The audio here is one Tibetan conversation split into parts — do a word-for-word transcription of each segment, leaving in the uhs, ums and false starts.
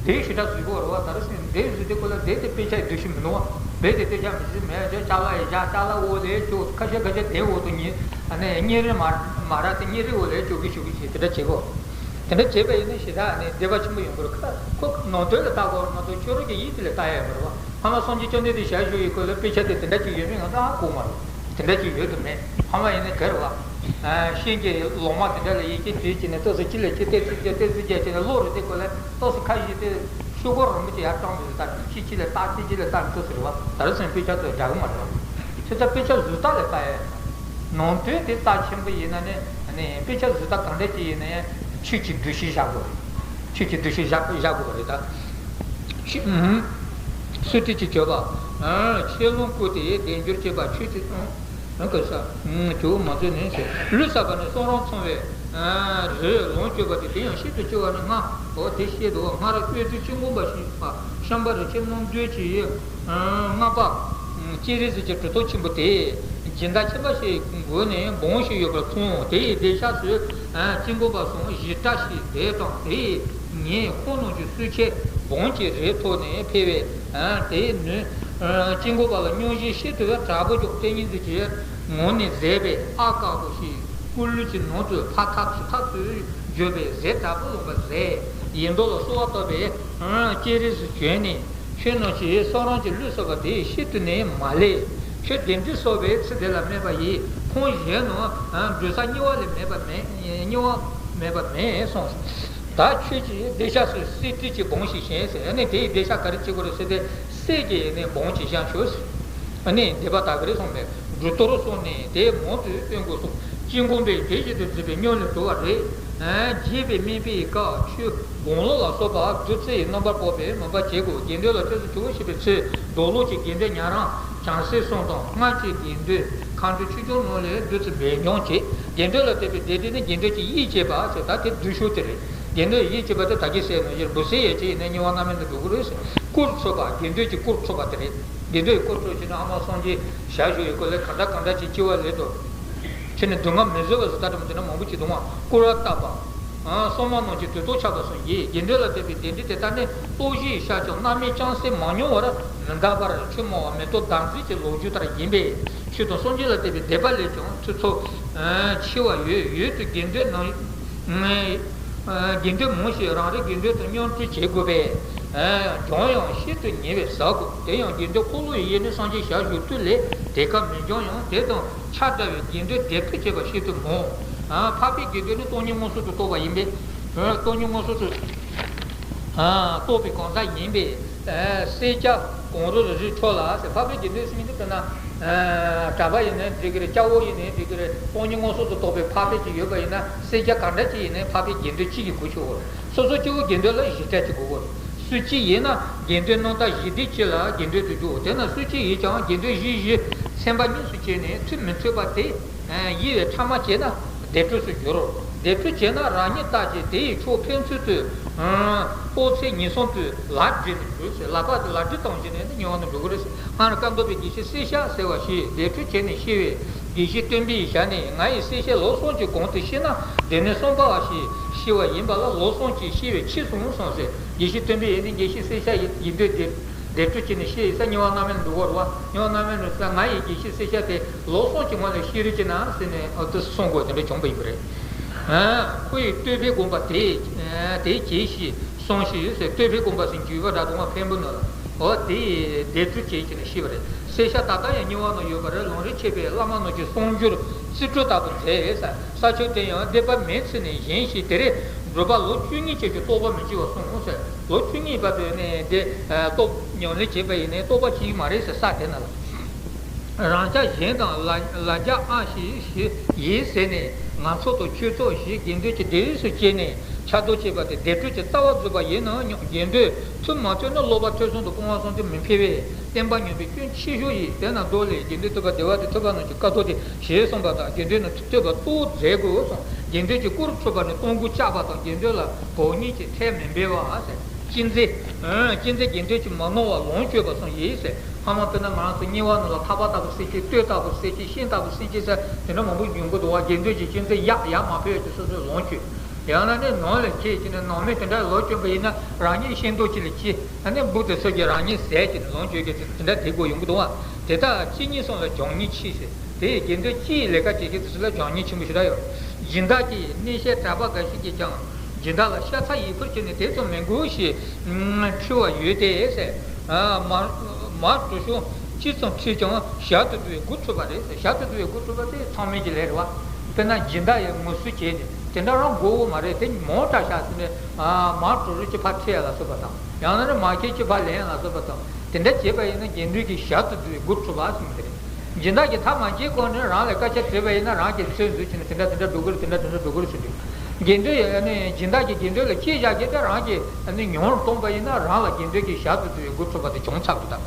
དེ་ཞེ་དྲག་བཟོས་པ་རེད་བ། ད་རེས་སེམས་འདི་བཟོས་དེ་ཁོ་ལ་བསྡད་དེ་དཔེ་ཆ་ཡི་འདུ་ཤེས་མི་འདུག་བ། རྦད་དེ་དཔེ་ཆ་མི་བཟོས་མེད་ཅོ་ཅ་ལག་ཡི་བཞག་ཅ་ལག་འོག་ལས་ཅོ་ཁ་ཤས་ཁ་ཤས་དེ་འོག་ཏུ་ཉེ་ཨ་ནི་གཉེར་རེ་མ་མ་རག་དེ་གཉེར་རེ་འོག་ལས་ཅོ་གི་ཅོ་གི་ཞེས་དེ་འདྲ་བྱེད་གོ། དེ་འདྲ་བྱས་པ་ཡིན་ན་ཞེ་དྲག་ནས་བདེ་བ་ཆེན་པོ་ཡོང་གི་རེད། ཁ་ཁོ་ནང་དོན་ལ་ལྟ་དགོས་རེད་མ་གཏོགས་ཕྱི་རོལ་གྱི་ཡིད་དེ་ལ་ལྟ་ཡ་ཡོད་མ་རེད་བ། ཕ་མ་སངས་རྒྱས་བཅོམ་ལྡན་འདས་ཞལ་བཞུགས་ཡི་སྐོར་ལ་དཔེ་ཆ་དེ་དེ་འདྲ་ཅིག་ཡོད་མེད་ང་ད་ཧ་གོ་མ་རེད། དེ་འདྲ་ཅིག་ཡོད་དུ་མེད། ཕ་མ་ཡིན་ན་ག་རེ་བ། ཤིང་གི་ལོ་མ་དེ་འདྲ་ལ་ཡི་གེ་བྲིས་བྱས་ནས་ཏོག་ཙམ་ཅི་ལ་ཅི་ཏོག་ཙམ་རྒྱག་ཏོག་ཙམ་རྒྱག་བྱས་ནས་ཀློག་རེད་དེ་སྐོར་ལ་ཏོག་ཙམ་ཁ་ཞིག་དེ་ཤོག་གུ་རིང་པོ་ཅིག་ཡར་བཏང་བའི་ལྟ་ཅི་ཅི་ལ་ལྟ་ཅི་ཅི་ལ་ལྟ་ཏོག་ཙམ་རེད་བ། ད་རེས་སེམས་དཔེ་ཆ་ཚོ་འདྲ་གི་མ་རེད་བ། ཁྱེད་ཚོ་དཔེ་ཆ་བཟོ་ལྟ་ལ་ལྟ་ཡ་ཡིན། ནང་དོན་དེ་རྩ་ཆེན་པོ་ཡིན་ན་ནི་ནི་དཔེ་ཆ་བཟོ་ལྟ་གང་འདྲ་ཅིག་ཡིན་ན་ཡང་ཆོས་ཀྱི་འདུ་ཤེས་བཞག་དགོས་རེད། ཆོས་ཀྱི་འདུ་ཤེས་བཞག་བཞག་དགོས་པ་རེད་ད། ཆོས་ཨུམ། སུ་ཏི་ཅི་བརྗོད་པ། ཆེ་ལོང་སྐུ་དེ་བདེ་འགྱུར་བྱེད་པ་ཆོས་ཀྱི་ཨང་། ཨང་ག་ས། ཨུམ་ཇོ་བོ་མ་བཙལ་ནས་ཟེར། ལུས་བསགས་པ་ནི་གསུམ་རང་མཚུངས་པའི། རེད་ལོངས་སྤྱོད་པ་དེ་དེ་ཡང་ཤིན་ཏུ་ཆེ་བ་ནི་ལྔ། འོ་དེ་ཤེས་འདུག་སྔར་སྤྱོད་ཚུལ་ཅི་འགོང་པ་ཞིག་པ་ཤམྦྷ་རི་ཆེན་མོ་འདོད་ཀྱི། ལྔ་པ། སྤྱན་རས་གཟིགས་ཀྱི་གྲུབ་ཐོབ་ཆེན་པོ་དེ། སྦྱིན་བདག་ཁྱིམ་པ་ཞིག་མགོ་ནས་སྦོམ་ཞིག་ཡོད་པར་མཐོང་། དེ་ཡི་སྡེར་ཤག་སུ། ཅི་འགོང་པ་སོང་བཞི་བཀྲ་ཤིས་བདེ་དང་དེ་ཡི་ངས་ཁོང་རྣམས་ཀྱི་གསོལ་ཆས་སྦོམ་གྱི་རིགས་ཐོག་ནས་ཕེབས་པས། དེ་ནི། ཅི་འགོང་པ་ལ་སྙུང་གཞི་ཤིན་ཏུ་དྲག་པོ་འཇོག་དེ་ཉིད་དུ་གྱུར། ངོ་ནས་བཟེད་པས་ཨ་དཀར་པོ་ཞིག་སྐུ་ལུས་ཀྱི་ནང་དུ་ཕ་ཐག་ཚུ་ཐག་ཚུ་བརྗོད་པས་ཟས་དྲག་པོ་ལོངས་པ་ཟེར། ཡིན་མདོ་ལ་གསོལ་བ་བཏབ་པས། སྤྱན་རས་གཟིགས་བྱོན་ནས། ཁྱོད་རྣམས་ཀྱིས་གསུམ་རང་གི་ལུས་བསགས་པ་དེ་ཤིན་ཏུ་ནས་མ་ལེགས། ཁྱོད་བདེ་འགྲོ་སོགས་པའི་ཚུལ་དེ་ལ་སྨད་པ་ཡིས་ཁོང་གཞན་རྣམས་འགྲོ་ས་དམྱལ་བ་ལས་མེད་པ་མེད། དམྱལ་བ་མེད་གསུངས། ད་ཁྱོད་ཀྱིས་སྡེར་ཤག་སུ་གསེར་ཁྲི་གཅིག་སྦོམ་ཞིག་བཞེངས་ཟེར་ནས་དེ་ཡི་སྡེར་ཤག་ག་རེ་བྱེད་དགོས་རེད་ཟེར་ཏེ་གསེར་གྱི་ནས་སྦོམ་ཅིག་བཞེངས་ཤོག་ཟེར། ཨ་ནི་སྡེ་པ་དག་གིས་རེ་གསུངས་པས་འགྲོ་དོར་སོང་ནས་དེ་མང་དུ་སྟོན་དགོས་སོ། ཅི་འགོང་པོས་དེ་བཞིན་དུ་མཛད་པའི་སྨྱོ་ལས་གྲོལ་བ་རེད། འགྱེད་པའི་སྨན་པའི་སྐབས་ཆུ་དགུང་ལོ་ལ་སོགས་པ་བདུད་རྩི་ཡི་རྣམ་པར་སྤོགས་པའི་མུན་པ་བྱེད་དགོས། དགེ་འདུན་ལ་ཆོས་སུ་ཆུ་བོ་ཞེས་པའི་ཚུལ་རྡོ་ལོ་གཅིག་དགེ་འདུན་ཉན་རང་བྱང་སེམས་གསུམ་དང་སྔར་གྱི་དགེ་འདུན་མཁའ་འགྲོ་ཆོས་སྐྱོང་རྣམས་ལས་བདུད་རྩི་སྦས་སྦྱོང་བྱེད། དགེ་འདུན་ལ་དད་པའི་སྡེ་སྡེ་ནི་དགེ་འདུན་གྱི་ཡིད་བྱེད་པ་ཟེར་ད་དེ་བསྡུས་ཤོག་དེ་རེད། དགེ་འདུན་ཡིད་བྱེད་པ་དེ་ད་གིན་ཟེར་ནོ་ཡར་འབུ་སེ་ཡས་ཅི་ཡིན་ན་དམྱལ་བ་མནར་མེད་དུ་འགྲོ་གི་རེད་ཟེར། སྐུར་ཚུགས་པ་དགེ་འདུན་གྱི་སྐུར་ཚུགས་པ་དེ་རེད། དགེ་འདུན་ཡི་སྐུ་ཚུགས་ཕྱིན་ན་ཨ་མ་སངས་རྒྱས་ཞལ་བཞུགས་ཡི་སྐུ་ལས་གང་འདྲ་གང་འདྲ་ཅིག་སྐྱེ་བ་ལེགས་འགྲོ། ཕྱིན་ནས་སྡུག་བསྔལ་མི་བཟོད་པ་ཟེར་ལྟ་གྲུབ་འདི་ན་མང་པོ་ཅིག་འདུག་མ་སྐུར་བ་བཏབ་པ། སྲུང་མ་རྣམས་ཀྱི་དུས་ཐོག་ཆགས་པ་སོང་ཡིན། དགེ་འདུན་ལ་དད་པའི་གདན་འདྲེན་དེ་ལྟར་ནི་ལྟོགས་ཤི་ཡི་ཤ་ཀྱང་སྣ་མིན་ཅང་སེ་མ་མྱོང་བར་མི་འདའ་བར་ཆུ་མང་བ་མེ་ཏོག་འདམ་རྫས་ཀྱི་ལོ་རྒྱུས་ལྟར་ཡིན་པས་ཆོས་དང་སངས་རྒྱས་ལ་དད་པའི་དད་པ་ལས་ཀྱང་ཐུབ་ཚོད་ཆེ་བ་ཡོད། ཡུལ་དུ་དགེ་འདུན་ནང་། དགེ་འདུན་མང་ཞིག་རང་རེའི་དགེ་འདུན་དུ་མཉམ་སྤྲོས་བྱེད་དགོས་པས། སྦྱོང་ཡང་ཤིན་ཏུ་ཉེ་བས་ཟ་དགོས། དེ་ཡང་དགེ་འདུན་འཁོར་ལོ་ཡི་ཡེ་ནས་སངས་རྒྱས་ཞལ་བཞུགས་དུས་ལས་དེ་ཀ་མི་འབྱུང་ཡང་དེ་དང་ཆ་འདྲ་བའི་དགེ་འདུན་སྡེབ་འཁྲུག་བྱེད་པ་ཤིན་ཏུ་མང་། འཕགས་པའི་དགེ་འདུན་ནི་སྟོང་ཉིད་མངོན་སུམ་དུ་རྟོགས་པ་ཡིན་པས། སྟོང་ཉིད་མངོན་སུམ་དུ། རྟོགས་པའི་གང་ཟག་ཡིན་པས། བསྲེག་བཅད་གང་རུང་རིགས་ཆོག་ལ་ཟེར། འཕགས་པའི་དགེ་འདུན་ཟེར་མཁན་དེ་ལྟར་ན། གྲྭ་པ་ཡིན་ནའི་འགྲིག་གི་རེད། སྐྱ་བོ་ཡིན་ནའི་འགྲིག་གི་རེད། སྟོང་ཉིད་མངོན་སུམ་དུ་རྟོགས་པའི་འཕགས་པའི་ཅིག་ཡོད་པ་ཡིན་ན་བསྲེག་བཅད་ག་འདྲ་ཅིག་ཡིན་ནའི་འཕགས་པའི་དགེ་འདུན་གཅིག་གི་གོ་ཆོད་གོ། སོ་སོ་སྐྱེ་བོ་དགེ་འདུན་ལ་བཞི་གྲལ་གཅིག་དགོས་གོ། སུ་གཅིག་ཡིན་ན་དགེ་འདུན་རྣམ་དག་བཞི་སྡེ་གཅིག་ལ་དགེ་འདུན་དུ་འཇུག་དེ་ན་སུ་གཅིག་ཡིན་ཀྱང་དགེ་འདུན་བཞི་བཞི་ཚན་པ་གཉིས་སུ་ཕྱེ་ནས་མཐུན་མི་མཐུན་པ་དེ། དབྱེ་བའི་ཕྲ་མ་བྱས་ན་སྡེབ་འཕྲོ་སུ་འགྱུར་རོ། སྡེབ་འཕྲོ་བྱས་ན་རང་ཉིད་ལྟ་ཅི་དེ་ཡི་ཕྱོགས་ཕན་ཚུན་དུ། ལྟོ་ཚད་ཉེན་སྲུང་དུ་ལག་སྦྲེལ་ནས་འགྲོ་ཟེར། ལག་པ་དེ་ལག་སྦྲེལ་བཏང་བྱས་ནས་དམྱལ་བ་ན་འགྲོ་གི་རེད་ཟེར། སྔར་བཀའ་འདོམས་པའི་དགེ་བཤེས་བསྲེག་བཅད་ཟེར་བ་ཞིག་སྡེབ་འཕྲོ་བྱས་ནས་བཤད་པས་དགེ་བཤེས་སྟོན་པའི་ཞལ་ནས་ང་ཡི་བསྲེག་བཅད་ལོ་གསུམ་གྱི་གོང་དུ་ཤེས་ན་དེ་ནས་གསུམ་པ་བ་ཞིག་ཤེས་པ་ཡིན་པ་ལ་ལོ་གསུམ་གྱིས་ཤེས་པས་ཕྱིས་སོང་གསུངས་ཟེར། དགེ་བཤེས་སྟོན་པའི་ཡིན་ནི་དགེ་བཤེས་བསྲེག་བཅད་ཡིན་དུས་སྡེབ་སྡེབ་འཕྲོ་བྱས་ནས་ཤི་ཡི་ས་དམྱལ་བ་མནར་མེད་ལ་འགྲོ་གི་རེད་བ། དམྱལ་བ་མནར་མེད་ལ་ས་ང་ཡི་དགེ་བཤེས་བསྲེག་བཅད་དེ་ལོ་གསུམ་གྱི་སྔོན་ལ་ཤི་རེ་བྱེད་ན་ཟེར་ནས་ཨ་ཏི་གསུང་དགོས་དེ་འདྲ་བྱུང་བ་ཡིན་པ་རེད། ཁོ་ཡི་བསྟོད་པའི་དགོངས་པ་དེ་དེ་གྱིས་ཤིག་གསུངས་ཤིག་ཟེར། བསྟོད་པའི་དགོངས་པ་ཟེར་འགྱུར་བ་འདྲ་གཏོང་བ་ཕན་པོ་ནོ་ལ། འོ་དེ་ཡི་སྡེབ་འཕྲོ་བྱས་བྱས་ནས་ཤི་བ་རེད། བསྲེག་བཅད་ད་ལྟ་ཡང་དམྱལ་བ་ན་ཡོད་པ་རེད། ལམ་རིམ་ཆད་པའི་བླ་མ་རྣམས་ཀྱི་གསུང་སྒྱུར་རྩིས་སྤྲོད་ལྟ་བུ་མཛད་ས་ས་ཆ་དེ་ཡང་སྡེ་པ་མེད་ཚུལ་ནས་བཞེངས་ཤིང་དེར་སྒྲུབ་པ་ལོ་བཅུ་གཉིས་ཅན་གྱི་རྟོགས་པ་མི་སྐྱེ་བར་གསུངས་ཟེར། ལོ་བཅུ་གཉིས་བར་དུ་ནས་དེ་རྟོགས་ཉམས་ལེན་བྱས་པ་ཡིན་ནའི་རྟོགས་པ་སྐྱེ་གི་མ་རེད་ཟེར་ས་དེ་ན་ལ། རང་ཅག་གཞན་དང་ལ་ལ་རྒྱ་ཨ་ཞེས་ཞེས་ཡིན་ཟེར་ནས་ང་ཚོ་དང་ཁྱོད་ཚོ་ཞེས་དགེ་འདུན་གྱི་སྡེ་རིས་སུ་སྐྱེས་ནས་ཆགས་རྡོ་བྱས་པ་དེ་སྡེབ་འཕྲོ་གྱི་རྩ་བ་བརྫུས་པ་ཡིན་ནའང་དགེ་འདུན་ཐུན་མ་ཆད་ན་སློབ་པ་ཐོས་བསམ་དང་སྤོང་བ་གསུམ་དུ་མི་འཕེལ་བས་བསྟན་པ་ཉམས་པའི་སྐྱོན་ཆེ་ཤོས་ཡིན། དེས་ན་མདོ་ལས་དགེ་འདུན་ཐོས་པ་བདེ་བ་དེ་ཐོས་པ་རྣམས་ཀྱི་དཀའ་ཐུབ་སྟེ་ཞེས་གསུངས་པ་དང་དགེ་འདུན་རྣམས་ཐོས་པ་རྟོགས་མཛད་དགོས་གསུངས། དགེ་འདུན་གྱི་སྐུར་ཚུགས་པ་ནི་སྟོང་སྐུ་བཅག་པ་དང་དགེ་འདུན་ལ་བག་ཉལ་གྱི་ཐེག་མི་འབེལ་བ་ཟེར། གཅན་གཟན། གཅན་གཟན་དགེ་འདུན་གྱིས་མ་ནོར་བར་ལོངས་སྤྱོད་པ་གསུངས་ཡིན་ཟེར། ཕ་མ་དཔེར་ན་ང་རང་ཚོ་དམྱལ་བ་ནང་ལ་ཐག་པ་ལྟ་བུ་བསད་ཅིག་སྟོད་ལྟ་བུ་བསད་ཅིག་ཤིང་ལྟ་བུ་བསད་ཅིག་ཟེར་དེ་འདྲ་མང་པོ་ཡོང་གི་འདུག་བ། དགེ་འདུན་གྱི་གཅན་གཟན་ཡག་ཡག་མ་ཕོད་ཀྱི་སོ་སོའི་ལོངས་སྤྱོད། ཡང་ན་ནི་ནང་ལ་ཁྱེད་ཀྱི་ནི་ནང་མི་དེ་འདྲ་ལོ་གྱོན་པ་ཡིན་ན་རང་ཉིད་ཤེས་མདོག་ཅིག་ལ་ཅི་ཨ་ནི་འབུ་དེ་ཚོ་གྱིས་རང་ཉིད་ཟས་ཀྱི་ནི་ལོངས་སྤྱོད་ཀྱི་དེ་འདྲ་དེ་དགོས་ཡོང་གི་འདུག་བ། དེ་དག་གཅིག་གཉིས་གསུམ་ལ་སྦྱང་སྙིང་ཆེ་ཟེར། དེ་ཡི་དགེ་འདུན་སྤྱིའི་ལས་ཀ་བྱེད་མཁན་དེ་ཚོ་ལ་སྦྱང་སྙིང་ཆེན་པོ་ཞེ་དྲག་ཡོད། སྦྱིན་བདག་གིས་གནས་བཤད་གྲགས་པ་འགའ་ཞིག་གིས་ཀྱང་སྦྱིན་བདག་ལ་ཤ་ཚ་ཡི་ཕུལ་བྱས་ནས་དེ་ཙམ་མི་དགོས་ཞེས་ཕུལ་བ་ཡོད་དེ་ཟེར། མར་མར་གྲོ་ཞོ་ཅི་ཙམ་ཁྲིད་ཀྱང་ཞལ་དུ་བསྡུ་བའི་དགུ་ཁྲུས་པ་རེད་ཟེར། ཞལ་དུ་བསྡུ་བའི་དགུ་ཁྲུས་པ་དེ་ཚང་མས་ཀྱི་ལས་རེད་བ། དཔེར་ན་སྦྱིན་བདག་ཡི་ངོ་སྲུང་བྱས་ནས་དེ་འདྲ་རང་དགོས་བོ་མ་རེད། དེ་མང་དྲགས་ཤག་ཟེར་ནས་མར་གྲོ་རོ་གཅིག་ཕར་ཁྲིད་ཡ་ལ་སོགས་པ་དང་། ཡང་ན་ནི་མར་ཁེ་གཅིག་ཕར་ལེན་ཡ་ལ་སོགས་པ་དང་། དེ་འདྲ་བྱས་པ་ཡིན་ན་དགེ་འདུན་གྱི་ཞལ་དུ་བསྡུ་བའི་དགུ་ཁྲུས་པ་ཟེར་མི་དེ་རེད། སྦྱིན་བདག་གིས་ཐབས་མ་བྱས་གོང་ནས་རང་ལ་སྐད་ཆ་དྲིས་པ་ཡིན་ན་རང་གིས་ཚོད་འཛུལ་བྱས་ནས་དེ་འདྲ་དེ་འདྲ་འགྲོ་གི་རེད། དེ་འདྲ་དེ་འདྲ་འགྲོ་གི་རེད་ཟེར་དུས། དགེ་འདུན་ཡིན་ནི་སྦྱིན་བདག་གིས་དགེ་འདུན་ལ་ཅི་བཞག་གི་དེ་རང་གིས་ནི་མྱོང་བཏང་པ་ཡིན་ན་རང་ལ་དགེ་འདུན་གྱི་ཞལ་དུ་བསྡུ་བའི་དགུ་ཁྲུས་པ་དེ་བྱུང་ཚར་འདུག་ད།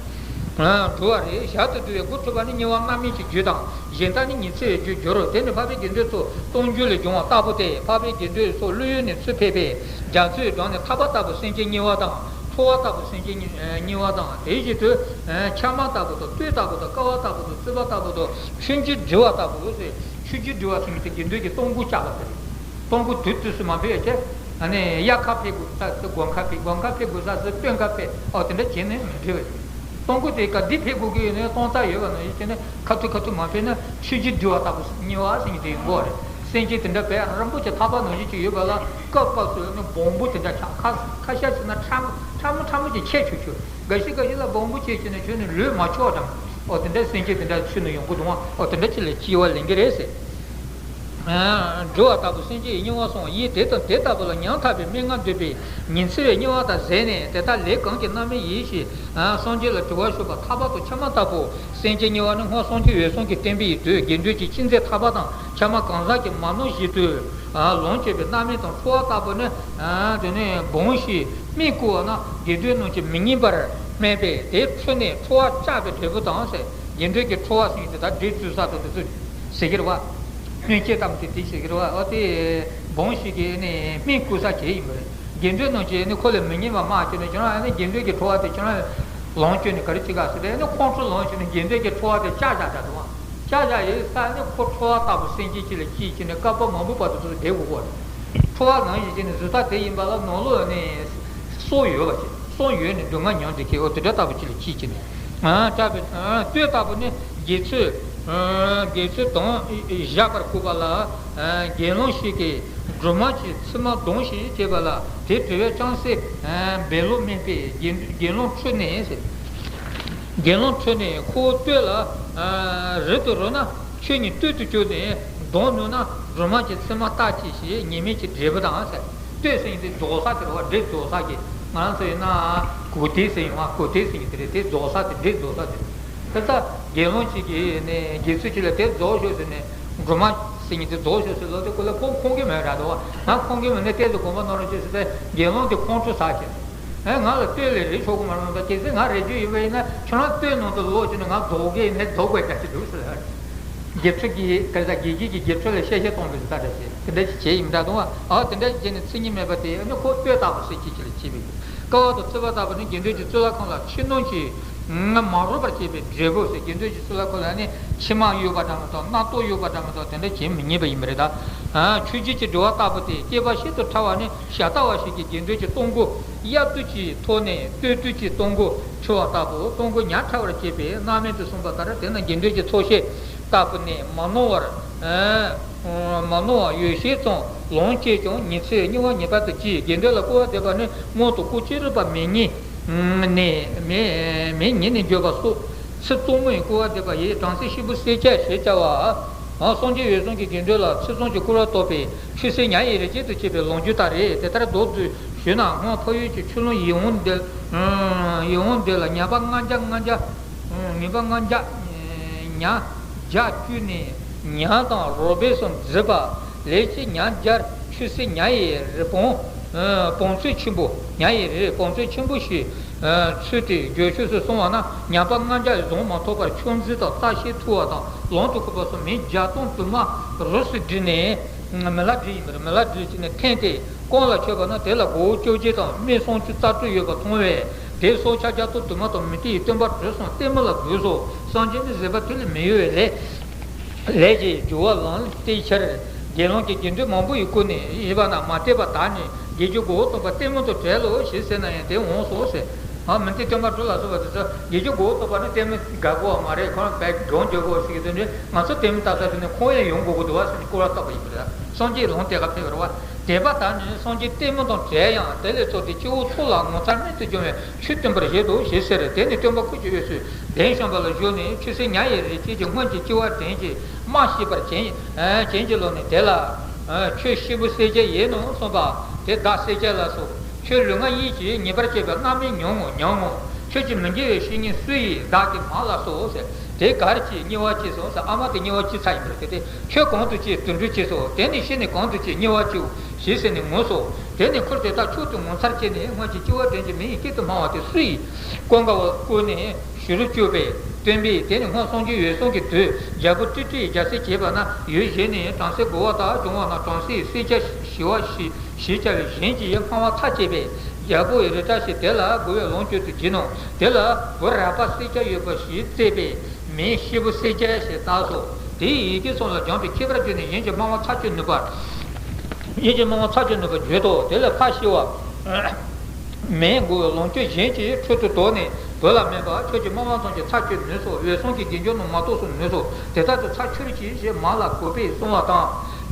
གྲུབ་པ་རེད། ཞལ་དུ་བསྡུ་བའི་དགུ་ཁྲུས་པ་ནི་བསྙེན་བ་རྣམ་སྨིན་གྱི་རྒྱུ་དང་གཞན་དག་ནི་ཉི་ཚེ་བའི་རྒྱུར་འགྱུར་རོ། དེ་ནི་འཕགས་པའི་དགེ་འདུན་ཚོ་སྟོང་རྒྱུ་ལས་བྱུང་བ་ལྟ་བུ་སྟེ། འཕགས་པའི་དགེ་འདུན་ཚོ་ཀླུ་ཡུལ་ནས་ཚུར་ཕེབས་པས་རྒྱ་མཚོའི་འགྲམ་ནས་ཐར་པ་ལྟ་བུ་སེམས་ཅན་དམྱལ་བ་དང་། ཁྲོ་བ་ལྟ་བུ་སེམས་ཅན་དམྱལ་བ་དང་། དེ་བཞིན་དུ་ཕྱག་མ་ལྟ་བུ་དང་། སྟོད་ལྟ་བུ་དང་། ཀ་བ་ལྟ་བུ་དང་། རྩིབས་པ་ལྟ་བུ་དང་། ཆུ་འགྱེལ་འགྲིལ་བ་ལྟ་བུ་ཟེར། ཆུ་འགྱེལ་འགྲིལ་བ་ཟེར་མི་དེ་དགེ་འདུན་གྱི་སྟོང་སྐུ་བཅའ་བ་དེ་རེད། སྟོང་སྐུ་དུས་དུས་སུ་མ་ཕེབས་ཡ་ཁྱེད། ཨ་ནི་དབྱར་ཁ་ཕེབས་དགོས་ས་དེ་དགུན་ཁ་ཕེབས། དགུན་ཁ་ཕེབས་དགོས་ས་དེ་སྟོན་ཁ་ཕེབས། ཨོ་དེ་འདྲ་བྱས་ནས་མི་འགྲིག་པ་རེད། སྟོང་སྐུ་དེ་ག་འདི་ཕེབས་དགོས་ཀྱི་ཡོད་ན་སྟོང་རྩ་ཡོད་པ་ནང་བཞིན་བྱས་ནས་ཁ་ཐུག་ཁ་ཐུག་མ་ཕེབས་ན་ཆུ་འགྱེལ་འགྲིལ་བ་ལྟ་བུ་དམྱལ་བ་ཟེར་མཁན་དེ་ཡོང་གི་རེད། སེམས་ཅན་དེ་འདྲ་བས་རིན་པོ་ཆེ་ཐར་པ་ནང་བཞིན་ཅིག་ཡོད་པ་ལ་སྐབས་སྐབས་སུ་ནི་སྦོམ་པོ་དེ་འདྲ་ཆགས། ཁ་ཁ་ཤས་ཅིག་ན་ཕྲ་མོ་ཕྲ་མོ་ཕྲ་མོ་ཅིག་ཆད་ཆོག་ཆོག་འགའ་ཞིག་འགའ་ཞིག་ལ་སྦོམ་པོ་ཆད་བྱས་ནས་ཁྱོད་ནི་ལུས་མ་ཆོག་དང་། ཨོ་དེ་འདྲ་སེམས་ཅན་དེ་འདྲ་ཚུར་ནས་ཡོང་གི་འདུག་ཨ། ཨོ་དེ་འདྲ་ཅིག་ལ་སྐྱེ་བ་ལེན་གི་རེད་ཟེར། འགྲོ་བ་ལྟ་བུ་སེམས་ཅན་ཡི་དམྱལ་བ་སོང་བ་ཡིན། དེ་དང་དེ་ལྟ་བུ་ལ་ཉམ་ཐག་པའི་སྨྲེ་སྔགས་འདོན་པས་ཉི་ཚེ་བའི་དམྱལ་བ་དག་ཟད་ནས། དེ་དག་ལས་གང་གི་རྣམ་སྨིན་ཡིན་ཞེས་སངས་རྒྱས་ལ་དྲི་བ་ཞུས་པར། ཐར་པ་དང་ཕྱག་མ་ལྟ་བུ་སེམས་ཅན་དམྱལ་བ་ནི་སྔར་སངས་རྒྱས་འོད་སྲུང་གིས་བསྟན་པའི་དུས་དགེ་འདུན་གྱིས་ཅི་མཛད་ཐར་པ་དང་ཕྱག་མ་གང་ཟག་གིས་མ་གནང་བཞིན་དུ་ལོངས་སྤྱོད་པའི་རྣམ་སྨིན་དང་ཁྲོ་བ་ལྟ་བུ་ནི་དེ་ནི་སྦོམ་ཞིང་སྨན་བསྐུ་བ་ན་དགེ་འདུན་རྣམས་ཀྱིས་མི་སྙན་པར་སྨྲས་པས། དེ་ཁྲུས་ནས་ཁྲོ་བ་བཅག་པའི་འབྲས་བུ་དང་ཟེར། དགེ་འདུན་གྱི་ཁྲོ་བ་ཟེར་མཁན་དེ་དག་འབྲས་བཙུགས་ས་དང་དེ་ཚོ་ཟེར་གྱི་རེད་བ། སྨན་དཔྱད་ཙམ་དེ་དེ་ཟེར་གྱི་རེད་བ། ཨོ་དེ་སྦོམ་ཞིག་གིས་ནི་སྨན་བསྐུ་ས་བྱས་ཡིན་པ་རེད། དགེ་འདུན་རྣམས་ཀྱིས་ནི་ཁོ་ལ་མི་སྙན་པ་སྨྲ་བྱས་ནས་ཁྱོད་རང་ཨ་ནི་དགེ་འདུན་གྱི་ཁྲོ་བ་དེ་ཁྱོད་རང་ལོངས་སྤྱོད་ནས་ག་རེ་བྱེད་ག་ཟེར་ཏེ་ནི་ཁོང་ཁྲོ་ལངས་བྱས་ནས་དགེ་འདུན་གྱི་ཁྲོ་བ་དེ་བཅག་བཞག་བཞག་འདུག་བ། བཅག་བཞག་ཡོད་ས་ནི་ཁོ་ཁྲོ་བ་ལྟ་བུ་སེམས་ཅན་གཅིག་ལ་སྐྱེས་བྱས་ནས་བསྐལ་པ་མང་པོའི་བར་དུ་དེ་ཚོ་བསྡད་དགོས་ཀྱི་རེད། ཁྲོ་བ་ནང་བཞིན་བྱས་ནས་གཟུགས་ཐག་དེ་ཡིན་པ་ལ་ནང་ལོགས་ནས། སྲོག་ཡོད་པ་ཅིག་སྲོག་ཡོད་ནས་སྡུག་བསྔལ་མྱོང་བསྡད་མཁན་འོ་དེ་འདྲ་ལྟ་བུ་ཅིག་ལ་སྐྱེས་ཀྱི་ནས། ཨ་བཅག་པའི་ཨ་སྟོད་ལྟ་བུ་ནི་དགེ་ཚུལ། ཨ་དགེ་ཚུལ་དོན་བཞག་པར་བསྐུལ་བ་ལ། ཨ་དགེ་སློང་ཞིག་གིས་སྦྲུམ་མ་གཅིག་མཆིལ་མ་བརྡུངས་ཤིག་ཅེས་པ་ལ། དེ་བྲོ་བའི་ལྕང་སྲེ་བེ་ལོ་སྨན་པས་དགེ་དགེ་སློང་ཁྲུས་ནས་ཟེར། དགེ་སློང་ཁྲུས་ནས་ཁོ་བོ་སྟོད་ལ་ཨ་རི་དུ་རུ་ན། ཁྱོད་ཉིད་སྟོད་དུ་བསྐྱུར་ནས་བརྡུངས་ནུས་ན་སྦྲུམ་མ་གཅིག་མཆིལ་མ་བཏགས་ཤིག་ཞེས་ཉེས་མེད་ཀྱི་འབྲས་བུ་དང་ཟེར། སྟོད་ཟེར་མཁན་དེ་རྫོགས་ས་དེ་རེད་བ། འབྲས་རྫོགས་ས་གི། ང་རང་ཚོ་ཡིན་ན་གོ་དེ་ཟེར་ཡོང་བ། གོ་དེ་ཟེར་མཁན་དེ་རེད། དེ་རྫོགས་ས་དེ་འབྲས་རྫོགས་ས་དེ་རེད། དེ་ལྟར་དགེ་སློང་གཅིག་གིས་ནས་དགེ་ཚུལ་གཅིག་ལ་དེ་རྫོགས་ཤོག་ཟེར་ནས་སྦྲུམ་མ་ཟེར་མཁན་དེ་རྫོགས་ཤོག་ཟེར་ལབ་དུས་ཁོ་ལ་ཁོ་ཁོང་གི་མེད་ར་འདུག་བ། ང་ཁོང་གི་མེད་ནས་ལྟས་སུ་དགོངས་པ་གནང་རོགས་ཞེས་ཟེར་ཏེ་དགེ་སློང་དེ་ཁོང་ཁྲོ་ཟ་བྱས། ཨེ་ང་ལ་སྟོད་ལས་རི་ཆོག་གི་མ་རེད་མ་གཏོགས། གལ་སྲིད་ང་རེད་རྒྱུ་ཡིན་པ་ཡིན་ན་ཁྱོད་རང་སྟོད་ནང་དུ་ལོག་བྱས་ནས་ང་རྫོགས་གི་ནས་རྫོགས་དགོས་ཀྱང་ཅི་འདུག་ཟེར། དགེ་ཕྲུག་གིས་ག་རེ་ཟ། དགེ་རྒན་གྱིས་དགེ་ཕྲུག་ལ་གཤེ་གཤེ་གཏོང་བའི་ཟི་ལྟ་འདྲ་བྱས་དེ་འདྲ་ཞིག་བྱས་ཡིན་འདྲ་འདུག་བ། ཨ་དེ་འདྲ་ཞིག་བྱས་ནས་མཚན་ཉིད་མེད་པ་དེ་ནི་ཁོ་སྟོད་ལྟ་བུ་ཟེར་གྱི་ཅིག་ལ་བྱས་པའི་ཀ་བ་དང་རྩིབས་པ་ལྟ་བུ་ནི་དགེ་འདུན་གྱི་གཙུག་ལག་ཁང་ལ་ཕྱི་ནང་གི་མ་རུངས་པར་བྱས་པའི་འབྲས་བུ་ཟེར། དགེ་འདུན་གྱི་གཙུག་ལག་ཁང་ལ་ནི་ཕྱི་མ་གཡོགས་པ་འདྲ་མི་འདུག་སྣ་ཏོག་གཡོགས་པ་འདྲ་མི་འདུག་དེ་འདྲ་བྱེད་མི་ཉན་པ་ཡིན་པ་རེད་ད། ཨ་ཆུ་འགྱེལ་གྱི་འགྲིལ་བ་ལྟ་བུ་སྟེ། སྐྱེས་པ་ཤིན་ཏུ་ཕྲ་བ་ནི་ཞྭ་ལྟ་བ་ཞིག་གིས་དགེ་འདུན་གྱི་སྟོང་སྐུ་གཡབ་དུས་ཀྱི་ཐོག་ནས་སྟོད་དུས་ཀྱི་སྟོང་སྐུ་འཁྲུ་བ་ལྟ་བུ། སྟོང་སྐུ་ཉག་ཕྲ་བར་བྱེད་པའི་རྣམ་སྨིན་དུ་གསུངས་པ་ལྟར། དེས་ན་དགེ་འདུན་གྱི་ཚོགས་ཤེས་ལྟ་བུ་ནི་མ་ནོར་བར། མ་ནོར་བར་ཡོད་ཤས་ཙམ་ལོངས་སྤྱད་ཀྱང་ཉི་ཚེ་དམྱལ་བ་ངེས་པར་དུ་སྐྱེ། དགེ་འདུན་ལ་སྐུར་བ་འདེབས་པ་ནི་སྔོན་དུ་སྐུ་ཅི་རིགས་པ་མེ་ཉིད་ནས་མེ་མེ་ཉིད་ནས་འགྱོད་པ་སོགས་ཚིག་གཙང་མའི་སྐུར་བ་འདེབས་པ་ཡིས་བྲམ་ཟེ་ཤིང་བུ་གསེར་སྐྱ་ཞེས་བྱ་བ། སངས་རྒྱས་འོད་སྲུང་གིས་དགེ་འདུན་ལ་ཚིག་གཙང་གི་སྐུར་བ་བཏབ་པས་ཆུ་སྲིན་ཉ་ཡི་རིགས་ཅན་དུ་སྐྱེས་པའི་ལོ་རྒྱུས་ལྟར་རེད། དེ་ལྟར་མདོར་བསྡུས་ཞུས་ན། སྔོན་འཕགས་ཡུལ་གྱི་ཆུ་ཀླུང་ཡིད་འོང་འདི་ཡིད་འོང་འདི་ལ་ཉ་པ་ལྔ་བརྒྱ་ལྔ་བརྒྱ། ངེས་པ་ལྔ་བརྒྱ། ཉ་བརྒྱ་བཅུ་ནི་ཉ་དང་རོ་སྦལ་གསུམ་བརྫིས་པ་ལས་ཀྱི་ཉ་བརྒྱར་ཆུ་སྲིན་ཉ་ཡི་རིགས་བང་བང་མཛོད་ཆེན་པོ། ཉ་ཡི་རིགས་བང་མཛོད་ཆེན་པོ་ཞེས་ཚུལ་དེ་བརྗོད་ཆོས་སུ་གསུངས་པ་ན། ཉ་པ་ལྔ་བརྒྱ་ཡིས་བཟུང་མ་ཐུབ་པར་ཆུ་འཛིན་དང་རྟ་ཤིང་འཐུ་བ་དང་ལོང་དུ་ཁུག་པ་སོགས་མི་བརྒྱ་སྟོང་དུ་མ་རུས་སུ་བསྒྲིལ་ནས། མི་ལ་བསྒྲིལ་ཡིན་པར། མི་ལ་བསྒྲིལ་བྱས་ནས་འཐེན་ཏེ་བསྐོལ་ལ་མཆོད་པ་ན། དེ་ལ་མགོ་བོ་བཅོ་བརྒྱད་དང་སྨད་སུམ་ཅུ་རྩ་དྲུག་ཡོད་པ་མཐོང་བས། དེ་སྲོག་ཆགས་བརྒྱ་སྟོང་དུ་མ་དང་མུ་སྟེགས་ཡི་སྟོན་པ་དྲུག་གསུམ་ལྟད་མོ་ལ་འདུག་སོ། སངས་རྒྱས་ནི་བཟོད་པ་དུས་ལས་མི་ཡོལ་བའི་ལས། ལས་ཀྱི་རྒྱུ་བ་ལམ་སྟེ་ཆེར་ དགེ་སློང་གི་དགེ་འདུན་མང་པོ་ཡི་སྐུ་ནས་ཡིན་པ་ན་མ་དད་པ་དག་ནི་དགེ་སྦྱོར་མགོ་བོ་བཏུམས་པ་ལྟད་མོ་དང་བྲལ་ལོ་ཞེས་ཟེར་ན་ཡང་དེ་འོང་སོང་ཟེར། ཨ་མི་འདི་སྟོན་པ་འབྲུ་ལ་སོགས་པ་དེ་ཚོ་དགེ་སྦྱོར་མགོ་བོ་བཏུམས་པ་ནི་ལྟད་མོ་དགའ་དགོས་པ་མ་རེད། ཁོ་རང་བས་སྒྲུང་བརྗོད་དགོས་ཞིག་དེ་ནི་ང་ཚོ་ལྟད་མོ་ལྟ་ས་དེ་ནི་ཁོང་ཡང་ཡོང་དགོས་ཀྱི་འདུག་བ་ཟེར་ནས་སྐོར་བ་བཏབ་པ་ཡིན་པ་རེད། སངས་རྒྱས་ལུང་དེ་ག་ཕེབས་པ་རེད་བ། དད་པ་དག་ནི་སངས་རྒྱས་ལྟད་མོ་དང་བྲལ་ཡང་དེ་ལས་ཚོགས་ཏེ་སྤྱི་བོའི་ཚོགས་ལ་ངོ་མཚར་རྨད་དུ་བྱུང་བའི་ཆོས་སྟོན་པར་བཞེད་དོ་ཞེས་ཟེར། དེ་ནས་སྟོན་པ་ཁོ་ཀྱི་དབུས་སུ་གདན་བཞེངས་པ་ལ་བཞུགས་ནས་ཆོས་སྲིད་ཉ་ཡི་རིགས་ཀྱི་སྔོན་གྱི་སྐྱེ་བ་དྲན་གྱིས་སྨྲ་ཤེས་པར་བྱིན་བྱིན་གྱིས་ལོ་ནས་དེ་ལ། ཁྱོད་སྐྱེས་བུ་སེར་སྐྱ་ཡིན་ནོ་གསུངས་པ་དེ་བདག་སེར་སྐྱ་ལགས་སོ། ཁྱོད་ལུས་ངག་ཡིད་ཀྱིས་ཉེས་པར་སྤྱད་པའི་རྣམ་སྨིན་མྱོང་ངོ་མྱོང་ངོ་། ཁྱོད་ཀྱི་མི་དགེ་བའི་བཤེས་གཉེན་སུ་ཡིས་བདག་གི་མ་ལགས་སོ་ཟེར། དེ་གར་གྱིས་བསྙིལ་བ་བྱས་སོ་ཟེར། ཨ་མ་དེ་བསྙིལ་བ་བྱས་ཚར་ཡིན་པ་རེད་དེ། ཁྱོད་གང་དུ་སྐྱེས་དུད་འགྲོར་སྐྱེས་སོ། དེ་ནས་ཤི་ནས་གང་དུ་སྐྱེས་བསྙིལ་བར་སྐྱེའོ་ཞེས་ཟེར་ནས་ངུས་སོ། དེ་ནས་ཁོ་དེ་དག་མཆོག་ཏུ་ངོ་མཚར་སྐྱེས་ནས་སྔོན་གྱི་སྐྱེ་བ་དྲན་གྱིས་མི་ཡི་སྐད་དུ་སྨྲ་བ་དེ་སུ་ཡིས་ཀུན་དགའ་བོ་བསྐོས་ནས་ཞུ་རུ་བཅུག་པས་སྟོན་པས། དེ་ནས་སྔོན་སངས་རྒྱས་འོད་སྲུང་གི་དུས་རྒྱལ་པོ་ཏི་ཏྲའི་རྒྱལ་སྲིད་བྱེད་པ་ན་ཡུལ་བཞི་ནས་བྲམ་ཟེ་རྒོ་བ་དག་བྱུང་བ་ན་བྲམ་ཟེའི་སེར་སྐྱ་ཞི་བ་ཞེས་བྱ་བའི་གཞན་གྱིས་སྨྲ་བ་ཐག་བཅད་པས་རྒྱལ་པོ་ཡི་རི་བཀྲ་ཤིས་དེ་ལ་མགོ་བོས་ལོངས་སྤྱོད་དུ་བགྱིས་ནོ། དེ་ལ་བུ་རལ་པ་སེར་སྐྱ་ཡོད་པ་ཞིག་བཙས་པས་མིང་སྐྱེས་བུ་སེར་སྐྱ་ཞེས་བཏགས་སོ། དེའི་ཡི་གེ་གསུམ་ལ་སྦྱངས་པས་མཁས་པར་གྱུར་ནས་གཞན་གྱིས་སྨྲ་བ་ཐག་གཅོད་ནུས་པ། གཞན་གྱིས་སྨྲ་བ་ཐག་གཅོད་ནུས་པར་གྱུར་ཏོ། དེ་ལས་ཕར་ཤི་བ། མིང་མགོ་བོས་ལོངས་སྤྱོད་གཞན་གྱི་ཁྲོད་དུ་དོར་ནས་བུ་ལ་སྨྲས་པ། ཁྱོད་ཀྱིས་སྨྲ་བ་ཐམས་ཅད་ཐག་གཅོད་ནུས་སོ། འོད་སྲུང་གིས་དགེ་སྦྱོར་རྣམས་མ་གཏོགས་སུ་ནུས་སོ། དེ་ལྟར་དུ་ཚར་ཁྱོད་ཀྱིས་ཞེས་མ་ལ་གུས་པས་གསུང་བ་དང་།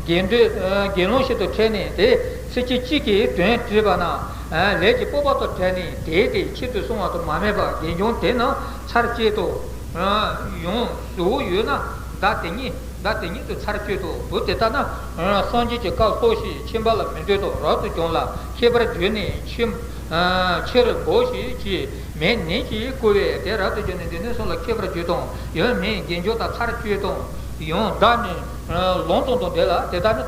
དགེ་འདུན་དགེ་སློང་ཞིག་ཏུ་ཁྲིད་ནས་དེ་ཚིགས་བཅད་གཅིག་གིས་དོན་དྲིས་པ་ན། ལས་ཀྱི་སྤོབས་པ་དང་བྲལ་ནས་དེའི་དེ་ཆེད་དུ་གསུང་བ་དང་མ་སྨྲས་པ། དགེ་སྦྱོར་དེ་རྣམས་ཚར་བཅད་དོ། ཡང་གཟུ་བོ་ཡོད་ན་བདག་དེ་ཉིད་བདག་དེ་ཉིད་དུ་ཚར་གཅོད་དོ། བུ་དེ་ལྟ་ན་སངས་རྒྱས་ཀྱི་བཀའ་སློབས་ཤིག་ཕྱིན་པ་ལ་མི་འདོད་དོ། རབ་ཏུ་བྱུང་ལ་མཁས་པར་གྱུར་ནས་ཕྱིར་ཕྱིར་འབོ་ཞིག་ཅེས་མིང་ནན་གྱིས་བསྐུལ་བས། དེ་རབ་ཏུ་བྱུང་ནས་འདི་ནས་གསུངས་ལ་མཁས་པར་གྱུར་ཏོ། ཡང་མིང་དགེ་སྦྱོར་དག་ཚར་གཅོད་དོ། ཡང་བདག་ནི་ལུང་དང་དང་འདྲ་ལ་དེ་ལྟ་ནི་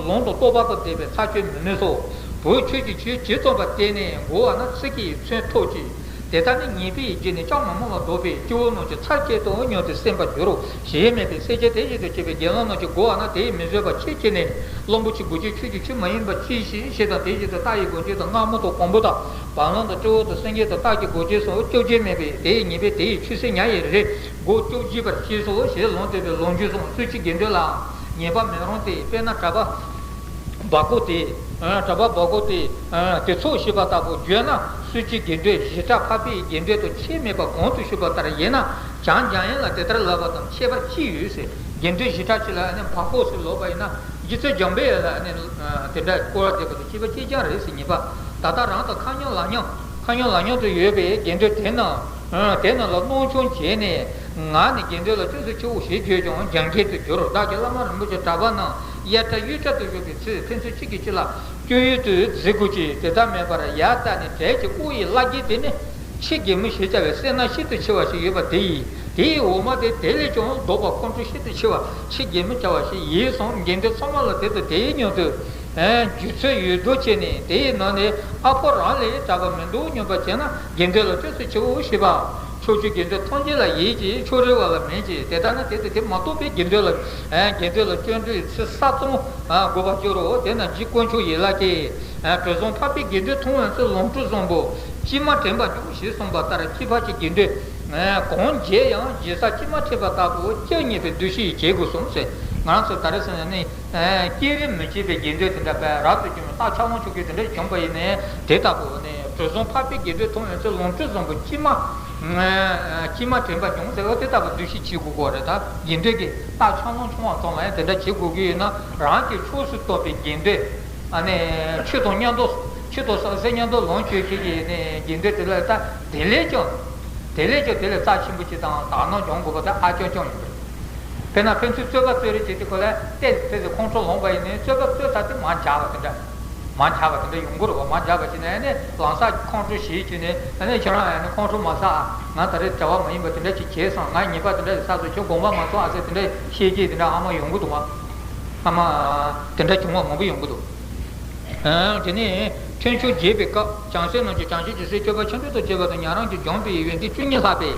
ལུང་དང་རྟོགས་པ་དང་ལྡན་པས་ཚར་གཅོད་མི་ནུས་སོ། བུ་ཁྱོད་ཀྱིས་ཆོས་ཇི་ཙམ་པ་བསྟན་ནས་འགོ་བ་ན་ཚིག་གིས་མཚོན་ཐོགས་ཀྱིས། དེ་ལྟར་ནི་ཉེས་པའི་རྒྱུ་ནི་ཅང་མ་སྨྲ་བ་བཟློག་པའི་སྐྱེ་བོ་རྣམས་ཀྱི་ཚར་གཅོད་དུ་སྙམ་སྟེ་སེམས་པར་འགྱུར་རོ། ཞེས་སྨྲས་པས། སེར་སྐྱ་དེ་བཞིན་དུ་སྐྱེས་པའི་དགེ་སློང་རྣམས་ཀྱིས་མགོ་བ་ན་དེས་མི་བཟོད་པར་ཆེས་ཆེ་ནས་གླང་པོ་ཆེ་དགུག་ཅིང་ཁྱོད་ཀྱིས་ཆོས་མ་ཡིན་པ་ཅི་ཞིག་ཞེས་དང་། དེ་བཞིན་དུ་རྟ་ཡི་སྒོ་འབྱེད་དང་རྔ་མོང་དང་གོང་བུ་དང་བ་ལང་དང་སྤྲེའུ་དང་སེང་གེ་དང་སྟག་གི་སྒོ་འབྱེད་སོགས་བཅོ་བརྒྱད་སྨྲས་པས། དེས་ཉེས་པས་དེ་ཡི་ཆོས་སྲིད་ཉ་ཡི་རིགས་སྒོ་བཅོ་བརྒྱད་པར་བྱས་སོ་ཞེས་ལུང་བསྟན་པའི་ལོ་རྒྱུས་སོགས་སུ་ཅིག་དགེ་འདུན་ལའང་ཉེས་པ་མི་རུང་སྟེ། དཔེར་ན་གྲྭ་པ། བ་གོ་སྟེ། གྲྭ་པ་བ་གོ་སྟེ། དེ་ཚོགས་ཞེས་པ་ལྟ་བུ་བརྗོད་ན་སུ་ཅིག་དགེ་འདུན་ཞི་དྲག་འཕགས་པའི་དགེ་འདུན་དུ་ཁྱད་མེད་པ་གོང་དུ་ཞུས་པ་ལྟར་ཡིན་ན་བྱང་འཇམ་དབྱངས་ལ་དེ་ལྟར་ལབ་པ་དང་ཁྱད་པར་ཅི་ཡོད་ཟེར། དགེ་འདུན་ཞི་དྲག་ཅིག་ལ་ནི་བ་གོ་ཟེར་ལབ་པ་ཡིན་ན་རྗེ་བཙུན་འཇམ་དཔལ་ལ་ནི་དེ་འདྲ་སྐོར་བ་བསྡད་པ་དང་ཁྱད་པར་ཅི་ཅང་རེད་ཟེར། ཉེས་པ་ད་ལྟ་རང་དང་ཁ་མཉམ་ལག་མཉམ་ཁ་མཉམ་ལག་མཉམ་དུ་ཡོད་པའི་དགེ་འདུན་དེ་རྣམས། དེ་རྣམས་ལ་སྣང་ཆུང་བྱས་ནས་ང་ནི་དགེ་འདུན་ལ་བརྩོན་སུ་ཆེའོ་ཞེས་བརྗོད་ཀྱང་འཇམ་མཁན་དུ་འགྱུར་རོ། བདག་གི་བླ་མ་རིན་པོ་ཆེ་གྲྭ་པ་རྣམས་གཡས་གྲལ་གཡོན་གྲལ་དུ་བཞུགས་པའི་ཚེ་ཕན་ཚུན་གཅིག་གིས་གཅིག་ལ་སྐྱོན་ཡོན་དུ་བརྩི་དགོས་ཀྱི། དེ་ལྟར་མིན་པར་ཡར་བལྟས་ནས་གྲལ་གྱི་དབུ་ཡི་བླ་རྒན་དེ་ནི་ཆེས་གད་མོ་ཞེས་བྱ་བའི་སེར་སྣ་ཤིན་ཏུ་ཆེ་བ་ཞིག་ཡོད་པ་དེ་ཡིས། དེ་ཡི་འོག་མ་དེ་དེ་ལས་ཀྱང་ལྡོག་པ་ཁོང་ཁྲོ་ཤིན་ཏུ་ཆེ་བ་ཆེས་གད་མོ་བྱ་བ་ཞིག་ཡིན་གསུངས། དགེ་འདུན་ཚང་མ་ལ་དེ་དང་དེའི་མཉམ་དུ། རྒྱུ་ཚོད་ཡོད་དོ་བྱས་ནས་དེ་ཡི་ནང་ནས་ཨ་ཕོ་རང་ལས་གྲྭ་པ་མི་འདུག་སྙམ་པ་བྱས་ན་དགེ་འདུན་ལ་བརྩོན་སུ་ཆེའོ་ཞེས་པ། ཕྱོགས་བཅུའི་དགེ་འདུན་ཐམས་ཅད་ལ་ཡིད་ཀྱི་ཕྱོགས་རིས་པ་ལ་མིན་གྱི། དེ་ལྟ་ན་དེ་དང་དེ་མ་གཏོགས་པའི་དགེ་འདུན་ལ། དགེ་འདུན་ལ་སྐྱོན་བརྗོད་ཚིག་ས་གཙང་དགོས་པར་འགྱུར་རོ། དེས་ན་རྗེ་དཀོན་མཆོག་ཡན་ལག་གིས། གྲུ་གཟིངས་འཕགས་པའི་དགེ་འདུན་མཐོང་བའི་ཚེ། ལོངས་སྤྲུལ་བཟང་པོ་སྐྱེས་མ་དྲན་པ་འབྱུང་ཞེས་གསུངས་པ་ལྟར་ཁྱད་འཕགས་ཀྱི་དགེ་འདུན་གང་མཇལ་ཡང་མཇལ་ས་སྐྱེས་མ་ཁྲིད་པ་ལྟ་བུ་སྐྱབས་མཉེས་པའི་འདུ་ཤེས་བྱེད་དགོས་གསུངས་ཟེར། ང་རང་ཚོ་ད་རེས་ཟེར་ན་ནི། བསྐྱེད་རིམ་མི་བྱེད་པའི་དགེ་འདུན་དེ་འདྲ་བས་རབ་ཏུ་བྱུང་བའི་རྟགས་ཆགས་ལོང་ཆོས་གོས་དེ་འདྲ་བྱུང་བ་ཡིན་ནའི་དེ་ལྟ་བུ་ནི་གྲུ་གཟིངས་འཕགས་པའི་དགེ་འདུན་མཐོང་བའི་ཚེ། ལོངས་སྤྲུལ་བཟང་པོ་སྐྱེས་མ། སྐྱེས་མ་དྲན་པ་འབྱུང་ཟེར་བ་དེ་ལྟ་བུ་འདུ་ཤེས་བྱེད་དགོས་ཀྱི་རེད། ད་དགེ་འདུན་གྱི་རྟགས་ཆགས་ལོང་བྱུང་བ་ཙམ་ལ་ཡང་དེ་འདྲ་བྱེད་དགོས་ཀྱི་ཡོད་ན་རང་གི་ཕྱོགས་སུ་གཏོགས་པའི་དགེ་འདུན། ཨ་ནི་ཆོས་དང་མཉམ་དུ་ཆོས་དང་ཟང་ཟིང་མཉམ་དུ་ལོངས་སྤྱོད་མཁན་གྱི་ནི་དགེ་འདུན་དེ་ལ་ད་དེ་ལས་ཀྱང་། དེ་ལས་ཀྱང་དེ་ལས་རྩ་ཆེན་པོ་ཅིག་དང་དག་སྣང་སྦྱོང་དགོས་པ་དེ་ཨ་ཅང་ཅང་ཡིན་པ་རེད། དཔེར་ན་ཕན་ཚུན་རྩོད་པ་རྩོད་རེས་བྱེད་དུས་སྐབས་ལ་ཏོག་ཙམ་ཁོང་ཁྲོ་ལངས་པ་ཡིན་ནའི་རྩོད་པ་རྩོད་ཚར་དུས་མར་བཞག་པ་དེ་འདྲ། མར་བཞག་པ་དེ་འདྲ་ཡོང་གི་རེད་བ། མར་བཞག་པ་ཅིག་ནས་ནི་ལམ་སང་ཁོང་ཁྲོ་ཞེད་བྱས་ནས་ཨ་ནི་ཁྱེད་རང་ཡང་ནི་ཁོང་ཁྲོ་མ་ཟ་ཨ། ང་ད་རེས་བྱ་བ་མ་ཡིན་པ་དེ་འདྲ་ཅིག་བྱས་སོང་། ང་ཉེས་པ་དེ་འདྲ་ཞིག་བསགས་སོང་། ཁྱོད་དགོངས་པ་མ་ཚོམ་ཨ་ཟེར་དེ་འདྲ་བཤད་ཀྱི་དེ་འདྲ་ཨ་མ་ཡོང་གི་འདུག་བ། ཨ་མ། དེ་འདྲ་བྱུང་བ་མང་པོ་ཡོང་གི་འདུག། དེ་ནས་ཐུན་མཆོག་རྒྱས་པའི་སྐབས་བྱང་སེམས་རྣམས་ཀྱི་བྱང་ཆུབ་ཀྱི་སེམས་སྤྱོད་པ་ཆེན་པོ་དང་བཅས་པ་དང་། ཉན་རང་གི་སྦྱངས་པའི་ཡོན་ཏན་བཅུ་གཉིས་ལྷག་པའི་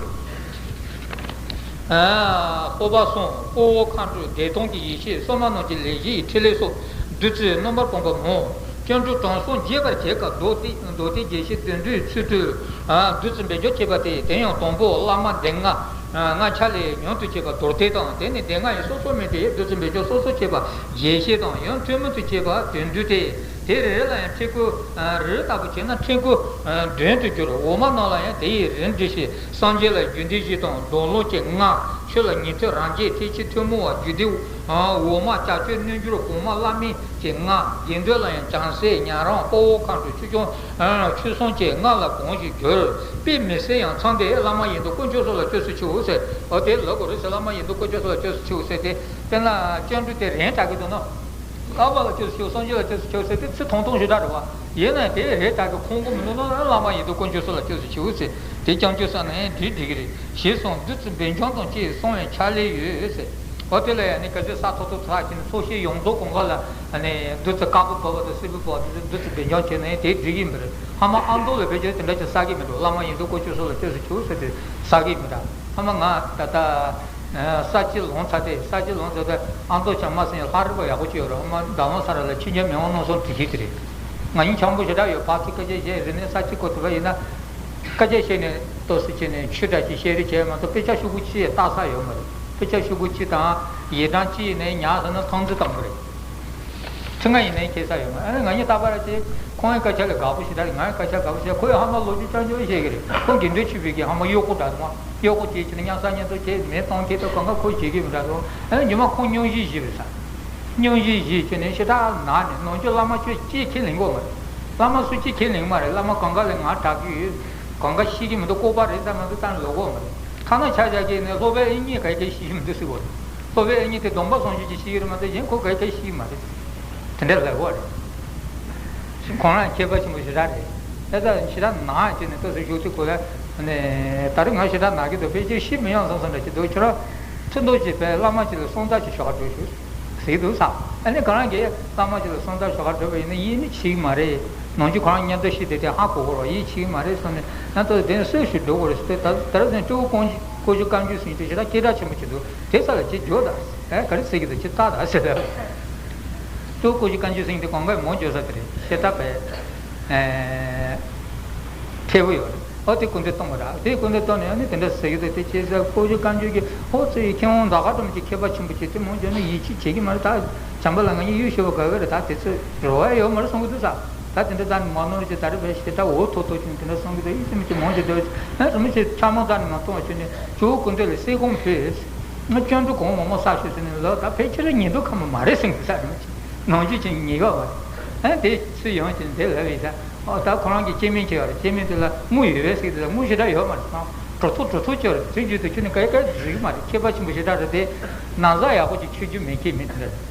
སྤོབས་པ་གསུམ། དཔའ་བོ་མཁའ་འགྲོ་བདེ་སྟོང་གི་ཡེ་ཤེས། སྲུང་མ་རྣམས་ཀྱི་ལས་བཞི་ཡི་ཕྲིན་ལས་སོགས་བདུད་རྩིའི་རྣམ་པར་སྤངས་པ་མོ། སྐྱབས་འགྲོ་དྲང་སྲོང་རྒྱས་པར་བྱེད་དཀའ། མདོ་སྡེ་མདོ་སྡེ་རྒྱས་བཤད་བདུད་འདུལ་ཚུལ་བསྟོད། བདུད་རྩི་འབེབས་སྦྱོར་བྱེད་པ་སྟེ། དེ་ཡང་དང་པོ་བླ་མ་སྡེ་ལྔ། ལྔ་ཆ་ལས་ཉུང་དུ་བྱས་པ་མདོར་བསྟན་དང་། དེ་ནས་སྡེ་ལྔ་ཡི་སོ་སོར་དམིགས་ཏེ་བདུད་རྩི་འབེན་བྱང་སོ་སོར་བྱས་པ་རྒྱས་བཤད་དང་། ཡང་ཐུན་མོང་དུ་བྱས་པ་དོན་བསྡུ་སྟེ། དེ་རེ་རེ་ལ་ཡང་ཕྲད་སྐུད་རེ་ལྟ་བུ་བྱས་ན་ཕྲད་སྐུད་བདུན་དུ་འགྱུར། འོག་མ་རྣམས་ལ་ཡང་དེ་ཡི་རིམ་བསྒྲིགས་ཤིང་། སངས་རྒྱས་ལ་རྒྱུད་སྡེ་བཞི་དང་། མདོ་ལུགས་ཀྱི་ལྔ། ཆོས་ལ་ཉན་ཐོས་རང་རྒྱལ། ཐེག་ཆེན་ཐུན་མོང་བ། རྒྱུད་སྡེ་འོག་མ་ལྕགས་ཀྱུ་རྣལ་འབྱོར། གོང་མ་བླ་མེད་ཀྱི་ལྔ། དགེ་འདུན་ལ་ཡང་བྱང་སེམས་ཉན་རང་དཔའ་བོ་མཁའ་འགྲོ་ཆོས་སྐྱོང་ཆོས་སྲུང་བཅས་ལྔ་ལ་གང་ཞིག་འགྱུར། དཔེ་མི་སྲིད་ཡང་། ཚངས་ཏེ་བླ་མ་ཡིན་དུ་དཀོན་མཆོག་གསུམ་ལ་བཅོས་སུ་མཆིའོ་ཟེར། འོ་དེ་ལབ་དགོས་རེད་ཟེར། བླ་མ་ཡིན་དུ་དཀོན་མཆོག་གསུམ་ལ་བཅོས་སུ་མཆིའོ་ཟེར་ཏེ། དཔེར་ན་སྤྱོད་འཇུག་དེ་རིང་དྲག་གི་འདུག་ན། བླ་མ་ལ་བཅོས་སུ་མཆིའོ། སངས་རྒྱས་ལ་བཅོས་སུ་མཆིའོ་ཟེར་ཏེ་ཚིག་ཐུང་ཐུང་ཞེ་དྲག་རེད་བ། ཡིན་ནའི་དེ་རེད་དྲག་གི་ཁོང་ཁོ་མི་འདུག་ན། བླ་མ་ཡིན་དུ་དཀོན་མཆོག་གསུམ་ལ་བཅོས་སུ་མཆིའོ་ཟེར། དེ་རྐྱང་བཅོས་ས་ན་ཡང་འགྲིག་འགྲིག་གི་རེད། ཞེས་གསུངས། བདུད་རྩི་འབེན་བྱང་དང་བཅས་གསུངས་པའི་ཕྱག་ལེན་ཡོད་ཟེར། འོ་དེ་ལ་ཡང་ནི་ག་ཚོད་ས་ཐོག་ཐོག་ཚགས་ཀྱི་ནི་ཚོགས་ཞིང་ཡོངས་རྫོགས་གང་ག་ལ་ནི་བདུད་རྩི་དཀར་པོ་བབས་པ་དང་སེར་པོ་བབས་པ་དེ་བདུད་རྩི་འབེན་བྱང་བྱས་ན་ཡང་དེ་འགྲིག་གི་མི་རེད། ཕ་མ་ཨ་མདོ་ལ་བེད་སྤྱོད་དེ་འདྲ་ཅིག་ས་གི་མི་འདུག་བླ་མ་ཡིན་དུ་དཀོན་མཆོག་གསུམ་ལ་བཅོས་སུ་མཆིའོ་ཟེར་དེ་ས་གི་མི་འདུག་ཕ་མ་ང་ད་ལྟ་ས་བྱི་ལོང་ཚར་ཏེ། ས་བྱི་ལོང་ཚར་ཏེ་ཨ་མདོ་བྱང་མ་སེང་ལྷ་རིས་པ་ཡག་པོ་ཅིག་ཡོད་རེད། ཨ་མ་ཟླ་བ་ས་ར་ལ་ཁྱི་ཉ་མེ་དབང་རྣམ་གསུམ་དེ་ཤི་དེ་རེད། ང་གཉིས་འཆམ་པོ་ཞེ་དྲག་ཡོད། ཕར་ཚུར་སྐད་ཆ་བཤད། རེ་ནས་ས་བྱི་ཁོ་དེ་བ་ཡིན་ན། སྐད་ཆ་བཤད་ནས་ཏོག་ཙམ་བྱས་ནས་ཆུ་འདྲ་ཞིག་བཤད་རེས་བྱས་མ་གཏོགས་དཔེ་ཆ་ཤོག་གུ་གཅིག་ལྟ་ས་ཡོད་མ་རེད། དཔེ་ཆ་ཤོག་གུ་གཅིག་དང་ཡིག་ཐང་གཅིག་ཡིན་ནའི་ཉར་ཟེར་ན་ཐང་རྩི་བཏང་གི་རེད། ཁྲི་ང་ཡིན་ནའི་ཁྱེད་ས་ཡོད་མ་རེད། ང་གཉིས་རྟག་པར་བྱས། ཁོང་གི་སྐད་ཆ་ལ་དགའ་པོ་ཞེ་དྲག་རེད། ང་གི་སྐད་ཆ་དགའ་པོ་ཞེ་དྲག་ཁོ་ཡང་ཧ་མ་ལོ་རྒྱུས་རྐྱང་རྐྱང་བཤད་གི་རེད། ཁོ་དགེ་འདུན་ཆོས་འཕེལ་གྱི་ཧ་མ་གཡོག་པོ་འདྲ་རེད་མ། གཡོག་པོ་བྱས་བྱས་ནས་མཉམ་ཟ་མཉམ་འཐུང་བྱས། མེ་གཏོང་ཁྱེད་ཚོ་གང་ག་ཁོ་བྱེད་གི་མི་འདྲ་རོ། ཨ་ནི་རྗེས་མ་ཁོང་སྙུང་གཞི་བཞེས་པ་རེད་ས། སྙུང་གཞི་བཞེས་བྱས་ནས་ཞེ་དྲག་ན་ནས། ནམ་རྒྱུན་བླ་མ་ཁྱོད་ཅིག་ཁས་ལེན་གོ་མ་རེད། བླ་མ་སུ་གཅིག་ཁས་ལེན་མ་རེད། བླ་མ་གང་ག་ལ་ང་དྲག་གི་ཡོད། གང་ག་ཤེས་ཀྱི་མི་འདུག་ལྐུགས་པ་རེད་ས་མ་གཏོགས་ད་ལོག་གོ་མ་རེད། ཐ་ན་ཆ་བཞག་གི་ནས་སློབ་དཔོན་དབྱིག་གཉེན་ག་གེ་ཤེས་ཀྱི་མི་འདུག་ཟེར་གོ་རེད། སློབ་དཔོན་དབྱིག་གཉེན་དེ་སྡོམ་པ་བཟུང་རྒྱུ་ཅིག་ཤེས་ཀྱི་རེད་མ་གཏོགས་གཞན་ཁོ་ག་གེ་ཤེས་ཀྱི་མ་རེད། དེ་འདྲ་ལབ་གོ་རེད། ཁོང་རང་མཁས་པ་ཆེན་པོ་ཞེ་དྲག་རེད། ཨེ་ད་ཞེ་དྲག་ན་བྱས་ནས་ལྟོས་ཟེར་ཞུ་དུས་ཁོ་ལ་ནས། ད་རེས་ང་ཞེ་དྲག་ན་གི་འདུག་ཕལ་ཆེར་ཤི་མི་ཡོང་བསམ་བསམ་འདྲ་ཞིག་འདུག་ཁྱོད་རང་ཐུགས་འདོད་ཅིག་བས་བླ་མ་ཅིག་ལ་གསུང་བརྡ་ཅིག་ཞུ་ག་འགྲོ་ཞུ་ཟེར་གི་འདུག་ས། ཨ་ནི་ཁོ་རང་གིས་བླ་མ་ཅིག་ལ་གསུང་བརྡ་ཞུ་ག་འགྲོ་བ་ཡིན་ན་ཡིད་ནི་ཆེས་ཀྱི་མ་རེད། ནམ་རྒྱུན་ཁོ་རང་མཉམ་དུ་ཤི་དེ་དེ་ཧ་གོ་གོ་རོགས། ཡིད་ཆེས་ཀྱི་མ་རེད་བསམ་ནས། ཡང་ལྟོས་དེ་ནས་སུས་ཞུ་འགྲོ་གོ་རེད་ཟེར་ཏེ། ད་ད་རེས་ནས་སྐྱེ་བོ་ཀུན་སྐུ་གཞོགས་བཀའ་འགྱུར་ཟེར་དེ་ཞེ་དྲག་སྐད་གྲགས་ཆེན་པོ་ཅིག་འདུག་དེ་ས་ལ་ཅིག་འཇོག་ད། ཨེ་ག་རེ་ཟེར་གི་འདུག་ཅིག་ལྟ་ད་ཟེར་ལ། སྐྱེ་བོ་ཀུན་སྐྱེ་བཀའ་འགྱུར་ཟེར་དེ་གང་ག་མོ་བརྗོད་ས་དེ་རེད། ཤེས་ཐབས་པས་ཨེ་ཐེ་བོ་ཡོད་རེད། ཨོ་དེ་སྐུ་འདེབས་གཏོང་བ་ར། དེ་སྐུ་འདེབས་གཏོང་ནས་ཨ་ནི་དེ་འདྲ་ཟེར་གི་འདུག་དེ་བྱས་ཙང་ཀུན་སྐྱེ་བཀའ་འགྱུར་གྱི་ཨོ་ཙི་ཡི་མཁས་དབང་ཟླ་དཀར་སྒྲོལ་མ་གྱི་མཁས་པ་ཆེན་པོ་བྱས་ཏེ་མོ་བརྗོད་ན་ཡིད་ཆེས་བྱེད་ཀྱི་མ་རེད། ད་བྱམས་པ་ལ་ང་གཉིས་གཡུལ་ཞུ་བ་དགའ་བས་རེད། ད་དེ་ཚོ་རོ་བ་ཡོད་མ་རེད་གསུང་གི་འདུག་ས། ད་དེ་འདྲ་ད་ནི་མ་ནོར་གྱི་ད་རེས་བས་ཞེ་ད་འོ་ཐོག་ཐོག་ཅིག་དེ་འདྲ་གསུང་གི་འདུག་ཡིད་སེམས་ཀྱི་མོ་བརྗོད་འདུག་ཨ་རིན་པོ་ཆེ་ཆ་མོ་ད་ནི་མ་གཏོང་བ་བྱས་ནས་ཇོ་བོ་སྐུ་འདེབས་ལ་གསེར་སྒོང་ཕུལ། ང་སྐྱབས་འགྲོ་གོང་མ་མོ་ས་ཤོད་ཟེར་ནས་ལོ་ད་ཕལ་ཆེར་ཉིན་ཐོ་ཁ་མ་མ་རེད་ཟིན་གི་ས་རེད། མ་གཅིག་ནང་རྒྱུ་ཅན་ཉེས་པ་བ་རེད། ཨ་དེ་ཚུར་ཡོང་ཅིང་དེ་ལབ་ཡིན་ས། ཨོ་ད་ཁོ་རང་གི་སྐྱེ་དམན་ཅིག་ཡོད་རེད། སྐྱེ་དམན་དེ་ལ་དངུལ་ཡོད་པས་ཟེར་གི་དེ་ལ་དངུལ་ཞེ་དྲག་ཡོད་མ་རེད། ཚང་གྲོ་ཚོ་གྲོ་ཚོ་ཅིག་ཡོད་རེད། དེ་བརྒྱུད་དུ་ཁྱོད་ནི་ག་ག་འཛིན་གི་མ་རེད། མཁས་པ་ཆེན་པོ་ཞེ་དྲག་རེད་དེ། ན་བཟའ་ཡག་པོ་ཅིག་མཆོད་རྒྱུ་མེད་མཁན་མི་དེ་འདྲ་རེད།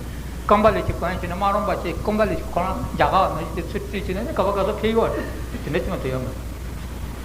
ཀམ་པ་ལི་ཅིག་གོན་བྱས་ནས་མ་རུངས་པ་ཅིག་ཀམ་པ་ལི་ཅིག་ཁོ་རང་རྒྱ་གར་བ་ནང་བཞིན་དེ་ཚུར་བཏུས་བྱས་ནས་ནི་ག་པ་ག་ས་ཕེབས་ཡོད་རེད། དེ་འདྲ་ཅིག་མ་དེ་ཡོད་མ་རེད།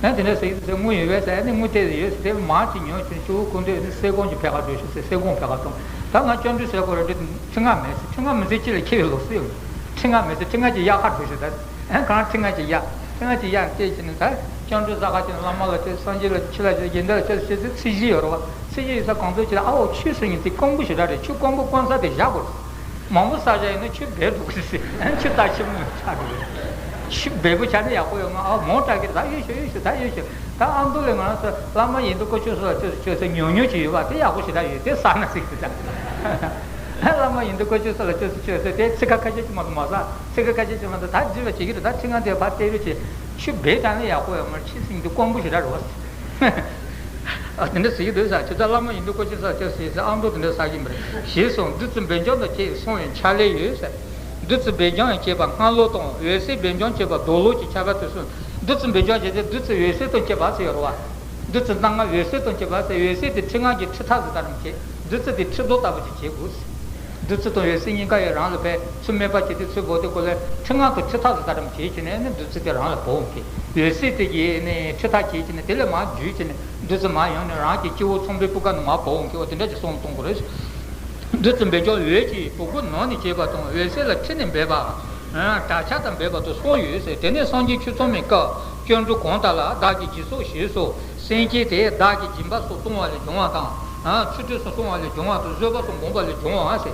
ཡང་དེ་འདྲ་ཟེར་གྱི་འདུག་ཟེར། དངུལ་ཡོད་པས་ཟེར་ནས་དངུལ་དེ་ཡོད་ཟེར་དེ་མར་ཅིག་ཉོས་བྱས་ནས་སྐྱོ་བོ་ཀུན་འདུས་ནི་གསེར་སྒོང་ཅིག་ཕེབས་ཀ་འགྲོ་ཤོག་ཟེར། གསེར་སྒོང་ཕེབས་ཀ་གཏོང་། ད་ང་སྐྱབས་འགྲོ་ཟེར་དགོས་རེད་དེ་ཁྲི་ང་མེད་ཟེར། ཁྲི་ང་མི་ཚེ་གཅིག་ལ་ཁེ་བའི་ལོ་སུ་ཡོད། ཁྲི་ང་མེད་ཟེར། ཁྲི་ང་ཅིག་གཡར་ཁ་འགྲོ་ཤོག་ད་ཨ་ཁ་རང་ཁྲི་ང་ཅིག་གཡར། ཁྲི་ང་ཅིག་གཡར་བལྟས་བྱས་ནས་ད་སྐྱབས་འགྲོ་ས་ག་ཅིག་ནས་བླ་མ་ལ་བལྟས། སངས་རྒྱས་ལ་ཆོས་ལ་བལྟས། དགེ་འདུན་ལ་བལྟས་ཟེར་ཚིག་བཞི་ཡོད་རེད་བ། ཚིག་བཞི་ཡོད་ས་གང་ཚོད་ཅིག་ལ་ཨ་འོ་ཆོས་ཟེར་མཁན་དེ་དཀོན་པོ་ཞེ་དྲག་རེད། ཆོས་དཀོན་པོ་དཀོན་ས་དེ་བཞག་དགོས་རེད། མང་པོ་བསགས་བཞག་ཡིན་ན་ཆུ་སྦལ་འགྲོ་གི་རེད་ཟེར། ཆུ་རྟ་ཆེན་པོ་ཆགས་འགྲོ་གི་རེད། ཆུ་སྦལ་པོ་ཆགས་ན་ཡག་པོ་ཡོད་མ། ཨ་མོ་སྐྲག་གི་རེད། ད་གཡུག་ཤོག་གཡུག་ཤོག་ད་གཡུག་ཤོག་ད་ཨ་མདོ་ལས་ང་རང་ཚོ་བླ་མ་ཡིན་དུ་དཀོན་མཆོག་གསུམ་ལ་བཅོས་སུ་བཅོས་ཟེར་ཉུང་ཉུང་ཅིག་ཡོད་པ་དེ་ཡག་པོ་ཞེ་དྲག་ཡོད། དེ་བསགས་ན་ཟེར་གི་རེད། བླ་མ་ཡིན་དུ་དཀོན་མཆོག་གསུམ་ལ་བཅོས་སུ་བཅོས་ཟེར་དེ་ཚིག་ཁ་ཁ་ཤས་ཅིག་མ་གཏོགས་མ་བསགས། ཚིག་ཁ་ཁ་ཤས་ཅིག་མ་གཏོགས་ད་འདྲི་བ་བྱེད་ཀྱི་རེད། ད་ཁྲི་ང་དེ་ཕར་སྟེར་རོགས་བྱེད། ཆུ་སྦལ་ཆགས་ན་ཡག་པོ་ཡོད་མ་རེད། ཆུ་སྲིན་དུ་དཀོན་པོ་ཞེ་དྲག་རེད་བ། ཨ་དེ་འདྲ་ཟེར་གྱི་འདུག་ཟེར། ཁྱོད་ཚོ་བླ་མ་ཡིན་དུ་དཀོན་མཆོག་གསུམ་ལ་བཅོས་སུ་བཅོས་ཟེར། ཨ་མདོ་དེ་འདྲ་ཟེར་གྱི་མ་རེད། ཞེས་གསུངས། བདུད་རྩི་འབེན་བྱང་དང་བཅས་གསུངས་པའི་ཕྱག་ལེན་ཡོད་ཟེར། བདུད་རྩི་འབེན་བྱང་ཡང་བཅས་པ་སྔ་ལོགས་དང་། འོད་གསལ་འབེན་བྱང་བཅས་པ་མདོ་ལོགས་ཀྱི་ཁྱད་པར་དུ་གསུངས། བདུད་རྩི་འབེན་བྱང་བྱས་ཏེ་བདུད་རྩི་འོད་གསལ་དང་བཅས་པ་ཟེར་ཡོད་རེད་བ། བདུད་རྩི་སྣ་ལྔ་འོད་གསལ་དང་བཅས་པ་ཟེར། འོད་གསལ་དེ་ཁྲི་ལྔ་གི་ཁྲི་ཐག་ཟེར་ལྟར་བྱེད། བདུད་རྩི་དེ་ཁྲི་རྡོ་ལྟ་བུ་ཅིག་བྱེད་དགོས། བདུད་རྩི་དང་འོད་གསལ་གཉིས་ཀ་ཡང་རང་ལ་བས་ཚུར་མེད་པ་བྱས་ཏེ་ཚུར་བོར་ཏེ་ཁོ་ལ་ཁྲི་ལྔ་དང་ཁྲི་ཐག་ཟེར་ལྟར་བྱེད་བྱས་ནས་ནི་བདུད་རྩི་དེ་རང་ལ་བོར་འོང་གི། འོད་གསལ་དེ་གིས་ནི་ཁྲི་ཐག་བྱེད་བྱས་ནས་དེ་ལས་མར་བརྒྱུད་བྱས་ནས་བདུད་རྩི་མར་ཡོང་ནས་རང་གི་སྤྱི་བོ་ཚངས་པའི་སྤུས་ཀ་ནས་མར་བོར་འོང་གི། འོ་དེ་འདྲ་ཅིག་གསུངས་གཏོང་དགོས་རེད། བདུད་རྩི་འབེན་བྱང་འོད་ཀྱི་བུ་གུ་ནང་ནས་བྱེད་པ་དང་། འོད་གསལ་ལ་ཁྲི་ནས་འབེབས་པ། བྲག་ཆ་དང་འབེབས་པ་དང་གསུམ་ཡོད་ཟེར། དེ་ནས་སངས་རྒྱས་ཆོས་ཚོགས་མའི་སྐབས་སྐྱབས་འགྲོ་གང་དག་ལ་བདག་གིས་སྦྱིན་སོགས་ཞེས་སོགས་སེམས་ཅན་དེ་བདག་གིས་སྦྱིན་པ་སོགས་གཏོང་བ་ལས་བྱུང་བ་དང་། ཚུལ་ཁྲིམས་སུ་སྲུང་བ་ལས་བྱུང་བ་དང་། བཟོད་པ་སོགས་བསྒོམས་པ་ལས་བྱུང་བ་ཟེར།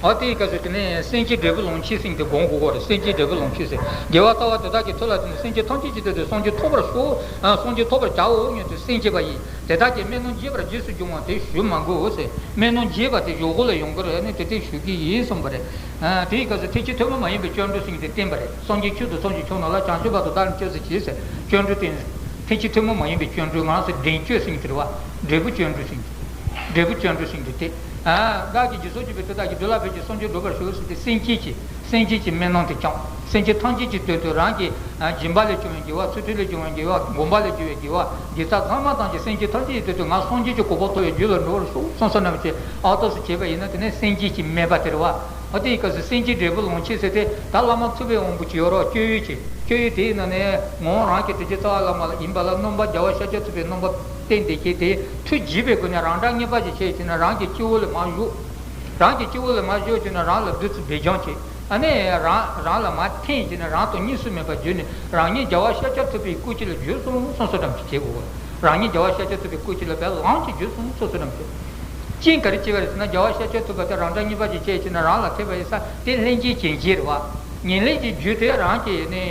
འོ་དེའི་སྐབས་སུ་དེ་ནས་སེམས་བསྐྱེད་འབྲས་བུ་ལོངས་སྤྱོད་ཟེར་དེ་སྒོམ་དགོས་ཀྱི་རེད། སེམས་བསྐྱེད་འབྲས་བུ་ལོངས་སྤྱོད་ཟེར། དགེ་བ་ལྟ་བ་དེ་དག་གི་མཐུ་ལ་བརྟེན་ནས་སེམས་ཅན་ཐམས་ཅད་ཀྱི་དོན་དུ་སངས་རྒྱས་ཐོབ་པར་ཤོག །སངས་རྒྱས་ཐོབ་པར་བྱའོ་སྙམ་དུ་སེམས་བསྐྱེད་པ་ཡིན། དེ་དག་གིས་སྨོན་ལམ་རྒྱས་པར་རྗེས་སུ་འཇུག་པ་དེ་ཞུ་མ་དགོས་ཟེར། སྨོན་ལམ་རྒྱས་པ་དེ་གཞུག་གུ་ལ་ཡོང་གི་རེད། ཨ་ནི་དེ་དེ་ཞུ་གི་ཡིན་གསུངས་པ་རེད། དེའི་སྐབས་སུ་ཐེག་ཆེན་ཐུན་མོང་མ་ཡིན་པའི་སྤྱོད་འབྲས་ཟེར་དེ་བསྟན་པ་རེད། སངས་རྒྱས་ཆོས་དང་ཐམས་ཅད་མཆོག་རྣམས་ལ། བྱང་ཆུབ་བར་དུ་བདག་ནི་སྐྱབས་སུ་མཆི་ཟེར་སྤྱོད་འབྲས་བསྟན། ཐེག་ཆེན་ཐུན་མོང་མ་ཡིན་པའི་སྤྱོད་འབྲས། ང་རང་ཚོ་འབྲས་སྤྱོད་ཟེར་གྱི་རེད་བ། འབྲས་བུ་སྤྱོད་འབྲས་ཟེར་གྱི། འབྲས་བུ་སྤྱོད་འབྲས་ཟེར་གྱི་དེ། བདག་གིས་སྦྱིན་སོགས་བགྱིས་པའི་དེ་དག་གིས། འདི་ལ་ཕན་ཕྱིར་སངས་རྒྱས་འགྲུབ་པར་ཤོག་ཟེར་ཏེ་སེམས་བསྐྱེད་ཀྱི། སེམས་བསྐྱེད་ཀྱི་སྨོན་ལམ་དེ་བསྐྱངས། སེམས་ཅན་ཐམས་ཅད་ཀྱི་དོན་དུ་རང་གི་སྦྱིན་པ་ལས་བྱུང་བའི་དགེ་བ། ཚུལ་ཁྲིམས་ལས་བྱུང་བའི་དགེ་བ། སྒོམ་པ་ལས་བྱུང་བའི་དགེ་བ། དགེ་རྩ་ཚང་མ་ཐམས་ཅད་སེམས་ཅན་ཐམས་ཅད་ཀྱི་དོན་དུ་ང་སངས་རྒྱས་ཀྱི་གོ་འཕང་ཐོབ་པའི་རྒྱུ་ལ་འགྲོ་བར་ཤོག་བསམ་བསམ་བསམ་བྱས་ཨ་ཏོག་ཙམ་བྱས་པ་ཡིན་ན། དེ་ནས་སེམས་བསྐྱེད་ཀྱི་སྨོན་པ་དེ་རེད་བ། འོ་དེའི་སྐབས་སུ་སེམས་བསྐྱེད་འབྲས་བུ་ལོངས་སྤྱོད་ཟེར་ཏེ། ད་བླ་མ་ཐུབ་པའི་དབང་པོ་ཅིག་ཡོད་རེད། སྤྱོད་ཡུལ་གྱི། སྤྱོད་ཡུལ་དེའི་ནང་ནས་ངོ་བོ་རང་གི་དྲིན་ཅན་རྩ་བ་བླ་མ་ལ་ཡིན་པ་ལ་སྣོན་པ་རྒྱལ་བ་ཤཱཀྱ་ཐུབ་པའི་སྣོན་པ་བསྟེན་ཏེ་བྱས་ཏེ། མཐུ་བགྱིས་པའི་སྒོ་ནས་རང་སྒྲ་སྙན་པ་ཞིག་བྱས་བྱས་ནས་རང་གི་སྤྱི་བོ་ལ་མར་བཞུགས། རང་གི་སྤྱི་བོ་ལ་མར་བཞུགས་བྱས་ནས་རང་ལ་བདུད་རྩི་སྦས་སྦྱང་བྱས། ཨ་ནི་རང་རང་ལ་མར་འཐེན་བྱས་ནས་རང་དང་གཉིས་སུ་མེད་པར་གྱུར་ནས། རང་ཉིད་རྒྱལ་བ་ཤཱཀྱ་ཐུབ་པའི་སྐུ་ཅིག་ལ་གྱུར་སོང་བསམ་བསམ་ཙམ་ཞིག་བྱེད་དགོས། རང་ཉིད་རྒྱལ་བ་ཤཱཀྱ་ཐུབ་པའི་སྐུ་ཅིག་ལ་བས་ལམ་གྱིས་གྱུར་སོང་བསམ་བསམ་ཙམ་ཞིག་རྐྱེན་ག་རེ་བྱས་པ་རེད་ཟེར་ན། རྒྱལ་བ་ཤཱཀྱ་ཐུབ་པ་དེ་རང་སྒྲ་སྙན་པ་ཞིག་བྱས་བྱས་ནས་རང་ལ་ཐེབས་པ་ཡིན་ཙང་། དེ་ལྷན་སྐྱེས་སྦྱིན་བྱེད་རེད་བ། ཉེར་ལེན་གྱི་རྒྱུ་དེ་རང་གི་ནི་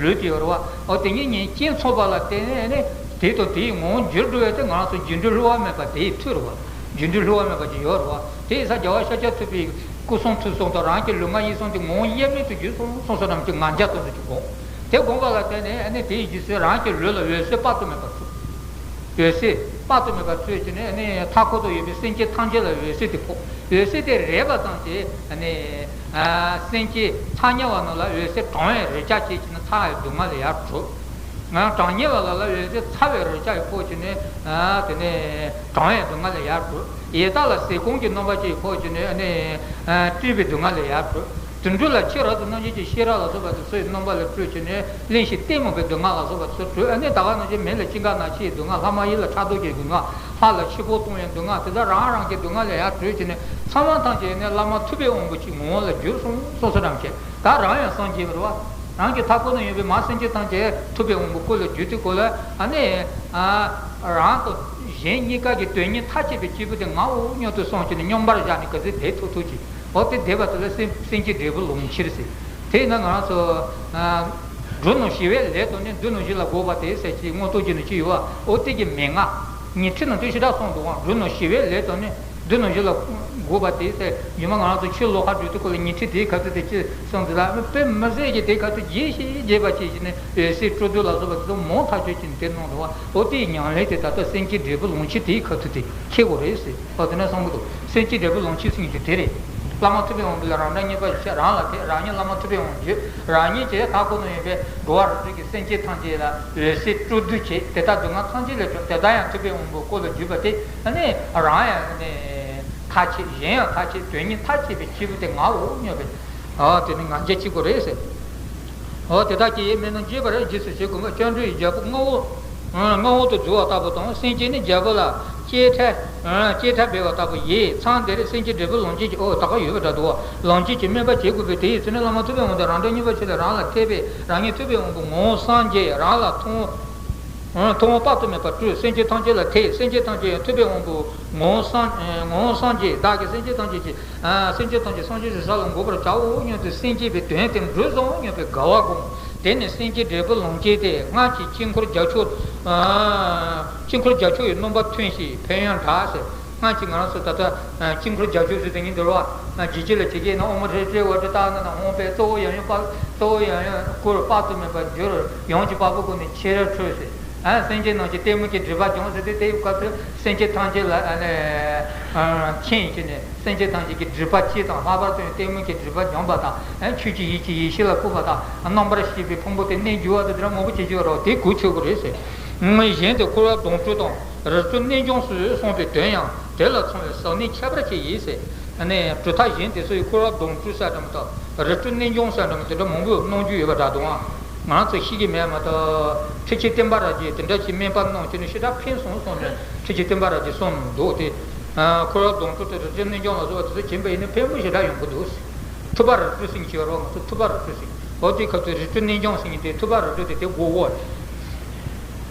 ལུས་དེ་ཡོད་རེད་བ། འོ་དེ་ཉིད་ཉིད་རྐྱེན་ཚོགས་པ་ལ་བརྟེན་ནས་ནི་དེ་དང་དེའི་ངོ་བོ་འགྱུར་འགྲོ་བས། དེ་ང་རང་ཚོ་རྒྱུ་འབྲས་བསླུ་བ་མེད་པ་དེའི་མཐུ་རེད་བ། རྒྱུ་འབྲས་བསླུ་བ་མེད་པ་ཅིག་ཡོད་རེད་བ། དེ་ཡིན་ཙང་རྒྱལ་བ་ཤཱཀྱ་ཐུབ་པའི་སྐུ་གསུང་ཐུགས་གསུམ་དང་རང་གི་ལུས་ངག་ཡིད་གསུམ་དེ་ངོ་བོ་དབྱེར་མེད་དུ་གྱུར་སོང་བསམ་བསམ་ཙམ་ཅིག་ངར་འཇའ་ཙམ་ཅིག་བསྒོམ། དེ་བསྒོམས་པ་ལ་བརྟེན་ནས་ཨ་ནི་དེའི་རྗེས་སུ་རང་གི་ལུས་ལ་འོད་ཟེར་དཔག་ཏུ་མེད་པ་འཕྲོས། འོད་ཟེར་དཔག་ཏུ་མེད་པ་འཕྲོས་བྱས་ནས་ཨ་ནི་མཐའ་འཁོར་དུ་ཡོད་པའི་སེམས་ཅན་ཐམས་ཅད་ལ་འོད་ཟེར་དེ་ཕོག་འོད་ཟེར་དེ་རེག་པ་ཙམ་གྱིས་ཨ་ནི་སེམས་ཅན་ཚ་དམྱལ་བ་རྣམས་ལ་འོད་ཟེར་གྲང་བའི་རེག་བྱ་བྱས་བྱས་ནས་ཚ་བའི་སྡུག་བསྔལ་ལས་ཡར་གྲོལ། ང་གྲང་དམྱལ་བ་ལ་ལ་འོད་ཟེར་ཚ་བའི་རེག་བྱ་ཡིས་ཕོག་བྱས་ནས། ཨ་དེ་ནས་གྲང་བའི་སྡུག་བསྔལ་ལས་ཡར་གྲོལ། ཡི་དྭགས་ལ་ཟས་སྐོམ་གྱི་རྣམ་པ་ཅན་ཡིས་ཕོག་བྱས་ནས་ཨ་ནི་ཨ་བཀྲེས་པའི་སྡུག་བསྔལ་ལས་ཡར་གྲོལ། དུད་འགྲོ་ལ་ཕྱི་རོལ་དུ་རྣམ་ཤེས་ཀྱི་ཤེས་རབ་ལ་སོགས་པ་དེ་ཚོའི་རྣམ་པ་ལས་སྤྲུལ་བྱས་ནས་གླེན་ཞིང་ལྟད་མོ་བའི་སྡུག་བསྔལ་ལ་སོགས་པ་དེ་ཚོ་གྲོལ། ཨ་ནི་ད་ག་ནང་བཞིན་མེ་ལ་ཤིང་འགགས་ན་འཆི་བའི་སྡུག་བསྔལ། ལྷ་མ་ཡིན་ལ་ཕྲག་དོག་གི་སྡུག་བསྔལ། ལྷ་ལ་འཆི་འཕོ་ལྟུང་བའི་སྡུག་བསྔལ། དེ་དག་རང་རང་གི་སྡུག་བསྔལ་ལས་ཡར་གྲོལ་བྱས་ནས་ཚང་མ་ཐམས་ཅད་ནི་བླ་མ་ཐུབ་པའི་དབང་པོ་ཅིག་ངོ་བོ་ལ་གྱུར་སོང་བསམ་བསམ་ཙམ་བྱས། ད་རང་ཡང་སངས་རྒྱས་པ་རེད་བ། རང་གི་མཐའ་འཁོར་ན་ཡོད་པའི་མ་སེམས་ཅན་ཐམས་ཅད་ཐུབ་པའི་དབང་པོ་སྐུ་ལ་གྱུར་དུས་སྐོར་ལ་ཨ་ནི། ཨ་རང་དང་གཞན་གཉིས་ཀ་གི་དོན་གཉིས་མཐའ་ཕྱིན་པའི་སྐྱེས་བུ་དེ་ངའོ་སྙམ་དུ་བསམ་བྱས་ནས་སྙོམས་པར་བཞག་ནས་ག་ཚོད་བསྡད་ཐུབ་ཐུབ་ཀྱིས། འོ་དེ་བསྡད་པ་དེ་ལ་སེམས་སེམས་བསྐྱེད་འབྲས་བུ་ལོངས་སྤྱོད་ཟེར། དེས་ན་ང་རང་ཚོ་ཨ་འབྲུ་རྣམས་ཞི་བའི་ལས་དང་ནི། བདུད་རྣམས་ཞི་ལ་བསྒོ་བ་སྟེ་ཟེར་གྱི་མངོན་རྟོགས་རྒྱན་ནས་ཅི་ཡོད་བ། འོ་དེ་གི་མན་ངག་ཉི་ཁྲི་ནང་དུ་ཞེ་དྲག་གསུངས་འདུག་བ། འབྲུ་རྣམས་ཞི་བའི་ལས་དང་ནི། བདུད་རྣམས་ཞི་ལ་བསྒོ་བ་སྟེ་ཟེར། རྗེས་མ་ང་རང་ཚོ་ཆོས་ལོག་ཁ་བགྲོད་དུས་སྐོར་ལ་ཉི་ཁྲི་དེའི་ཁ་ཐུག་དེ་ཅི་གསུངས་འདུག་ལ། དཔེ་མི་སྲིད་ཀྱི་དེའི་ཁ་ཐུག་རྒྱས་ཤིང་རྒྱས་པ་བྱས་ཤིང་ནས་འོད་ཟེར་སྤྲོ་བསྡུ་ལ་སོགས་པ་དེ་ཚོ་མང་ཐག་ཆོད་ཅིག་དེ་གནང་འདུག་བ། འོ་དེའི་ཉམས་ལེན་དེ་ད་ལྟ་སེམས་བསྐྱེད་འབྲས་བུ་ལོངས་སྤྱོད་དེའི་ཁ་ཐུག་དེ་འཁྱེར་དགོས་རེད་ཟེར། འོ་དེ་ནས་གསུང་གི་འདུག་སེམས་བསྐྱེད་འབྲས་བུ་ལོངས་སྤྱོད་ཟེར་མཁན་དེ་དེ་རེད། བླ་མ་ཐུབ་པའི་དབང་པོ་ལ་རང་སྒྲ་སྙན་པ་ཞིག་བྱས། རང་ལ་དེ་རང་ཉིད་བླ་མ་ཐུབ་པའི་དབང་པོ་བརྗོད། རང་ཉིད་ཀྱི་མཐའ་འཁོར་ན་ཡོད་པའི་འགྲོ་བ་རིགས་དྲུག་གི་སེམས་ཅན་ཐམས་ཅད་ལ་འོད་ཟེར་སྤྲོ་བསྡུ་བྱས། དེ་དག་སྡུག་བསྔལ་ཐམས་ཅད་ལས་གྲོལ། དེ་དག་ཡང་ཐུབ་པའི་དབང་པོའི་སྐུ་ལ་གྱུར་པ་དེ་ནི་རང་ཡང་ནི་ཐར་བྱེད། གཞན་ཡང་ཐར་བྱེད། དོན་གཉིས་མཐའ་ཕྱིན་པའི་སྐྱེས་བུ་དེ་ངའོ་སྙམ་པའི། འོ་དེ་ནི་ང་རྒྱལ་གཅིག་པུ་རེད་ཟེར། འོ་དེ་དག་གིས་སྨོན་ལམ་རྒྱས་པར་རྗེས་སུ་བྱེད་དགོས་པ། སྤྱོད་འབྲས་རྒྱལ་པོ་མངའ་འོག་མངའ་འོག་ཏུ་འཛུལ་བ་ལྟ་བུ་དང་། སེམས་ཅན་ནི་རྒྱལ་པོ་ལ་གཅེས་ཕྲད། གཅེས་ཕྲད་འབད་བ་ལྟ་བུ་ཡིས། མཚམས་འདིར་སེམས་བསྐྱེད་འབྲས་བུ་ལོངས་སྤྱོད་ཀྱི། འོ་ད་ག་ཡོད་པ་འདྲ་འདུག་ལོངས་སྤྱོད་ཀྱི་སྨོན་པ་བྱེད་དགོས་པས། དེ་ཡི་ཚུལ་ནི་བླ་མ་ཐུབ་པའི་དབང་དུ་རང་སྒྲ་སྙན་པ་ཞིག་ལས་རང་ལ་ཐེབས་པས་རང་ཉིད་ཐུབ་པའི་དབང་པོ་ངོ་བོ་སངས་རྒྱས། རང་ལ་མཐོང་མཐོང་བ་དཔག་ཏུ་མེད་པ་སྤྲུལ། སེམས་ཅན་ཐམས་ཅད་ལ་ཐེབས། སེམས་ཅན་ཐམས་ཅད་ཡང་ཐུབ་པའི་དབང་པོ་ངོ་བོ་སངས་ངོ་བོ་སངས་རྒྱས། བདག་གིས་སེམས་ཅན་ཐམས་ཅད་ཀྱི། སེམས་ཅན་ཐམས་ཅད་སངས་རྒྱས་ཀྱི་ས་ལ་འགོད་པར་བྱའོ་སྙམ་དུ་སེམས་བསྐྱེད་པའི་དོན་དེ་འགྲུབ་སོང་སྙམ་པའི་དགའ་བ་བསྒོམ། དེ་ནས་སེམས་བསྐྱེད་འབྲས་བུ་ལོངས་སྤྱོད་དེ། སྔར་གྱི་དཀྱིལ་འཁོར་རྒྱ་མཆོག་དཀྱིལ་འཁོར་རྒྱ་མཆོག་གི་སྣུམ་པ་ཐོན་ཞིང་ཕན་ཡོན་དྲག་ཟེར། སྔར་གྱི་ང་རང་ཚོ་ད་ལྟ་དཀྱིལ་འཁོར་རྒྱ་མཆོག་ཟེར་དེ་ཉིད་འདུལ་བ། རྗེ་བཅུ་ལ་ཇི་སྐད་ན། དབུ་མ་རིགས་དྲུག་ཝ་ཊ་ཏ་ན་ན་ཧོང་པས། གཙོ་བོ་ཡང་ཡང་དཔག་གཙོ་བོ་ཡང་ཡང་སྐུར་དཔག་ཏུ་མེད་པར་གྱུར། ཡང་གཅིག་དཔའ་བོའི་སྒོ་ནས་ཆེར་འཕྲོས་ཟེར། ཨ་སེམས་ཅན་རྣམས་ཀྱི་ལྟད་མོ་གི་སྒྲིབ་པ་སྦྱངས་ཟེར་ཏེ། དེའི་སྐབས་སུ་སེམས་ཅན་ཐམས་ཅད་ལ་ཨ་ནི་མཁྱེན་བྱས་ནས་སེམས་ཅན་ཐམས་ཅད་ཀྱི་སྒྲིབ་པ་བཅས་དང་ལྷག་པར་དུ་ཡང་ལྟད་མོ་གི་སྒྲིབ་པ་སྦྱངས་པ་དང་། ཨ་ཆོས་ཀྱི་ཡིད་ཀྱི་ཡེ་ཤེས་ལ་བཀོད་པ་དང་། རྣམ་པར་ཤེས་པའི་ཕུང་པོ་དེ་གནས་འགྱུར་བ་དང་དེ་འདྲ་མང་པོ་བྱེད་ཀྱི་ཡོད་རེད། དེ་གོ་ཆོད་དགོས་རེད་ཟེར། གཞན་དུ་འཁོར་བ་དོང་སྤྲུགས་དང་རི་ཁྲོད་རྣལ་འབྱོར་སུ་གསུངས་པའི་དོན་ཡང་དེ་ལ་མཚུངས་པའི་ཟབ་གནད་ཁྱད་པར་ཅན་ཡིན་ཟེར། ཨ་ནི་གྲུབ་མཐའ་གཞན་དེ་ཚོ་ཡི་འཁོར་བ་དོང་སྤྲུགས་ཟེར་འདྲ་མི་འདུག་རི་ཁྲོད་རྣལ་འབྱོར་ཟེར་འདྲ་མི་དེ་འདྲ་མང་པོ་གནང་རྒྱུ་ཡོད་པ་འདྲ་འདུག་ཨ། ང་རང་ཚོ་ཤེས་ཀྱི་མེད་མ་གཏོགས། ཁྲི་ཆེན་བསྟན་པ་རབ་རྒྱས་དེ་འདྲ་ཞིག་སྨན་པ་གནང་བྱས་ནས་ཞེ་དྲག་ཕན་སོང་གསུངས་ནས་ཁྲི་ཆེན་བསྟན་པ་རབ་རྒྱས་གསུངས་འདུག་སྟེ། ཨ་འཁོར་བ་དོང་སྤྲུགས་དང་རི་ཁྲོད་རྣལ་འབྱོར་ལ་སོགས་པ་དེ་ཚོ་བྱིན་པ་ཡིན་ན་ཕན་པོ་ཞེ་དྲག་ཡོང་གི་འདུག་ཐུབ་པ་རི་ཁྲོད་ཟེར་གྱི་ཡོད་རེད་བ། ང་ཚོ་ཐུབ་པ་རི་ཁྲོད་ཟེར་གྱི། འོ་དེའི་སྐབས་སུ་རི་ཁྲོད་རྣལ་འབྱོར་ཟེར་གྱི་དེ་ཐུབ་པ་རི་ཁྲོད་དེ་དེ་དགོས་གོ།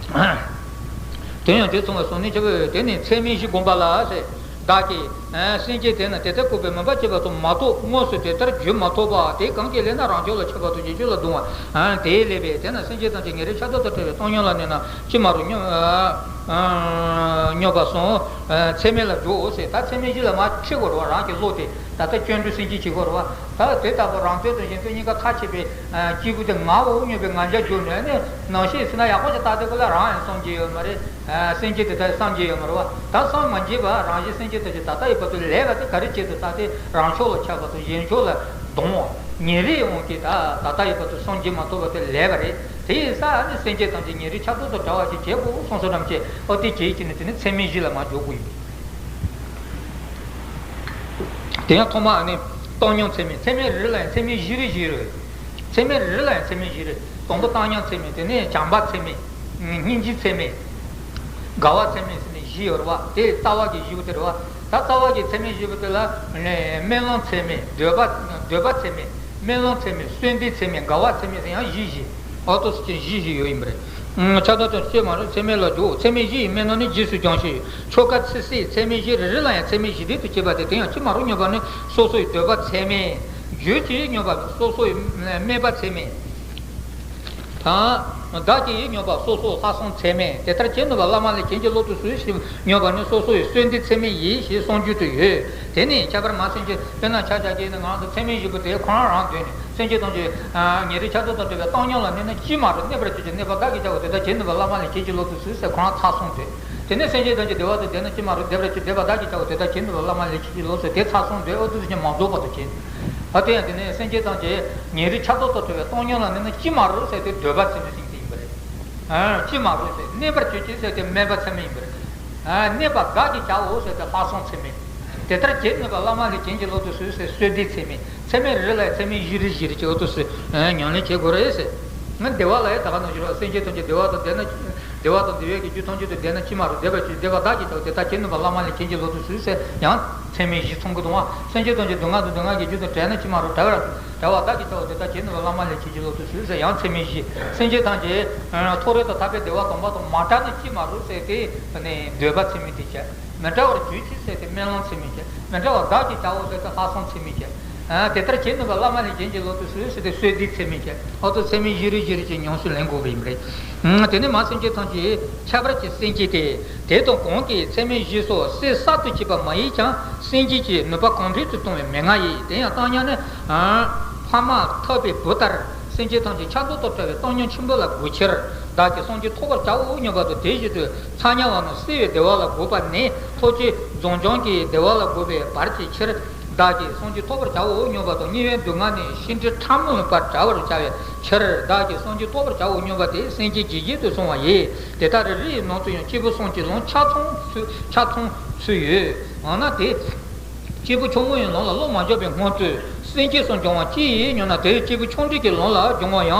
དེ་ཡང་དེ་མཚུངས་པའི་ཟབ་གནད་ཁྱད་པར་ཡོད། དེ་ནི་ཚད་མེད་བཞི་བསྒོམ་པ་ལ་ཟེར། བདག་གིས་སེམས་ཅན་དེ་ན་དེ་ལྟར་བཀོད་པའི་མུན་པ་བཅད་པ་དང་མ་ཐུབ། དངོས་སུ་དེ་ལྟར་བརྗོད་མ་ཐུབ་པ་དེ་གང་གིས་ལེགས་ན་རང་ཕྱོགས་ལ་ཁྱབ་པ་དང་གཞན་ཕྱོགས་ལ་ལྡང་བ། དེས་ལེགས་པས་དེ་ན་སེམས་ཅན་ཐམས་ཅད་ཉེ་རིང་ཆགས་སྡང་དང་བྲལ་བའི་བཏང་སྙོམས་ལ་གནས་ན་ཅི་མ་རུང་སྙོམས་སྙོམས་པར་སོང་། ཚད་མེད་ལ་འཇོག་ཟེར། ད་ཚད་མེད་བཞི་ལ་མར་ཁྲིད་དགོས་རེད་བ། རང་གི་བློ་དེ་ད་ལྟ་སྐྱོན་འགྲོ་སེམས་ཅན་བྱེད་དགོས་རེད་བ། ད་དེ་ལྟ་བུ་རང་དོན་དང་གཞན་དོན་གཉིས་ཀ་ཐག་ཆད་པའི་སྐྱེས་བུ་དེ་ངའོ་སྙམ་པའི་ང་རྒྱལ་འཇོག་ནས་ནི་ནང་བཞིན་ཟེར་ན་ཡག་པོ་ཞིག་བལྟས་དེ་ཁོ་ལ་རང་ཡང་བསམ་གྱི་ཡོད་མ་རེད། སེམས་ཅན་དེ་དག་བསམ་གྱི་ཡོད་མ་རེད་བ། ད་བསམ་མ་བྱས་པར་རང་བཞིན་སེམས་ཅན་ཐམས་ཅད་ད་ལྟ་ཡོད་པ་དེ་ལེགས་པ་དེ་ག་རེ་བྱེད་དུ་བལྟས་ཏེ་རང་ཕྱོགས་ལ་ཁྱབ་པ་དང་གཞན་ཕྱོགས་ལ་ལྡང་བ། ཉེ་རིང་དབང་གིས་ད་ད་ལྟ་ཡོད་པ་དེ་བསམ་གྱིས་མ་ཐུབ་པ་དེ་ལེགས་པ་རེད། དེ་ཡིན་ཙང་ནི་སེམས་ཅན་ཐམས་ཅད་ཉེ་རིང་ཆགས་སྡང་དང་བྲལ་བ་ཞིག་བྱེད་དགོས་གསུངས་སོ་ནམ་ཅེས། ཨོ་དེ་བྱེད་ཀྱི་ནི་དེ་ནི་ཚད་མེད་བཞི་ལ་མར་འཇོག་དགོས་ཡིན། དེ་ཡང་ཐོག་མ་ནི་བཏང་སྙོམས་ཚད་མེད། ཚད་མེད་རེ་རེ་ལ་ཡང་ཚད་མེད་བཞི་རེ་བཞི་རེ། ཚད་མེད་རེ་རེ་ལ་ཡང་ཚད་མེད་བཞི་རེ། དང་པོ་བཏང་སྙོམས་ཚད་མེད། དེ་ནས་བྱམས་པ་ཚད་མེད། སྙིང་རྗེ་ཚད་མེད། དགའ་བ་ཚད་མེད་ཟེར་ནས་བཞི་ཡོད་རེད་བ། དེ་རྩ་བ་གི་བཞི་པོ་དེ་རེད་བ། ད་རྩ་བ་གི་ཚད་མེད་བཞི་པོ་དེ་ལ་ནི་སྨོན་ལམ་ཚད་མེད། འདོད་པ་འདོད་པ་ཚད་མེད། སྨོན་ལམ་ཚད་མེད། གསོལ་འདེབས་ཚད་མེད། དགའ་བ་ཚད་མེད་ཟེར་ཡང་བཞི་བཞི། ཨོ་ཏོ་སི་ཅན་བཞི་བཞི་ཡོད་ཡིན་པ་རེད། ཆགས་སྡང་དང་བཅས་མ་རུང་ཚད་མེད་ལ་འཇོག། ཚད་མེད་བཞི་ཡི་སྨོན་ལམ་ནི་རྗེས་སུ་སྦྱོང་ཞིང་ཆོ་ག་ཚིག་གསལ། ཚད་མེད་བཞི་རེ་རེ་ལ་ཡང་ཚད་མེད་བཞི་ལྡན་དུ་བྱེད་པ་སྟེ། དེ་ཡང་ཅི་མ་རུང་སྙོམས་པ་ནི་སོ་སོ་ཡི་འདོད་པ་ཚད་མེད། རྒྱུད་ཀྱི་སྙོམས་པ་སོ་སོ་ཡི་སྨད་པ་ཚད་མེད། དང་། བདག་གི་སྙོམས་པ་སོ་སོ་ལྷག་བསམ་ཚད་མེད། དེ་ལྟར་བྱེད་ནུས་པ་བླ་མ་ལས་བྱིན་གྱིས་རློབ་ཏུ་གསོལ་ཞེས་སྙོམས་པ་ནི་སོ་སོ་ཡི་གསོལ་འདེབས་ཚད་མེད་ཡིན་ཞེས་གསུང་རྒྱུན་དུ་ཡོད། དེ་ནི་ཁྱད་པར་མ་སེམས་ཅན་དཔེར་ན་ཆ་བཞག་གི་ནི་ང་ཚོ་ཚད་མེད་བཞི་པོ་དེ་ཁོ་རང་རང་འདོད་ནས། སེམས་ཅན་ཐམས་ཅད་ཉེ་རིང་ཆགས་སྡང་དང་བྲལ་བའི་བཏང་སྙོམས་ལ་གནས་ན་ཅི་མ་རུང་གནས་པར་གྱུར་ཅིག་གནས་པ་བདག་གིས་བྱའོ་དེ་ལྟར་བྱེད་ནུས་པ་བླ་མ་ལས་བྱིན་གྱིས་རློབ་ཏུ་གསོལ་ཟེར་ཁོ་རང་ཚར་སོང་དུས། དེ་ནས་སེམས་ཅན་ཐམས་ཅད་བདེ་བ་དང་ལྡན་ན་ཅི་མ་རུང་བདེ་བར་གྱུར། བདེ་བ་བདག་གིས་བྱའོ་དེ་ལྟར་བྱེད་ནུས་པ་བླ་མ་ལས་བྱིན་གྱིས་རློབ་ཟེར་དེ་ཚར་སོང་དུས་ཨོ་ཏོ་སི་ཅན་མ་རྫོགས་པ་དུ་བྱེད། ཨ་དེ་ཡང་དེ་ནས་སེམས་ཅན་ཐམས་ཅད་ཉེ་རིང་ཆགས་སྡང་དང་བྲལ་བའི་བཏང་སྙོམས་ལ་གནས་ན་ཅི་མ་རུང་ཟེར་དེ་འདོད་པ་ཚད་མེད་ཟེར་དེ་ཡིན་པ་རེད། ཅི་མ་རུང་ཟེར་གནས་པར་གྱུར་ཅིག་ཟེར་དེ་སྨད་པ་ཚད་མེད་ཡིན་པ་རེད། གནས་པ་བདག་གིས་བྱའོ་ཟེར་དེ་ལྷག་བསམ་ཚད་མེད། དེ་ལྟར་བྱེད་ནུས་པ་བླ་མ་ལས་བྱིན་གྱིས་རློབ་ཏུ་གསོལ་ཟེར་གསོལ་འདེབས་ཚད་མེད། ཚད་མེད་རེ་རེ་ལ་ཚད་མེད་བཞི་རེ་བཞི་རེ་བྱས་ཨོ་ཏོ་སི་ཉམས་ལེན་བྱེད་དགོས་རེད་ཟེར། ང་བདེ་བ་ལ་ཡང་ད་ག་ནང་བཞིན་རོ། སེམས་ཅན་ཐམས་ཅད་བདེ་བ་དང་ལྡན་ན། བདེ་བ་དང་བདེ་བའི་གི་རྒྱུ་ཐམས་ཅད་དུ་ལྡན་ན་ཅི་མ་རུང་བདེ་བར་གྱུར། བདེ་བ་བདག་གིས་བྱའོ་དེ་ལྟར་བྱེད་ནུས་པ་བླ་མ་ལས་བྱིན་གྱིས་རློབ་ཏུ་གསོལ་ཟེར་ཡང་ཚད་མེད་བཞི་ཚང་གི་འདུག་བ། སེམས་ཅན་ཐམས་ཅད་སྡུག་བསྔལ་དང་སྡུག་བསྔལ་གྱི་རྒྱུ་དང་བྲལ་ན་ཅི་མ་རུང་བྲལ་བར་བྲལ་བ་བདག་གིས་བྱའོ་དེ་ལྟར་བྱེད་ནུས་པ་བླ་མ་ལས་བྱིན་གྱིས་རློབ་ཏུ་གསོལ་ཟེར་ཡང་ཚད་མེད་བཞི། སེམས་ཅན་ཐམས་ཅད་མཐོ་རིས་དང་ཐར་པའི་བདེ་བ་དམ་པ་དང་མ་བྲལ་ན་ཅི་མ་རུང་ཟེར་དེ་ནི་འདོད་པ་ཚད་མེད་དེ་བྱས། མི་བྲལ་བར་གྱུར་ཅིག་ཟེར་ཏེ་སྨོན་ལམ་ཚད་མེད་བྱས། མི་བྲལ་བར་བདག་གིས་བྱའོ་ཟེར་ཏེ་ལྷག་བསམ་ཚད་མེད་བྱས། དེ་ལྟར་བྱེད་ནུས་པ་བླ་མ་ལས་བྱིན་གྱིས་རློབ་ཏུ་གསོལ་ཟེར་ཏེ་གསོལ་འདེབས་ཚད་མེད་བྱས། ཨོ་ཏོ་ཚད་མེད་བཞི་རེ་བཞི་རེ་བྱས་ཉམས་སུ་ལེན་དགོས་པ་ཡིན་པ་རེད། དེ་ནས་མ་སེམས་ཅན་ཐམས་ཅད་ཁྱད་པར་གྱི་སེམས་བསྐྱེད་དེ། དེ་དང་གང་གིས་ཚད་མེད་བཞི་སོགས་གསལ་གསར་དུ་བྱས་པ་མ་ཡིན་ཀྱང་སེམས་བསྐྱེད་ཀྱི་ནུས་པ་གང་འཕེལ་དུ་གཏོང་བའི་མན་ངག་ཡིན། དེ་ཡང་བཏང་སྙོམས་ནི། ཕ་མ་ཐོབ་པའི་བུ་ལྟར། སེམས་ཅན་ཐམས་ཅད་ཆགས་སྡང་དང་བྲལ་བའི་བཏང་སྙོམས་ཆེན་པོ་ལ་འགོད་ཕྱིར། བདག་གིས་སངས་རྒྱས་ཐོབ་པར་བྱའོ་སྙམ་པ་དང་། དེ་བཞིན་དུ་ཚངས་དབྱངས་ནི་བསིལ་བའི་བདེ་བ་ལ་འགོད་པ་ནི་ཐུགས་རྗེ་འཛིན་སྐྱོང་གི་བདེ་བ་ལ་འགོད་པའི་བར་གྱི་ཕྱིར། བདག་གིས་སངས་རྒྱས་ཐོབ་པར་བྱའོ་སྙམ་པ་དང་། དམྱལ་བའི་སྡུག་བསྔལ་ནི་ཤིན་ཏུ་ཕྲ་མོ་བར་བྲལ་བར་བྱ་བའི་ཕྱིར། བདག་གིས་སངས་རྒྱས་ཐོབ་པར་བྱའོ་སྙམ་པ་དེ་སེམས་བསྐྱེད་ཇི་བཞིན་དུ་སོང་བ་ཡིན། དེ་དག་རེ་རེ་ཡི་ནང་དུ་ཡང་སྐྱེས་བུ་གསུམ་གྱི་ལམ་ཆ་ཚང་ཚུད་ཆ་ཚང་ཚུད་ཡོད། འོ་ན་དེ། སྐྱེས་བུ་ཆུང་ངུ་ཡི་ལམ་ལ་བློ་མ་འཇོག་པའི་སྔོན་དུ་སེམས་བསྐྱེད་སུ་སྦྱོང་བ་ཅི་ཡིན་སྙམ་ན། དེ་སྐྱེས་བུ་ཆུང་འབྲིང་གི་ལམ་ལ་སྦྱོང་བ་ཡང་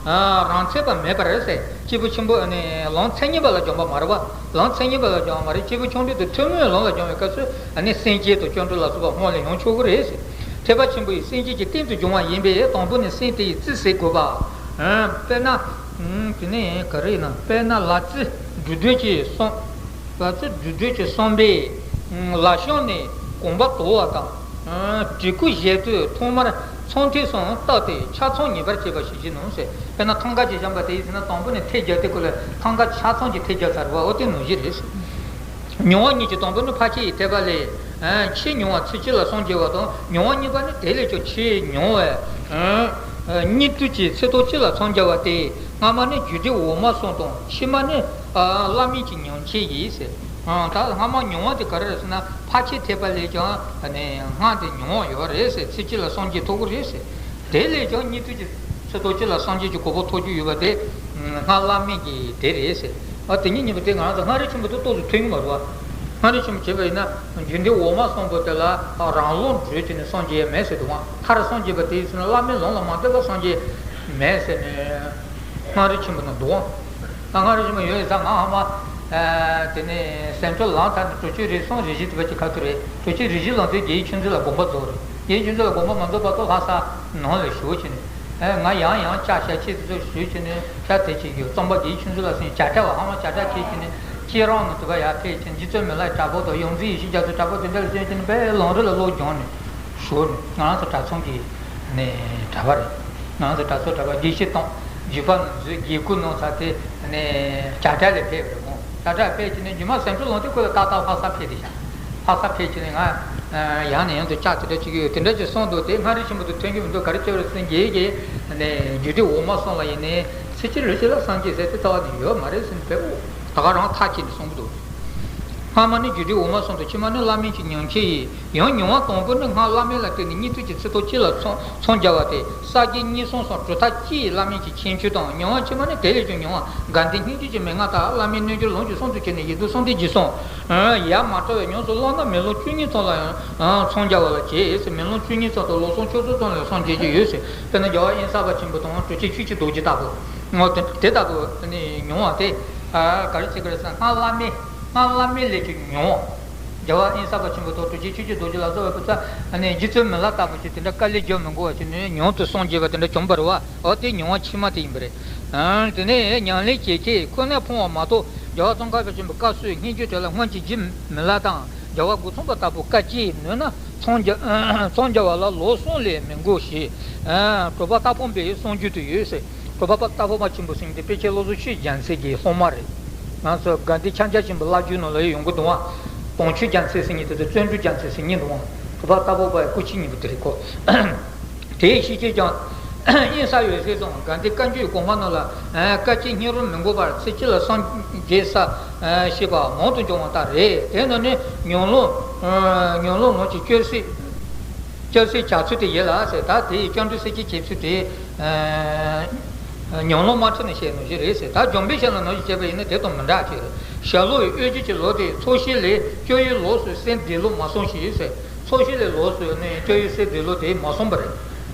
རང་ཚད་པ་མེད་པར་ཟེར། སྐྱེས་བུ་ཆེན་པོ་ནི་ལམ་མཚན་ཉིད་པ་ལ་སྦྱོང་བ་མ་རེད་བ། ལམ་མཚན་ཉིད་པ་ལ་སྦྱོང་བ་མ་རེད། སྐྱེས་བུ་ཆུང་འབྲིང་དུ་ཐུན་མོང་བའི་ལམ་ལ་སྦྱོང་བའི་སྐབས་སུ་ནི་སེམས་བསྐྱེད་དང་སྐྱབས་འགྲོ་ལ་སོགས་པ་སྔོན་ལ་ཡང་ཆོག་གི་རེད་ཟེར། ཐེག་པ་ཆེན་པོ་ཡི་སེམས་བསྐྱེད་ཀྱི་སྟེང་དུ་སྦྱོང་བ་ཡིན་པས་དང་པོ་ནི་སེམས་དེ་ཡི་རྩིས་ཟིན་དགོས་པ། དཔེར་ན། དེ་ནི་ག་རེ་ཡིན་ན། དཔེར་ན་ལག་རྩལ་འགྲུལ་འདོད་ཀྱི་གསུམ། ལག་རྩལ་འགྲུལ་འདོད་ཀྱི་གསུམ་པས། ལག་ཤམ་ནས་གོམ་པ་དོར་བ་དང་། གྲི་གུ་བཞེས་དུས་ཐོག་མར་ཚངས་ཐིག་གསུམ་བཏགས་ཏེ་ཆ་ཚང་ངེས་པར་བྱེད་པ་ཞིག་བྱེད་ནུས་ཟེར། དཔེར་ན་ཐང་ག་ཅིག་བཞེངས་པ་དེ་ཡིན་ཟེར་ན་དང་པོ་ནས་ཐིག་བརྒྱབ་སྟེ་ཁོ་ལ་ཐང་ག་ཆ་ཚང་གི་ཐིག་བརྒྱབ་ཚར་བ་འོ་དེ་ནང་བཞིན་རེད་ཟེར། མྱོང་བ་གཉིས་ཀྱི་དང་པོ་ནི་ཕར་ཕྱིན་གྱི་ཐེག་པ་ལས། ཕྱིས་མྱོང་བ་ཚུལ་གཅིག་ལ་སངས་རྒྱས་པ་དང་། མྱོང་བ་གཉིས་པ་ནི་དེ་ལས་ཀྱང་ཕྱིས་མྱོང་བའི་སྙིགས་དུས་ཀྱི་ཚེ་ཐོག་གཅིག་ལ་སངས་རྒྱས་པ་སྟེ། སྔ་མ་ནི་རྒྱུ་འབྲས་འོག་མ་གསུམ་དང་། ཕྱི་མ་ནི་བླ་མེད་ཀྱི་ཉམས་བཅས་ཡིན་ཟེར། ད་སྔ་མ་མྱོང་བ་དེ་ག་རེ་རེད་ཟེར་ན། ཕར་ཕྱིན་ཐེག་པ་ལས་ཀྱང་སྔར་དེ་མྱོང་བ་ཡོད་རེད་ཟེར། ཚུལ་གཅིག་ལ་སངས་རྒྱས་ཐོབ་ཀྱི་རེད་ཟེར། དེ་ལས་ཀྱང་སྙིགས་དུས་ཀྱི་ཚེ་ཐོག་གཅིག་ལ་སངས་རྒྱས་ཀྱི་གོ་འཕང་ཐོབ་རྒྱུ་ཡོད་པ་དེ་སྔར་བླ་མེད་ཀྱི་དེ་རེད་ཟེར། ཨ་དེ་གཉིས་གཉིས་པོ་དེ་ང་རང་ཚོ་སྔགས་རིམ་ཆེན་པོ་དེ་ཏོག་ཙམ་མཐུན་གྱི་མ་རེད་བ། སྔགས་རིམ་ཆེན་པོ་བྱས་པ་ཡིན་ན་རྒྱུ་འབྲས་འོག་མ་གསུམ་པོ་དེ་ལ་རང་ལུགས་འགྲོས་བྱས་ནས་སངས་རྒྱས་མེད་ཟེར་འདུག་བ། མཐར་སངས་རྒྱས་པ་དེ་ཡིན་ཟེར་ན་བླ་མེད་ལམ་ལ་མ་འདུས་པར་སངས་རྒྱས་མེད་ཟེར་ནས་སྔགས་རིམ་ཆེན་པོ་ནང་འདུག་བ། ད་སྔགས་རིམ་ཆེན་པོ་ཡོད་ཡིན་ཙང་ང་ཧ་མ། དེ་ནས་སེམས་ཅན་ལམ་མཐའ་ནས་གྲོལ་ཆོག་རིགས་གསུམ་རིགས་བཞི་དེ་བ་ཅིག་ཁ་ཐུག་རེད། གྲོལ་ཆོག་རིགས་བཞི་ལམ་དེ་དགེ་བའི་ཆོས་འཛིན་ལ་དགོངས་པ་རྫོགས་རེད། དགེ་བའི་ཆོས་འཛིན་ལ་དགོངས་པ་མ་རྫོགས་བར་དུ་ལྷ་ས་ནང་ལ་བཞུགས་བྱས་ནས། ང་ཡང་ཡང་ལྕགས་ཞབས་ཕྱི་དེ་ཚོ་ཞུས་བྱས་ནས་ཤ་དེ་བྱེད་རྒྱུ་རྩོམ་པ་དགེ་བའི་ཆོས་འཛིན་ལ་སེམས་བྱ་བྲལ་བ་ཧ་མ་བྱ་བྲལ་བྱས་བྱས་ནས་ ཁྱེད་རང་ནི་དུ་བ་ཡར་ཕེབས་ཀྱིན་རྗེ་བཙུན་མི་ལའི་གྲྭ་པ་དང་ཡོངས་འཛིན་ཡེ་ཤེས་རྒྱ་མཚོའི་གྲྭ་པ་དེ་འདྲ་ལ་བྱོན་ཀྱིན་པས་ལམ་རིམ་ལ་བློ་སྦྱངས་ནས་ཞོག་ནས། ང་རང་ཚོ་གྲྭ་ཚང་གི་ནས་གྲྭ་པ་རེད། ང་རང་ཚོ་གྲྭ་ཚང་གྲྭ་པ་དགེ་བཤེས་དང་བརྒྱུད་པ་རྣམས་ཚོས་དགེ་སྐོས་གནང་ཚར་ཏེ་ནས་བྱ་བྲལ་ལ་ཕེབས་པ་རེད། ཁོང་བྱ་བྲལ་ཕེབས་ཀྱིན་ནས་རྗེས་མ་ཟམ་གདོང་ལུང་བསྟན་སྐོར་ལ་ཏག་ཏག་ལྷ་ས་ཕེབས་ཏེ་བཞག་ལྷ་ས་ཕེབས་ཀྱིན་ནས་ང་ཡང་ནས་ཡང་དུ་ལྕགས་དེ་འདྲ་བྱེད་ཀྱི་ཡོད། དེ་འདྲ་ཅིག་གསུངས་འདུག་དེ་སྔ་རིས་ཆེན་པོ་དུ་ཐོན་གྱི་མི་འདུག་ག་རེ་བྱས་པ་རེད་ཟེར་ན། རྒྱལ་བའི་རྒྱལ་ནས་རྒྱུད་སྡེ་འོག་མ་གསུམ་ལ་ཡིན་ནས་ཚེ་ཕྱི་ལུས་ཕྱི་ལ་སངས་རྒྱས་ཟེར་དེ་རྩ་བ་ནས་ཡོད་མ་རེད་ཟེར་ནས་དཔེ་ད་ག་རང་ཐག་བཅད་ནས་གསུངས་འདུག་སྔ་མ་ནི་རྒྱུད་སྡེ་འོག་མ་གསུམ་དང་ཕྱི་མ་ནི་བླ་མེད་ཀྱི་ཉམས་ཁྱེར་ཡིན། ཡང་མྱོང་བ་དང་པོ་ནི་སྔར་བླ་མེད་ལ་བརྟེན་ནས་སྙིགས་དུས་ཀྱི་ཚེ་ཐོག་གཅིག་ལ་འཚང་འཚང་རྒྱ་བ་སྟེ། ས་དགེ་གཉིས་གསུམ་སོགས་གྲུབ་མཐའ་སྤྱི་ཡི་བླ་མེད་ཀྱི་ཁྱད་ཆོས་དང་། མྱོང་བ་ཕྱི་མ་ནི་དེ་ལས་ཀྱང་མྱོང་བ་དགའ་ལྡན་སྙིང་རྗེ་གྱི་མན་ངག་ལྟར་བླ་མའི་རྣལ་འབྱོར་ལམ་གྱི་གསུང་དུ་བྱས་ནས་ཡིག་དྲུག་གསུམ་སྡེ་རྗེས་གསུངས། ཡར་མ་བཀྲལ་བས་ཉམས་སུ་བླངས་ན་མེ་ལོང་བཅུ་གཉིས་ཙམ་ལ་ཡང་འཚང་རྒྱ་བ་ལ་བྱེད་ཟེར། མེ་ལོང་བཅུ་གཉིས་ཙམ་དང་ལོ་གསུམ་ཕྱོགས་གསུམ་ཙམ་ལ་སངས་རྒྱས་ཀྱི་ཡོད་ཟེར། དཔེར་ན་རྒྱལ་བ་དབེན་ས་པ་ཆེན་པོ་དང་གྲུབ་ཆེན་ཆོས་ཀྱི་རྡོ་རྗེ་ལྟ་བུ། ངོ་དེ་དེ་ལྟ་བུ་ནི་མྱོང་བ་དེ་ག་རེ་བྱེད་ཀྱི་རེད་ཟེར་ན། སྔར་བླ་མེད་སྔར་བླ་མེད་ལས་ཀྱི་མྱོང་བ། རྒྱལ་བ་དབེན་ས་པ་ཆེན་པོ་དང་གྲུབ་ཆེན་ཆོས་ཀྱི་རྡོ་རྗེ་ལ་སོགས་པའི་སྐུ་ཚ་ནི་རྗེ་བཙུན་མི་ལ་ལྟ་བུ་ཞིག་དེ་འདྲ་དཀའ་ལས་རྒྱག་མི་དགོས་པ་ཞིག་ནས་མྱོང་དུ་སངས་རྒྱས་པ་དེ་འདྲ་བྱུང་བ་རེད་བ། འོ་དེ་མྱོང་བ་ཕྱི་མ་དེ་ཡིན་པ་རེད། དེ་ནས་ཉམས་ལེན་བྱེད་ཆེད་ཁོ་ནས་ཕོངས་པ་མ་གཏོགས། རྒྱལ་བ་ཙོང་ཁ་པ་ཆེན་པོའི་བཀའ་སྲོལ་སྙན་བརྒྱུད་དེ་ལ་སྔོན་གྱི་རྗེ་མི་ལ་དང་རྒྱལ་བ་འགོ་ཚུགས་པ་ལྟ་བུ་བཀའ་བཅད་ནོས་ན་འཚང་རྒྱ་འཚང་རྒྱ་བ་ལ་ལོ་གསུམ་ལས་མི་འགོར་ཞེས་གྲུབ་པ་ལྟ་ཕོ་པའི་གསུང་རྒྱུན་དུ་ཡོད་ཟེར། གྲུབ་པ་ལྟ་ཕོ་པ་ཆེན་པོ་ཟེར་མཁན་དེ་དཔེ་ཆའི་བློ་བཟང་ཆོས་རྒྱལ་མཚན་གྱི་སློབ་མ་རེད། ང་ཚོ་དགའ་ལྡན་ཕྱག་རྒྱ་ཆེན་པོའི་བླ་བརྒྱུད་ནང་ལ་ཡོང་གི་འདུག་བ། དུང་ཆོས་རྒྱལ་མཚན་ཟེར་མཁན་དེ་ཚོ་བརྩོན་འགྲུས་རྒྱལ་མཚན་ཟེར་མཁན་འདུག་བ། གྲུབ་པ་ལྟ་ཕོ་པའི་སྐུ་མཆེད་གཉིས་པོ་དེ་རེད་ཁོ། དེའི་ཤེས་བྱེད་ཀྱང་། དབེན་ས་འོད་གསལ་དང་དགའ་ལྡན་བཀའ་འགྱུར་གོང་མ་རྣམས་ལ་བཀའ་བཅད་སྙིང་རུས་མི་འགོར་བར་ཚེ་གཅིག་ལ་སངས་རྒྱས་ས་ཞེས་པ་མང་དུ་འབྱུང་བ་ལྟར་རེད། དེ་རྣམས་ནི་ཉམས་ལེན་ཉམས་ལེན་ལམ་གྱི་སྐྱོར་སའི་སྐྱོར་སའི་བྱ་ཚུལ་དེ་ཡིན་ལ་ཟེར། ད་དེ་ཡི་སྐྱབས་འགྲོའི་སེམས་བསྐྱེད་བྱེད་ཚུལ་དེ་ཉམས་ལེན་མ་ཁྲིད་ནས་བྱས་ནོ་ཞིག་རེད་ཟེར། ད་འཇམ་དཔལ་ཤཱི་ལ་ནང་བཞིན་བྱས་པ་ཡིན་ན་དེ་དང་མི་འདྲ་ཅིག་རེད། ཞྭ་ལུ་ཡི་དབུས་རྒྱུད་ཀྱི་ལུགས་དེ་ཚོགས་ཞིང་ལས་སྐྱོ་ཡུལ་ལོགས་སུ་སེམས་བདེ་ལུགས་མ་སོང་ཞིག་ཟེར། ཚོགས་ཞིང་ལས་ལོགས་སུ་ནི་སྐྱོ་ཡུལ་སེམས་བདེ་ལུགས་དེ་མ་སོང་བ་རེད།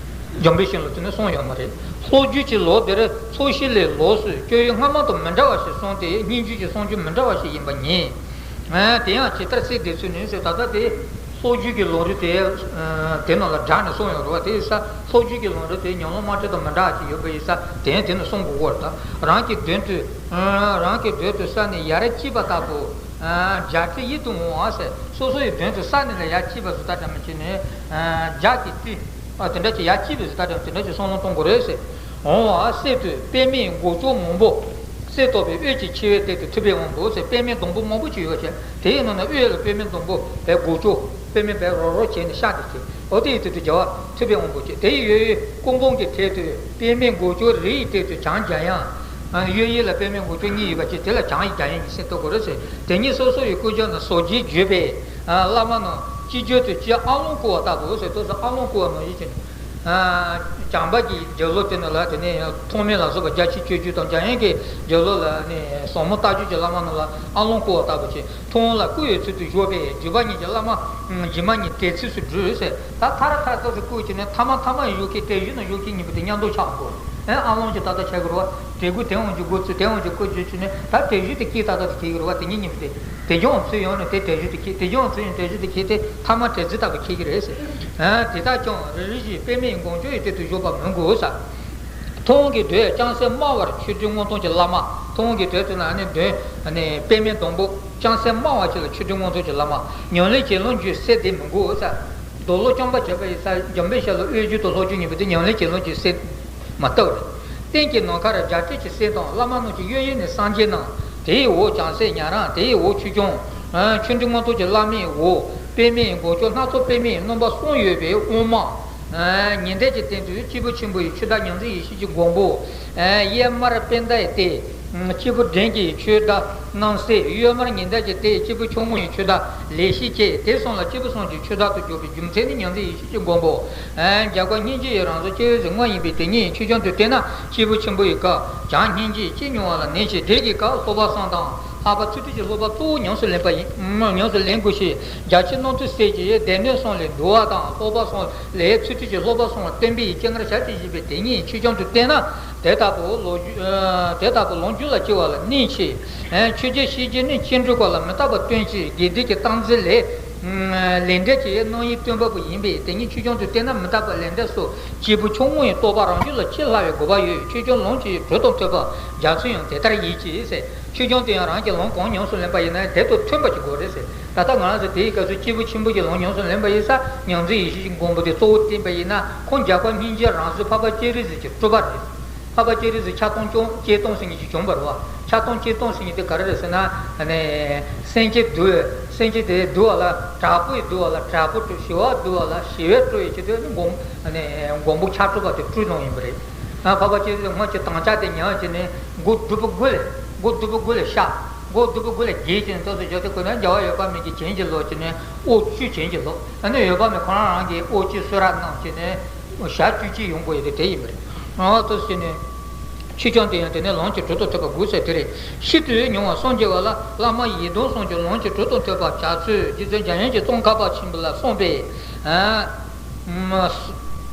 འཇམ་དཔལ་ཤཱི་ལ་དེ་ནི་གསུངས་ཡོད་མ་རེད། ལྷོ་རྒྱུད་ཀྱི་ལུགས་དེར་ཚོགས་ཞིང་ལས་ལོགས་སུ་སྐྱོ་ཡུལ་སྔ་མ་དང་མི་འདྲ་བ་ཞིག་གསུངས་ཏེ་སྙན་བརྒྱུད་ཀྱི་གསུང་རྒྱུན་མི་འདྲ་བ་ཞིག་ཡིན་པ་ཉིད། དེ་ཡང་ཇི་ལྟར་སེམས་བདེ་ཚུལ་ནི་ཟེར། ད་ལྟ་དེ་ལྷོ་རྒྱུད་ཀྱི་ལམ་རིམ་དེ་དེ་ནང་ལ་སྦྲགས་ནས་གསུངས་ཡོད་རེད་བ། དེ་ཡིན་ས་ལྷོ་རྒྱུད་ཀྱི་ལམ་རིམ་དེ་ཉམས་ལེན་མ་ཁྲིད་དང་མི་འདྲ་བ་ཞིག་ཡོད་པ་ཡིན་ས་དེ་ཡང་དེ་ནི་གསུང་དགོས་ཀྱི་རེད། ད་རང་གི་དོན་དུ་རང་གི་དོན་དུ་ས་ནས་ཡ་རབས་གཅིག་པ་ལྟ་བུ། རྒྱ་ཁྲི་ཡིད་དུ་འོང་བ་ཟེར། སོ་སོ་ཡི་དོན་དུ་ས་ནས་ལ་ཡ་གཅིག་པ་ཟེར་ད་དྲན་མི་བྱེད་ནས། རྒྱ་གི་ཏི། དེ་འདྲ་ཅིག་ཡ་གཅིག་པ་ཟེར་ད་དྲན་དེ་འདྲ་ཅིག་བསམ་བློ་གཏོང་དགོས་རེད་ཟེར། འོང་བ་སྲིད་དུ་པདྨའི་མགོ་ལྕོག་མང་པོ། གསེར་བཏོག་པའི་འོད་ཀྱིས་ཕྱེ་བའི་སྟེང་དུ་ཐུབ་པའི་དབང་པོ་ཟེར། པདྨའི་སྡོང་པོ་མང་པོ་ཅིག་ཡོད་ཅེས། དེའི་ནང་ན་དབུས་ལ་པདྨའི་སྡོང་པོ་བའི་མགོ་ལྕོག་པདྨའི་བའི་རོ་རོ་བྱས་ནས་ཤར་ཏེ་བྱས། འོ་དེ་ཡི་སྟེང་དུ་རྒྱལ་བ་ཐུབ་པའི་དབང་པོ་བྱས། དེ་ཡི་གཡས་གཡོན་ཀུན་སྤངས་ཀྱི་ཐད་དུ་པདྨའི་མགོ་ལྕོག་རི་ཡི་སྟེང་དུ་བྱང་རྒྱ་ཡན། གཡས་གཡོན་ལ་པདྨའི་མགོ་ལྕོག་གཉིས་ཡོད་པ་ཅིག་དེ་ལ་བྱང་རྒྱ་ཡན་གྱི་སེམས་རྟོགས་དགོས་རེད་ཟེར། དེ་ཉིད་སོ་སོ་ཡི་སྐུ་ཕྱོགས་ན་ཟབ་རྒྱས་བརྗོད་པའི་བླ་མ་རྣམས་གཅིག་གྱུར་དུ་སྤྱིར་ཨ་ལོང་བསྐོར་བ་ལྟ་བུ་ཟེར། དུས་སུ་ཨ་ལོང་བསྐོར་བ་ནང་བཞིན་བྱས་ནས། བྱམས་པ་གི་རྒྱབ་ལོགས་དེ་ནང་ལ་དེ་ནས་ཐོགས་མེད་ལ་སོགས་པ་རྒྱ་ཆེར་བརྗོད་རྒྱུ་དང་། རྒྱ་ཡན་གྱི་རྒྱབ་ལོགས་ལ་ནི་ཟབ་མོ་ལྟ་རྒྱུད་ཀྱི་བླ་མ་རྣམས་ལ་ཨ་ལོང་བསྐོར་བ་ལྟ་བུ་བྱས། མཐོང་ལ་སྐུ་ཡི་ཚུལ་དུ་བཞུགས་པས་བརྒྱུད་པ་གཉིས་ཀྱི་བླ་མ་རྗེས་མ་གཉིས་དེ་ཚིགས་སུ་བསྡུས་ཟེར། ད་ཐ་ར་ཐ་ར་ཏོག་ཙམ་བསྐོར་བྱས་ནས་ཐ་མ་ཐ་མ་ཡི་བཞུགས་ཁྱད་དེ་བཞུགས་ན་བཞུགས་ཁྱད་གཉིས་པོ་དེ་མཉམ་དུ་ཆགས་དགོས། ཨ་ལོང་གི་ད་ལྟ་བྱེད་དགོས་རེད་བ། དེ་དགུ་དེ་འོང་གི་དགུ་ཚུལ་དེ་འོང་གི་དགུ་བརྗོད་བྱས་ནས་ད་དེ་བཞུགས་དེ་ཁྱད་ད་ལྟ་དེ་ཁྱད་ཀྱི་རེད་བ། དེ་གཉིས་གཉིས་པོ་དེ། དེ་ཀྱང་ཚུལ་ཡོང་ནས་དེ་དེ་བཞུགས་དེ་ཁྱད། དེ་ཀྱང་ཚུལ་ཡོང་དེ་བཞུགས་དེ་ཁྱད་དེ་ཐ་མ་དེ་ཚིགས་ལྟ་བུ་ཁྱད་ཀྱི་རེད་ཟེར། དེ་དག་ཀྱང་རེ་རེ་བཞིན་པདྨའི་མགོ་ལྕོག་ཡི་སྟེང་དུ་བཞུགས་པ་མི་དགོས་ཟེར། མཐོང་གི་དོན་ལྕམ་སྲས་སྨྲ་བར་ཆོས་སྒྲོན་མངོན་རྟོགས་ཀྱི་བླ་མ། མཐོང་གི་དོན་དུ་ན་ནི་དོན་ནི་པདྨའི་སྡོང་པོ་ལྕམ་སྲས་སྨྲ་བ་ཅིག་ལ་ཆོས་སྒྲོན་མངོན་རྟོགས་ཀྱི་བླ་མ། ཉམས་ལེན་བྱེད་ལམ་རྒྱུད་སེམས་བདེ་མི་དགོས་ཟེར། མདོ་ལུགས་རྐྱང་པ་བྱས་པ་ཡིན་ས་འཇམ་དཔལ་ཤཱི་ལ་དབུས་རྒྱུད་དང་ལྷོ་རྒྱུད་གཉིས་པོ་དེ་ཉམས་ལེན་བྱེད་ལམ་རྒྱུད་སེམས་མ་ལྟ་བུ་རེད། སྟེང་གི་ནམ་མཁར་རྒྱ་སྤྲོས་ཀྱི་སེམས་དང་བླ་མ་རྣམས་ཀྱི་གཡས་གཡོན་ནས་སངས་རྒྱས་རྣམས། དེའི་འོག་བྱང་སྲས་ཉན་རང་། དེའི་འོག་ཆོས་སྐྱོང་། ཆོས་སྒྲོན་མངོན་རྟོགས་ཀྱི་བླ་མའི་འོག་པདྨའི་མགོ་ལྕོག་སྣ་ཚོགས་པདྨའི་སྣུམ་པ་གསུམ་ཡོད་པའི་དབུ་མ། ཉི་ཟླ་གི་སྟེང་དུ་སྐྱེས་བུ་ཆེན་པོ་ཡི་ཆོས་བདག་ཉང་གཅིག་ཡེ་ཤེས་ཀྱི་མགོན་པོ། གཡས་དམར་པད་ཟླ་ཡི་སྟེང་། སྐྱེས་བུ་བདུན་གྱི་ཆོས་བདག་རྣམ་སྲས། གཡོན་དམར་ཉི་ཟླ་གི་སྟེང་སྐྱེས་བུ་ཆུང་ངུ་ཡི་ཆོས་བདག་ལེགས་བཤད་ཅན། དེ་གསུམ་ལ་སྐྱེས་བུ་གསུམ་གྱི་ཆོས་བདག་ཏུ་གྱུར་པའི་རྒྱུ་མཚན་ནི་ཉང་གཅིག་ཡེ་ཤེས་ཀྱི་མགོན་པོ། རྒྱལ་བ་སྙིང་རྗེ་ཡི་རང་གཟུགས་སྤྱན་རས་གཟིགས་དངོས་ཡིན་པས། དེ་ཉིད་ཆོས་སྐྱོང་དུ་བསྟེན་ན་སྐྱེས་བུ་ཆེན་པོ་ཡི་བཀའ་བྱམས་སྙིང་རྗེ་ཅི་མྱོང་བ་ལ་ནན་ཞིང་། འབྲས་ཀྱི་བཀའ་སློབ་པ་གསུམ་དང་། ལྷག་པར་ཚུལ་ཁྲིམས་ཀྱི་སློབ་པ་གཙོ་བོ་ཉམས་སུ་ལེན་པ་ཡིན། ཉམས་སུ་ལེན་དགོས་ཤིང་། རྒྱ་ཆེར་རྣམ་ཐོས་སྲས་ཀྱིས་སྡེ་སྣོད་གསུམ་ལས་འདུལ་བ་དང་སློབ་པ་གསུམ་ལས་ཚུལ་ཁྲིམས་ཀྱི་སློབ་པ་གསུམ་ལ་བསྟན་པའི་སྤྱན་སྔར་ཞལ་གྱིས་བཞེས་པས། དེ་ཉིད་ཆོས་སྐྱོང་དུ་བསྟེན་ན་དེ་ལྟ་བུ་ལོ་རྒྱུས་དེ་ལྟ་བུ་ལོ་རྒྱུས་ལ་སྐྱེ་བ་ལ་ནན་ཆེ། ཆོས་རྒྱལ་ཤེས་རྒྱལ་ནི་སྤྱན་འདྲེན་སྐོར་ལ་མི་རྟག་པ་སྟོན་ཅིང་། དགེ་སྡིག་གི་རྟག་འཛིན་ལས་ལས་འབྲས་ཀྱི་རྣམ་དབྱེ་སྟོན་པ་པོ་ཡིན་པས། དེ་ཉིད་ཆོས་སྐྱོང་དུ་བསྟེན་ན་མི་རྟག་པ་ལས་འབྲས་སོགས་སྐྱེས་བུ་ཆུང་ངུ་ཡི་རྟོགས་པ་རང་རྒྱུད་ལ་ཆེས་སླ་བའི་དགོས་པ་ཡོད། ཆོས་སྐྱོང་ལམ་གྱི་གྲོས་དང་མཐུན་པ་རྒྱ་མཚོ་ཡང་དེ་ལྟར་ཡིན་གྱི་ཟེར། ཆོས་སྐྱོང་དེ་ཡང་རང་གི་ལུང་གང་ཉམས་སུ་ལེན་པ་ཡིན་ན་དེ་དང་མཐུན་པ་ཞིག་དགོས་རེད་ཟེར། ད་ལྟ་ང་རང་ཚོ་དེའི་སྐབས་སུ་སྐྱེས་བུ་ཆེན་པོ་གི་ལུང་ཉམས་སུ་ལེན་པ་ཡིན་ས་ཉང་ཚེ་ཡེ་ཤེས་ཀྱི་མགོན་པོ་དེ་གཙོ་བོ་བསྟན་པ་ཡིན་ན་ཁོང་རྒྱལ་བ་སྙིང་རྗེ་རང་གཟུགས་འཕགས་པ་སྤྱན་རས་གཟིགས་ཀྱི་སྤྲུལ་པ་རེད། འཕགས་པ་སྤྱན་རས་གཟིགས་ཕྱག་སྟོང་སྐྱོང་སྤྱན་སྟོང་ཟེར་མཁན་ཞིག་བྱུང་བ་རེད་བ། ཕྱག་སྟོང་སྤྱན་སྟོང་ཟེར་མཁན་དེ་ག་རེ་རེད་ཟེར་ན། ཨ་ནི། སེམས་ཅན་འདུལ་བའི་སེམས་ཅན་དེ་འདུལ་བ་ལ་དྲག་པོས་འདུལ་བ་ལ་དྲག་པོ་སྤྲུལ། ཞི་བ་འདུལ་བ་ལ་ཞི་བས་སྤྲུལ་བའི་ཆེད་དུ་ནི་མགོན་ཨ་ནི་མགོན་པོ་ཕྱག་སྤྲུལ་པ་དེ་སྤྲུལ་གནང་ཡིན་པ་རེད། ཨ་འཕགས་པ་སྤྱན་རས་གཟིགས་སྔོན་གྱི་དམ་བཅའ་དེ་ཉར་བྱས་ནས་མགོ་བདུད་པོ་དགུ་ལས་མགོ་བདུད་པོ་དགུ་ལས་བཤགས། མགོ་བདུད་པོ་དགུ་ལས་རྒྱལ་བྱས་ནས་ཏོག་ཙམ་བཞག་དེ་ཁོ་ན་རྒྱལ་བ་འོད་དཔག་མེད་ཀྱིས་བྱིན་གྱིས་རློབས་བྱས་ནས་དབུ་བཅུ་བྱིན་གྱིས་རློབས། ཨ་ནི་འོད་དཔག་མེད་ཁོ་རང་རང་གིས་དབུ་བཅུ་གསོལ་རས་གནང་བྱས་ནས། ཞག་བཅུ་གཅིག་ཡོང་དགོས་ཡོད་དེ་དེ་ཡིན་པ་རེད། ཨ་ཏོ་ཟེར་ནས། ཆོས་སྐྱོང་དེ་ཡང་དེ་ནས་ལུང་གི་དྲོད་དང་མཐུན་པ་དགོས་ཟེར་དེ་རེད། ཤིན་ཏུ་མྱུར་བར་སངས་རྒྱས་པ་ལ་བླ་མ་ཡི་དམ་གསུམ་གྱི་ལུང་གི་དྲོད་དང་མཐུན་པ་བྱ་ཚུལ་རྗེ་བཙུན་འཇམ་དབྱངས་ཀྱིས་ཙོང་ཁ་པ་ཆེན་པོ་ལ་གསུངས་པས། ཨ།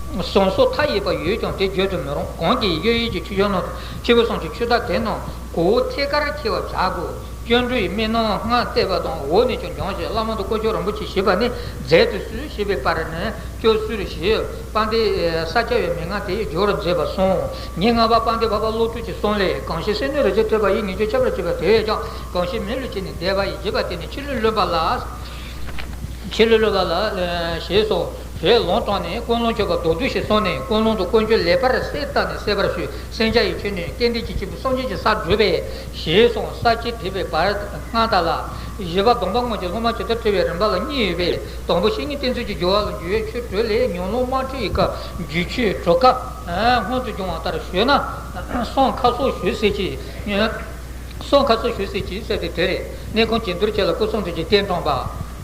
གསུང་སོགས་མཐའ་ཡས་པ་ཡོད་ཀྱང་དེ་བརྗོད་དུ་མི་རུང་། གང་གི་ཡོད་ཡུལ་གྱི་ཆོས་སྐྱོང་རྣམས་དང་ཆོས་པ་གསུམ་གྱི་ཆོས་བདག་དེ་རྣམས་གོ་བོ་ཐད་ཀར་འཁྱེར་བར་བྱ་དགོས། སྐྱབས་འགྲོའི་སྨོན་ལམ་སྔར་བཏབ་པ་དང་འོག་ནས་ཀྱང་འབྱུང་ཞིང་བླ་མ་དང་དཀོན་མཆོག་རིན་པོ་ཆེ་ཞེས་པ་ནི་རྫས་དུ་གསོལ་ཞེས་པའི་བར་ནས་སྐྱབས་གསོལ་ཞེས་དཔལ་ལྡན་ས་སྐྱ་པའི་མན་ངག་དེ་ཡི་རྒྱུར་མཛད་པར་གསུངས། ཉེར་ལྔ་པ་དཔལ་ལྡན་འཕགས་པ་བློ་གྲོས་ཀྱི་གསུང་ལས། གང་ཕྱིར་སེམས་ནི་རིག་བྱེད་ཐོས་པ་ཡིས། ངེས་འབྱུང་ཁྱབ་པར་བྱེད་པ་དེ་ཡོད་ཀྱང་། གང་ཕྱིར་མི་བསླུ་བྱས་ནས་འདས་པ་ཡི། བརྗེད་པ་དེ་ནི་ཕྱི་ལུས་ལོན་པ་ལ། ཕྱི་ལུས་ལོན་པ་ལ། ཞེས་སོགས་བོད་ལུང་དྲངས་ནས་ཀུན་སློང་ཆོས་པ་མདོར་བསྡུས་ཤིག་གསུངས་ནས། ཀུན་སློང་དང་ཀུན་སྤྱོད་ལེགས་པར་གསལ་བཏབ་ནས་གསལ་བར་ཞུས། སེམས་ཅན་ཡི་ཆོས་ནི་སྐལ་ལྡན་གྱི་སྐྱེས་བུ་སངས་རྒྱས་ཀྱི་སར་བགྲོད་པས་ཞེས་གསུངས། ས་བཅད་འགྲེལ་པའི་བར་སྔར་ལྟར་ལ། བཞི་པ་སྡོམ་པ་སྔོན་གྱི་སློབ་མ་ཇི་ལྟར་ཁྲིད་པའི་རིམ་པ་ལ་གཉིས་ཡོད་པས། དང་པོ་བཤེས་གཉེན་བསྟེན་ཚུལ་གྱི་སྦྱོར་བ་ལ་འཇུག་པའི་ཆོས་དྲུག་ལས། ཉམས་ལེན་དམར་ཁྲིད་ཡི་སྐབས་འཇུག་ཆོས་དྲུག་ཀ་སྔོན་དུ་འབྱུང་བ་ལྟར་ཞུས་ན། གསུམ་ཁ་གསོ་ཞུ་ཟེར་གྱི། གསུམ་ཁ་གསོ་ཞུ་ཟེར་གྱི་ཟེར་ཏེ་དེ་རེད། གནས་ཁང་གྱེས་རྡུལ་ཆེ་ལ་སྐུ་གསུང་ཐུགས་ཀྱི་རྟེན་དྲངས་པ།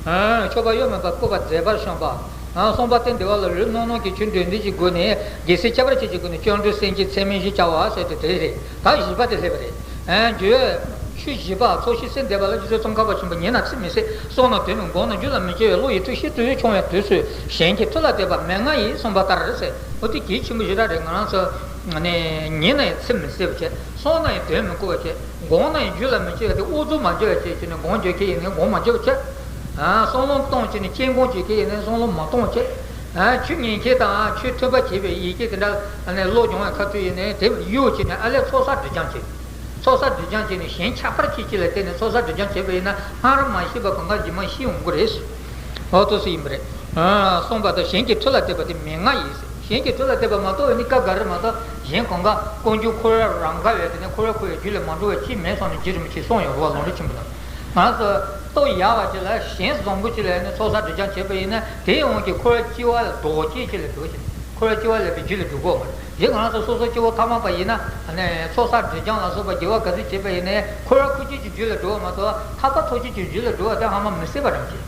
ཨ། མཆོད་པ་གཡོ་མེད་པར་བཀོད་པ་མཛེས་པར་བཤམས་པ། ཨ། གསུམ་པ་སྟེ་འདི་བ་ལ་ལུས་རྣམ་སྣང་གི་ཆོས་འདོད་ལྡན་གྱི་སྒོ་ནས་རྒྱལ་སྲས་ཁྱད་པར་ཅན་གྱི་སྒོ་ནས་སྐྱབས་འགྲོའི་སེམས་ཀྱི་ཚད་མིན་བཞི་བྱ་བ་ཟེར་ཏེ་དེ་རེད། ད་བཞི་པ་དེ་སླེབས་པ་རེད། ཨ། འགྱུར་ཆོས་བཞི་པ་ཚོགས་ཞིང་སེམས་བདེ་བ་ལ་རྗེ་བཙུན་ཙོང་ཁ་པ་ཆེན་པོ་ཉན་ན་ཚིམ་མི་ཟད། གསུང་ན་དོན་མིན་དགོངས་ན་རྒྱུད་ལ་མི་སྐྱེ་བའི་བློ་ཡི་མཐུ་ཤིན་ཏུ་ཆུང་བའི་དུས་སུ་གཞན་གྱི་མཐུ་ལ་དད་པ་མན་ངག་ཡིན་གསུངས་པ་ལྟར་ཟེར། འོ་དེ་གལ་ཆེན་པོ་ཞེ་དྲག་རེད། ང་རང་ཚོ་ནས་ཉན་ན་ཡང་ཚིམ་མི་ཟད་པ་བྱས། གསུང་ན་ཡང་དོན་མི་གོ་བ་བྱས། དགོངས་ན་ཡང་རྒྱུད་ལ་མི་སྐྱེ་བ་དེ་ཨུ་ཚུགས་མ་བྱེད་པ་བྱས་བྱས་ནས་དགོངས་བརྗོད་མཁན་ཡིན་ནའི་དགོངས་མ་བརྗོད་པ་བྱས། ཨ། བསམ་བློ་གཏོང་བྱས་ནས་སྐྱེ་སྒོ་བྱེད་མཁན་ཡིན་ནའི་བསམ་བློ་མ་གཏོང་བ་བྱས། ཨ། ཆོས་ཉན་མཁན་དང་ཆོས་ཐོས་པ་བྱས་པའི་ཡི་གེ་དེ་འདྲ་ནས་བློ་སྦྱོང་བའི་ཁ་ཐུག་ཡིན་ནའི་དེ་གཡོ་བྱས་ནས་ཨ་ལས་ཚོགས་བསགས་སྒྲིབ་སྦྱང་བྱས། ཚོགས་བསགས་སྒྲིབ་སྦྱང་བྱས་ནས་གཞན་ཁྱད་པར་ཅན་ཅིག་ལ་བརྟེན་ནས་ཚོགས་བསགས་སྒྲིབ་སྦྱང་བྱས་པ་ཡིན་ན་སྔར་མ་ཤེས་པ་གང་ག་རྗེས་མ་ཤེས་འོང་གི་རེད། འོ་དེ་སུ་ཡིན་པ་རེད། ཨ། གསུངས་པ་ལྟར་གཞན་གྱི་མཐུ་ལ་དད་པ་དེ་མན་ངག་ཡིན་ཟེར། གཞན་གྱི་མཐུ་ལ་དད་པ་མ་གཏོགས་པའི་ནི་སྐབས་འགའ་རེ་མ་གཏོགས་གཞན་གང་ག་ཀུན་འབྱུང་འཁོར་བའི་རང་ག་ཡོད་དེ་ནས་འཁོར་བའི་ཁོ་ཡི་རྒྱུད་ལས་མ་འགྲོ་བའི་ཅིས་མེད་གསུངས་ནས་རྗེ་རིན་པོ་ཆེས་གསུངས་ཡོད་རེད་བ། ལུང་རིགས་ཆེན་པོ་ལ། ང་ཚོ་སྟོབས་ཡག་པ་ཅིག་ལ་གཞན་བཟང་པོ་ཅིག་ལ་ནི་ཚོགས་བསགས་སྒྲིབ་སྦྱང་བྱས་པ་ཡིན་ན་དེའི་དབང་གིས་འཁོར་བའི་སྐྱེ་བ་ལྡོག་སྐྱེས་ཅིག་ལ་འགྲོ་ཞིང་། འཁོར་བའི་སྐྱེ་བ་ལེན་པའི་རྒྱུ་ལ་འགྲོ་དགོས་པ་རེད། ང་རང་ཚོ་སོ་སོ་སྐྱེ་བོ་ཐ་མལ་པ་ཡིན་ན་ནི་ཚོགས་བསགས་སྒྲིབ་སྦྱང་ལ་སོགས་པ་དགེ་བ་ག་ཚོད་བྱས་པ་ཡིན་ནའི་འཁོར་བ་འཁོར་བཅས་ཀྱི་རྒྱུ་ལ་འགྲོ་བ་མ་གཏོགས་ཐར་པ་ཐོབ་བྱེད་ཀྱི་རྒྱུ་ལ་འགྲོ་བ་དེ་ཧ་མ་མི་སྲིད་པ་རང་བྱེད།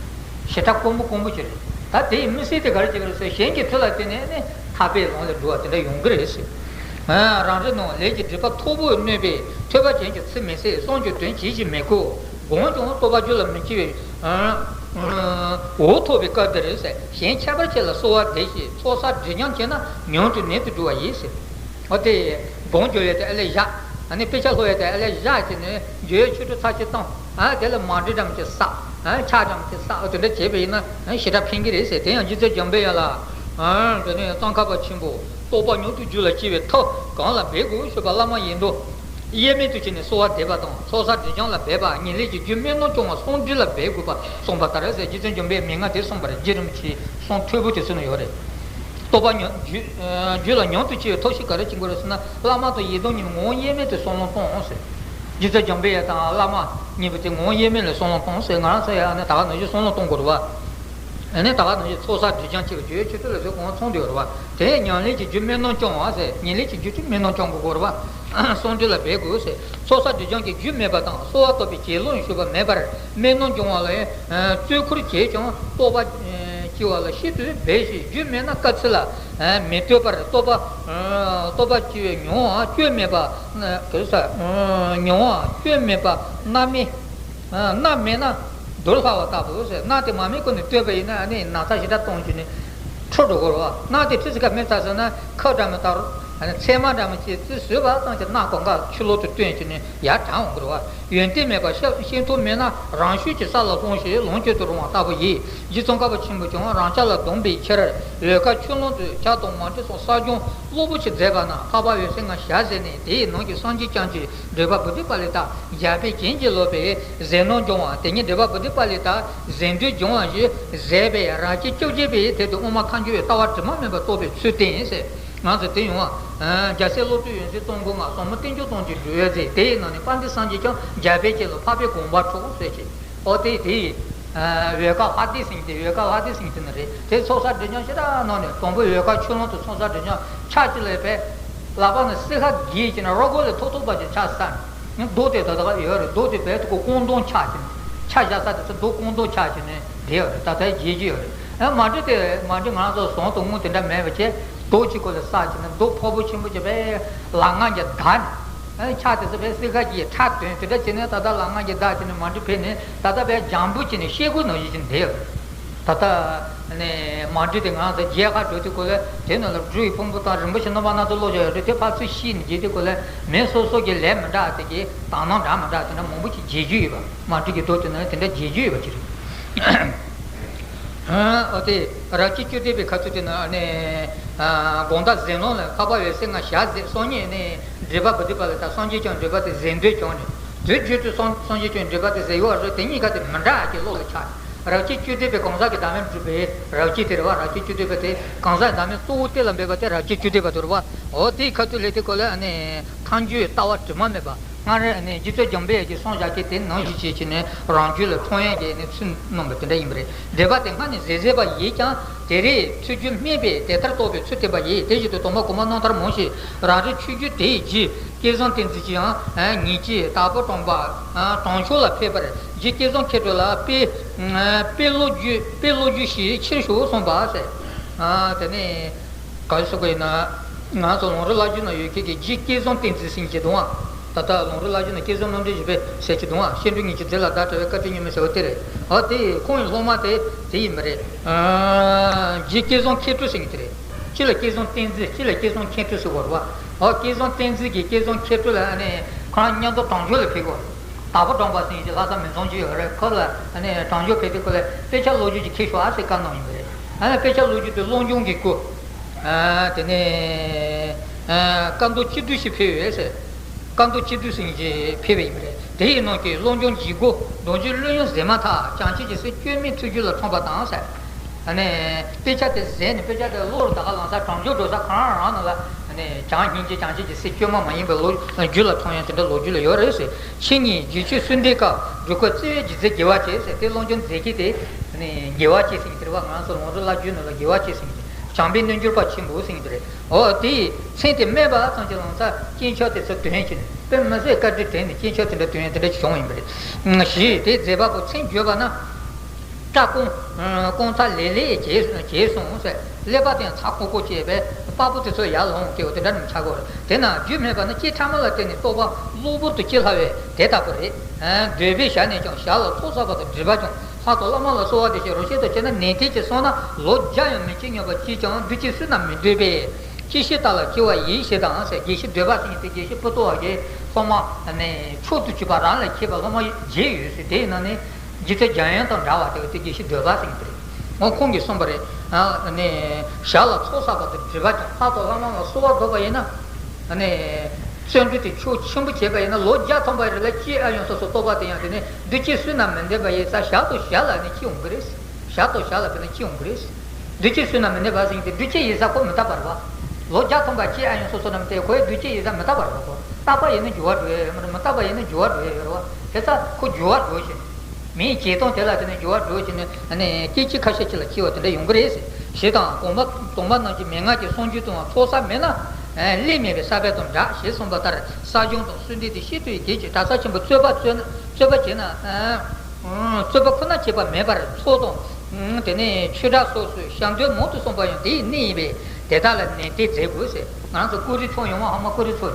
ཞེ་དྲག་དཀོན་པོ་དཀོན་པོ་ཅིག་རེད། ད་དེའི་མི་སྲིད་དེ་ག་རེ་བྱེད་ཀྱི་རེད་ཟེར། གཞན་གྱི་མཐུ་ལ་བརྟེན་ནས་ནི་ཐར་པའི་ལམ་ལ་འགྲོ་བ་དེ་འདྲ་ཡོང་གི་རེད་ཟེར། ཨ། རང་རིག་ནང་ལས་ཀྱི་སྒྲིབ་པ་མཐུག་པོས་གནོན་པས་ཐོས་པ་ཅན་གྱི་ཚིམ་མི་ཟད། གསུང་གི་དོན་ཇི་བཞིན་མི་གོ། དགོངས་ཀྱང་རྟོགས་པ་རྒྱུད་ལ་མི་སྐྱེ་བས། ཨ། འོ་ཐོབ་པའི་སྐབས་འདིར་ཟེར། གཞན་ཁྱད་པར་ཅན་ལ་གསོལ་བ་འདེབས་ཤིང་ཚོགས་བསགས་སྒྲིབ་སྦྱང་བྱས་ན་མྱུར་དུ་ནད་དུ་འགྲོ་བ་ཡིན་ཟེར། འོ་དེ། སྒོམ་རྒྱུ་ཡོད་དེ་ཨ་ལས་བཞག་ཨ་ནི་དཔེ་ཆ་ལྷུག་ཡོད་དེ་ཨ་ལས་བཞག་བྱས་ནས་འགྱོད་ཆོས་དྲུག་ཚར་གཅིག་བཏང་། ཨ། དེ་ལ་མར་འབྲི་འགྲམ་གྱི་ས། ཨ། ཆག་འགྲམ་གྱི་ས། འོ་དེ་འདྲ་བྱས་པ་ཡིན་ན་ཨ་ཞེ་དྲག་ཕན་གྱི་རེད་ཟེར། དེ་ཡང་རྗེ་བཙུན་འཇམ་དཔལ་དབྱངས་ལ། ཨ། དེ་ནས་ཙོང་ཁ་པ་ཆེན་པོ་རྟོགས་པ་མྱུར་དུ་རྒྱུད་ལ་སྐྱེ་བའི་ཐབས་གང་ལ་འབད་དགོས་ཞུས་པ། བླ་མ་ཡི་དམ་དབྱེར་མེད་དུ་བྱས་ནས་གསོལ་བ་འདེབས་པ་དང་། ཚོགས་བསགས་སྒྲིབ་སྦྱང་ལ་འབད་པ། ཉེར་ལེན་གྱི་རྒྱུ་སྨོན་ལམ་སྐྱོང་བ་གསུམ་འདི་ལ་འབད་དགོས་པ་གསུངས་པ་ལྟར་ཟེར། རྗེ་བཙུན་འཇམ་དཔལ་མན་ངག་དེ་གསུངས་པ་རེད། རྗེ་རིན་པོ་ཆེའི་གསུང་མཐོན་པོ་དེ་ཚོ་ན་ཡོད་རེད། རྟོགས་པ་ཉམས་རྒྱུད་རྒྱུད་ལ་མྱུར་དུ་སྐྱེ་བའི་ཐབས་ཤེས་ག་རེ་བྱེད་དགོས་རེད་ཟེར་ན། བླ་མ་དང་ཡི་དམ་གཉིས་ངོ་བོ་དབྱེར་མེད་དུ་བསམ་བློ་གཏོང་ཟེར། རྗེ་བཙུན་འཇམ་དཔལ་དབྱངས་དང་བླ་མ་གཉིས་པོ་དེ་ངོ་བོ་དབྱེར་མེད་ལ་བསམ་བློ་གཏོང་ཟེར། ང་རང་ཚོ་ཡང་ནི་ད་ག་ནང་བཞིན་བསམ་བློ་གཏོང་དགོས་རེད་བ། ཨ་ནི་ད་ག་ནང་བཞིན་ཚོགས་བསགས་སྒྲིབ་སྦྱང་བྱེད་པའི་རྒྱུ་ཆོས་དྲུག་ལ་སོགས་གང་ཚང་དུ་ཡོད་རེད་བ། དེ་ཉམས་ལེན་གྱི་རྒྱུ་སྨོན་ལམ་སྐྱོང་བ་ཟེར། ཉམས་ལེན་གྱི་རྒྱུ་ཆོས་སྨོན་ལམ་སྐྱོང་དགོས་རེད་བ། གསུམ་འདི་ལ་འབད་དགོས་ཟེར། ཚོགས་བསགས་སྒྲིབ་སྦྱང་གི་རྒྱུ་མེད་པ་དང་གསོལ་བ་བཏབ་པའི་གྱེན་ལངས་ཞུས་པ་མེད་པར་སྨོན་ལམ་སྐྱོང་བ་ལ་ཡང་བརྩོན་འཁོར་བྱས་ཀྱང་རྟོགས་པ་སྐྱེ་བ་ལ་ཤིན་ཏུ་འབད་ཞིང་། རྒྱུ་མེད་ན་སྐབས་ཚིག་ལ་མི་ལྟོས་པར་རྟོགས་པ་རྟོགས་པ་སྐྱེ་བའི་མྱོང་བ་སྐྱོན་མེད་པ། ག་རེ་ཟེར། མྱོང་བ་སྐྱོན་མེད་པ་རྣམ་སྨིན། ཨ། སྣ་མེད་ན་རྡུལ་ལྷག་པ་ལྟ་བུ་ཟེར། སྣ་དེ་མར་མེ་ཁུར་ནས་བཏོན་པ་ཡིན་ན་ཨ་ནི་ན་ཚ་ཞེ་དྲག་གཏོང་བྱས་ནས་འཁྲུ་འགྲོ་གི་རེད་བ། སྣ་དེ་འཁྲུ་ཚིག་ག་མེད་ཚར་སོང་ན་ཁབ་འདྲ་མི་ལྟར་ ཚད་མ་འདྲ་མི་བྱེད་ཚུལ་བཟོད་པ་ཙམ་གྱིས་རྣ་གང་ག་ཆུ་ལོག་ཏུ་བཏོན་བྱས་ནས་ཡར་དྲངས་འོང་གི་རེད་བ། ཡོན་ཏན་མེད་པ་ཤེས་ཤེས་མཐོ་མིན་ན་རང་ཤུགས་ཀྱིས་ས་ལ་ལྷུང་ཞིང་ལོངས་སྤྱོད་དུ་རུང་བ་ལྟ་བུ་ཡིན། རྗེ་ཙོང་ཁ་པ་ཆེན་པོས་ཀྱང་རང་ཅག་ལ་གདམས་པའི་ཕྱིར་འོལ་ཁ་ཆུ་ཀླུང་དུ་བྱ་དང་མ་འདྲེས་སོགས་ས་སྦྱོང་གློ་བུར་ཞིག་མཛད་པ་ན་འཕགས་པ་འོད་ཟེར་ལྔ་ཞལ་གཟིགས་ནས་དེའི་ནང་གི་སངས་རྒྱས་བསྐྱངས་ཀྱི་འགྲེལ་པ་བུ་དྷི་པཱ་ལི་ཏ་རྒྱལ་པོས་བྱིན་གྱིས་རློབ་པའི་ཟས་སྣོད་སྦྱོང་བ་དེ་ཉིད་འགྲེལ་པ་བུ་དྷི་པཱ་ལི་ཏ་ཟས་འདུལ་སྦྱོང་བ་ཞེས་ཟས་པའི་རབ་བྱེད་བཅོ་བརྒྱད་པའི་དེབ་ཏུ་དབུ་མ་ཁ་འགྱུར་བའི་ལྟ་བ་དྲི་མ་མེད་པར་རྟོགས་པའི་ཚུལ་བསྟན་ཟེར། ང་ཚོ་དེ་ཡོང་བ། རྒྱལ་སྲས་བློ་གྲོས་ཡོན་ཏན་ཙོང་ཁ་ལྔ། ཟབ་མོ་བསྟན་བཅོས་སྟོང་གི་སྒྲུབ་པའི་རྫས་དེ་ཡི་ནང་ནས་དཔལ་ལྡན་སངས་རྒྱས་བསྐྱངས་རྒྱལ་པོའི་དཀྱིལ་ལ་འཕགས་པའི་དགོངས་པ་འཕྲོག་ཟེར་གྱི། ཨོ་དེ་དེ་ཡི། འོལ་ཁ་ལྷ་སྡེ་ཟེར་གྱི་དེ་འོལ་ཁ་ལྷ་སྡེ་ཟེར་གྱི་དེ་ནི་རེད། དེ་ཚོགས་བསགས་སྒྲིབ་སྦྱང་ཞེ་དྲག་གནང་ནས་དང་པོ་འོལ་ཁ་ཆུ་ཀླུང་དུ་ཚོགས་བསགས་སྒྲིབ་སྦྱང་ཕྱག་གཅིག་ལ་ཕེབས། ལག་པ་ནས་སྲེག་ཁ་གིས་བྱས་ནས་རོ་ཁོག་ལས་ཐོག་ཐོག་བར་གྱི་ཕྱག་བསགས་ནས། རྡོ་དེ་ད་ལྟ་ཡོད་རེད། རྡོ་དེ་བས་ཐུག་གོ་རྐང་སྟོང་ཆགས་བྱས་ནས། ཆ་བཞག་ས་དེ་ཚོ་རྡོ་རྐང་སྟོང་ཆགས་བྱས་ནས་བསྡད་ཡོད་རེད། ད་ལྟ་བརྗེད་ཀྱི་ཡོད་རེད། ཨ་མ་འདྲི་དེ་མ་འདྲི་ང་ཚོ་ཟོང་དང་དངུལ་དེ་འདྲ་མེད་པ་བྱས། རྡོ་གཅིག་ཁོ་ལ་བསགས་བྱས་ནས་རྡོ་ཕོར་པ་ཆེན་པོ་ཅིག་བས་ལག་ངར་གྱིས་བདའ་ནས། ཨ་ཕྱག་དེ་ཚོ་བས་སྲེག་ཁ་གིས་ཁྲག་དོན་དེ་འདྲ་བྱས་ནས་ད་ལྟ་ལག་ངར་གྱིས་བདའ་བྱས་ནས་མ་འདྲི་ཕེབས་ནས་ད་ལྟ་བས་འཇམ་པོ་བྱས་ནས་ཤེལ་སྒོ་ནང་བཞིན་བྱས་ནས་བསྡད་ཡོད་རེད། ད་ལྟ་ནས་མ་འདྲི་དེ་ང་ཚོ་མཇལ་ཁ་འགྲོ་དུས་སྐོར་ལ་དེ་ནང་ལ་སྦྲུལ་གྱི་ཕུང་པོ་དང་རིན་པོ་ཆེ་སྣ་ཚོགས་སྣ་ཚོགས་བླུགས་བཞག་ཡོད་རེད། དེ་ཕར་ཚུར་བཤིག་ནས་མཇལ་དུས་སྐོར་ལ་མི་སོ་སོ་གི་ལས་མི་འདྲ་དེ་གི་དག་སྣང་འདྲ་མི་འདྲ་དེ་འདྲ་མང་པོ་ཞིག་མཇལ་རྒྱུ་ཡོད་པ། མ་འདྲི་གི་རྡོ་དེ་ནང་ལ་དེ་འདྲ་མཇལ་རྒྱུ་ཡོད་པ་ཅིག་རེད། ཨོ་དེ་རབ་བྱེད་བཅུ་བདུན་པའི་ཁ་ཐུག་དེ་ནང་ནས་དགོང་དག་ཟས་སྣོད་ལ་འཕགས་པ་འོད་ཟེར་ལྔ་ཞལ་གཟིགས་སོང་ནས་ནི་འགྲེལ་པ་བུ་དྷི་པཱ་ལི་ཏ་སངས་རྒྱས་བསྐྱངས་འགྲེལ་པ་དེ་ཟས་འདུལ་བྱུང་ནས། དུས་རྒྱུན་དུ་སངས་སངས་རྒྱས་བསྐྱངས་འགྲེལ་པ་དེ་ཟེར་ཡོད་རེད། དེ་གཉིས་ཀ་དེ་མི་འདྲ་ཡག་གི་བློ་ལ་ཆགས། རབ་བྱེད་བཅུ་བདུན་པའི་གང་ཟག་གི་བདག་མེད་སྒྲུབ་པའི་རབ་བྱེད་དེ་རེད་བ། རབ་བྱེད་བཅུ་བདུན་པ་དེ་གང་ཟག་བདག་མེད་གཙོ་བོ་གཏན་ལ་འབེབས་པ་དེ་རབ་བྱེད་བཅུ་བདུན་པ་དེ་རེད་བ། འོ་དེའི་ཁ་ཐུག་ལས་དེ་སྐོར་ལ་ཨ་ནི་ཐལ་འགྱུར་ལྟ་བ་དྲི་མ་མེད་པ། སྔར་ཨ་ནི་རྗེ་བཙུན་འཇམ་དཔལ་གྱིས་གསུང་བཞག་མཁན་དེ་ནང་བཞིན་བྱས་བྱས་ནས་རང་རྒྱུད་ལ་ཐོན་ཡག་གི་ཨ་ནི་ཚུལ་གནང་བ་དེ་འདྲ་ཡིན་པ་རེད། འགྲེལ་པ་དེ་སྔར་ནས་གཟིགས་གཟིགས་པ་ཡིན་ཀྱང་དེ་རེས་ཚུལ་རྒྱུན་སྨིན་པས་དེ་ལྟར་རྟོགས་པའི་ཚུལ་བསྟན་པ་ཡིན། དེ་བཞིན་དུ་དང་པོ་གོང་མ་རྣམ་ཐར་མང་ཞིག་རང་རེའི་ཆོས་བརྒྱུད་དེའི་རྗེ་སྐལ་བཟང་བསྟན་འཛིན་གྱིས་ཡང་ཉིན་གཅིག་དྭགས་པོ་གྲོང་པ་དྲང་ཕྱོགས་ལ་ཕེབས་པར་རྗེ་སྐལ་བཟང་མཁས་གྲུབ་ལ་དཔེ་དཔེ་ཀློག་རྒྱུ་དཔེ་ཀློག་རྒྱུ་ཞིག་ཕྱིར་ཞུ་གསུངས་པ་ཟེར། དེ་ནས་ག་རེ་ཟེར་དགོས་ཡིན་ན། ང་ཚོ་ལུང་རིགས་བླ་བརྒྱུད་ནང་ཡོད་མཁན་གྱི་རྗེ་སྐལ་བཟང་བསྟན་འཛིན་ཟེར་གྱི་འདུག་ཨ། ད་ལྟ་ལུང་རིགས་བླ་བརྒྱུད་ནང་སྐལ་བཟང་རྣམ་འདྲེན་ཞེས་པས་ཟེར་གྱི་འདུག་ཨ། སྐྱེ་འགྲོའི་ཉིན་གྱི་རྫས་ལ་བརྡ་སྤྲད་པའི་བཀའ་དྲིན་སྙིང་མེད་ཟེར་བ་དེ་རེད། འོ་དེ་ཁོང་གི་སློབ་མ་དེ་དེ་ཡིན་པ་རེད། རྗེ་སྐལ་བཟང་མཁས་གྲུབ་ཟེར་གྱི་དེ་རེད། གཅིག་ལ་སྐལ་བཟང་བསྟན་འཛིན། གཅིག་ལ་སྐལ་བཟང་མཁས་གྲུབ་ཟེར་བ་རེད་བ། འོ་སྐལ་བཟང་བསྟན་འཛིན་གྱིས་སྐལ་བཟང་མཁས་གྲུབ་ལ་ཨ་ནི་ཁོ་རང་མཉམ་དུ་དྲང་ཕྱོགས་ལ་ཕེབས་དགོས། དྭགས་པོ་གྲོང་པ་ཟེར་གྱི་ལྷ་ས་མི་ཚང་གཅིག་ཡོད་རེད། ཁོ་ལ་ཨ་ནི་དྲང་ཕྱོགས་ཕེབས་དུས་ཁོ་ལ་དཔེ་ཆ་ཀློག་རྒྱུ་ཅིག་ཁྱེར་ཤོག་ཨ་ཟེར་བཀའ་གནང་ཡིན་པ་རེད། ཨ་ནི་དཔེ་ཆ་ཀློག་རྒྱུ་དེ་བློ་སྦྱོང་གི་སྐུ། ཨ་དེ་ནས་ཨ་བཀའ་མདོ་སྤྱི་བསྡུས་ཤིག་ཕེབས་ཡོད་ཟེར། བཀའ་མདོ་སྤྱི་བསྡུས་ཟེར་གྱི་ཕེབས་པ་ཡིན་པ་རེད། དེ་ཡི་ནང་གི་བློ་སྦྱོང་བརྒྱུད་སྐུ་རྡོ་རྗེ་བློན་ཡང་ཟད་མ་ཐག་བྱང་ཆུབ་ཀྱི་སེམས་བཅོས་མིན་ཐུགས་རྒྱུད་ལ་ཐོངས་པ་དང་ཟེར། ཨ་ནི་དཔེ་ཆ་དེ་གཟིགས་ནས་དཔེ་ཆ་དེ་ཀློག་རུ་ད་ག་ལངས་ས་དྲང་ཕྱོགས་འགྲོ་ས་གང་རང་རང་ནང་ལ་ཨ་ནི་བྱམས་སྙིང་རྗེ་བྱང་ཆུབ་ཀྱི་སེམས་བཅོས་མ་མ་ཡིན་པའི་ལོ་རྒྱུས་ལ་ཐོན་ཡང་དེ་འདྲ་ལོ་རྒྱུས་ལ་ཡོད་རེད་ཟེར། ཕྱིས་ཉིན་རྗེ་ཆོས་གསུམ་ལྡན་སྐབས་སྒྲུབ་སྐོར་བརྩི་བའི་རྗེས་འཛིན་དགེ་བ་བྱས་ཟེར། དེ་བློ་སྦྱོང་མཛད་མཁན་དེ་ཨ་ནི་དགེ་བ་བྱས་ཟེར་གྱི་དེ་རེད་བ། ང་ཚོ་ལུང་རིགས་བླ་བརྒྱུད་ནང་ལ་དགེ་བ་བྱས་ཟེར་གྱི་དེ་བྱམས་པའི་རྣལ་འབྱོར་པ་ཆེན་པོ་ཟེར་གྱི་དེ་རེད། འོ་དེ་ཡི་མཚན་དེ་སྨད་པ་ཙམ་གྱིས་ལངས་ས་སྐྱེས་མཆོག་དེ་ཚོ་དོན་བྱས་ནས་དཔེ་མི་སྲིད་བཀའ་དྲིན་དྲན་ནས་སྐྱེས་མཆོག་དེ་འདྲ་དོན་དེ་འདྲ་བྱུང་བ་ཡིན་པ་རེད། ཞེས་དེའི་མཛད་པ་པོ་མཚན་བརྗོད་པ་ན། སྐྲ་སྐོང་། སྐོང་ཚར་ལེ་ལེ་བྱས་བྱས་སོང་ཟེར། ཀླད་པ་དེ་ཡང་ཚ་ཁོག་ཁོག་བྱས་པས་དཔའ་བོ་དེ་ཚོ་ཡར་ལངས་སྐྱེ་བ་དེ་འདྲ་རྣམས་ཆགས་དགོས་རེད། དེ་ན་རྒྱུ་མེད་པ་ན་སྐྱེས་ཕྲ་མ་ལ་བརྟེན་ནས་རྟོགས་པ་གློ་བུར་དུ་སྐྱེ་སླ་བས་དེ་ལྟ་བུ་རེད། འདོད་པས་ཞ་ནས་ཀྱང་ཞ་ལ་ཚོགས་བསགས་པ་དང་སྒྲིབ་པ་ཀྱང་ལྷ་དང་བླ་མ་ལ་གསོལ་བ་འདེབས་ཤིང་རོ་ཁྱེར་དུ་བྱས་ན་ནན་ཏན་གྱིས་བསྲུངས་ན་ལོ་བརྒྱ་ཡང་མི་སྐྱེ་སྙམ་པ་སྐྱེས་ཀྱང་འདུ་བྱེད་བསོད་ནམས་མི་འདོད་པས། སྐྱེ་ཤི་རྟ་ལ་འཁྱིལ་བ་ཡིན་ཞེས་དང་ཟེར། དགེ་བཤེས་འདོད་པ་ཟེར་མཁན་དེ་དགེ་བཤེས་པོ་ཏོ་བ་གི་སློབ་མ་ནི་མཆོག་ཏུ་གྱུར་པ་རང་ལས་མཁས་པ་སློབ་མ་བརྒྱད་ཡོད་ཟེར། དེའི་ནང་ནས་རྗེ་བཙུན་འཇམ་དབྱངས་དང་འདྲ་བ་དེ་དེ་དགེ་བཤེས་འདོད་པ་ཟེར་མཁན་དེ་རེད། འོ་ཁོང་གིས་གསུངས་པ་རེད། ཨ་ནི་ཞ་ལ་ཚོགས་བསགས་པ་དང་སྒྲིབ་པ་ཀྱང་ལྷ་དང་བླ་མ་ལ་གསོལ་བ་འདེབས་པ་ཡིན་ན། ཨ་ནི་བརྩོན་འགྲུས་དེ་ཕྱོགས་ཆེན་པོ་བྱས་པ་ཡིན་ན་ལོ་བརྒྱ་ཐམ་པ་རིང་ལ་སྐྱེ་ཨ་ཡོང་ས་སོགས་རྟོགས་པ་དེ་ཡང་དེ་ནི་འདུ་བྱེད་བསོད་ནམས་མི་ལྡན་པ་ཡིན་ཙང་ཞ་དང་ཞ་ལ་ནི་སྐྱེ་འོང་གི་རེད། ཞ་དང་ཞ་ལ་དཔེར་ན་སྐྱེ་འོང་གི་རེད། འདུ་བྱེད་བསོད་ནམས་མི་ལྡན་པ་ཟེར་གྱི་འདུ་བྱེད་ཡིན་ས་ཁོ་མི་རྟག་པ་རེད་བ། ལོ་བརྒྱ་ཐམ་པ་སྐྱེ་ཨ་ཡོང་སོ་སོ་ནམ་དེ་ཁོའི་འདུ་བྱེད་ཡིན་ས་མི་རྟག་པ་རེད་བ། ཁོ་རྟག་པ་ཡིན་ན་འགྱུར་བ་འགྲོ་ཡ་ཡོད་མ་རེད། མི་རྟག་པ་ཡིན་ན་འགྱུར་བ་འགྲོ་ཡ་ཡོད་རེད་བ། དེ་ཚ་ཁོ་འགྱུར་བ་འགྲོ་བཞིན། མིའི་བྱེད་སྟངས་དེ་ལ་བརྟེན་ནས་འགྱུར་བ་འགྲོ་བཞིན་ནས་ཨ་ནི་སྐད་ཅིག་ཁ་ཤས་ཅིག་ལ་སྐྱེ་བ་དེ་འདྲ་ཡོང་གི་རེད་ཟེར། ཞེས་དང་གོང་མ་གོང་མ་རྣམས་ཀྱིས་མན་ངག་གི་གསང་རྒྱུད་དུའང་ཚོགས་བསགས་མེད་ན། ལས་མེད་པའི་ས་བོན་དང་འདྲ་ཞེས་གསུངས་པ་ལྟར་ས་སྦྱོང་དང་གསོལ་འདེབས་དེ་ཤེས་རྟོགས་ཀྱི་གེགས་ཀྱིས་གྲྭ་ས་ཆེན་པོ་རྩོད་པ་རྩོད་ན་རྩོད་པ་བྱས་ན། རྩོད་པ་ཁོ་ན་བྱེད་པ་མེད་པར་ཚོགས་དང་། དེ་ནས་ཆོས་གྲྭ་སོགས་སུ་ཞབས་འདོན་མང་དུ་གསུངས་པ་ཡང་དེའི་གནད་ཡིན་པས་དེ་དག་ལ་ནན་ཏན་མཛད་དགོས་ཟེར། ང་ཚོ་ཀུ་རི་ཚོ་ཡོང་བ་ཧ་མ་ཀུ་རི་ཚོ།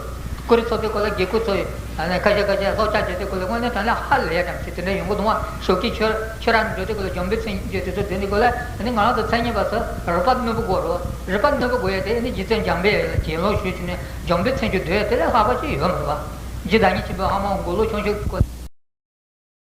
ཀུ་རི་ཚོ་དེ་སྐོར་ལ་དགེ་ཀུན་ཚོ་ཡོད། ཨ་ནི་ཁ་ཤས་ཁ་ཤས་ལྷོ་ཕྱོགས་བྱེད་དུས་སྐོར་ལ་དངོས་གནས་དྲང་གནས་ཧ་ལས་ཡ་ཙམ་ཞིག་དེ་འདྲ་ཡོང་གི་འདུག་བ། ཞོགས་ཀྱི་ཆོས་ཆོས་ར་འགྲོ་དུས་སྐོར་ལ་འཇམ་དཔལ་མཚན་བརྗོད་དེ་ཚོ་འདོན་དུས་སྐོར་ལ་ཨ་ནི་ང་རང་ཚོ་མཚན་ཉིད་པ་ཚོ་རིག་པ་རྣོན་པོ་དགོས་རེད་བ། རིག་པ་རྣོན་པོ་དགོས་ཡ་དེ་ཨ་ནི་རྗེ་བཙུན་འཇམ་དཔལ་ལ་གྱེན་ལོག་ཞུས་བྱས་ནས་འཇམ་དཔལ་མཚན་བརྗོད་འདོན་ཡ་དེ་ལས་ལྷག་པ་ཅིག་ཡོད་མ་རེད་བ། རྗེ་བདག་ཉིད་ཆེན་པོའི་ཧ་མ་མགོ་ལོག་ཆུང་ཤོས་ཀྱི་སྐོར།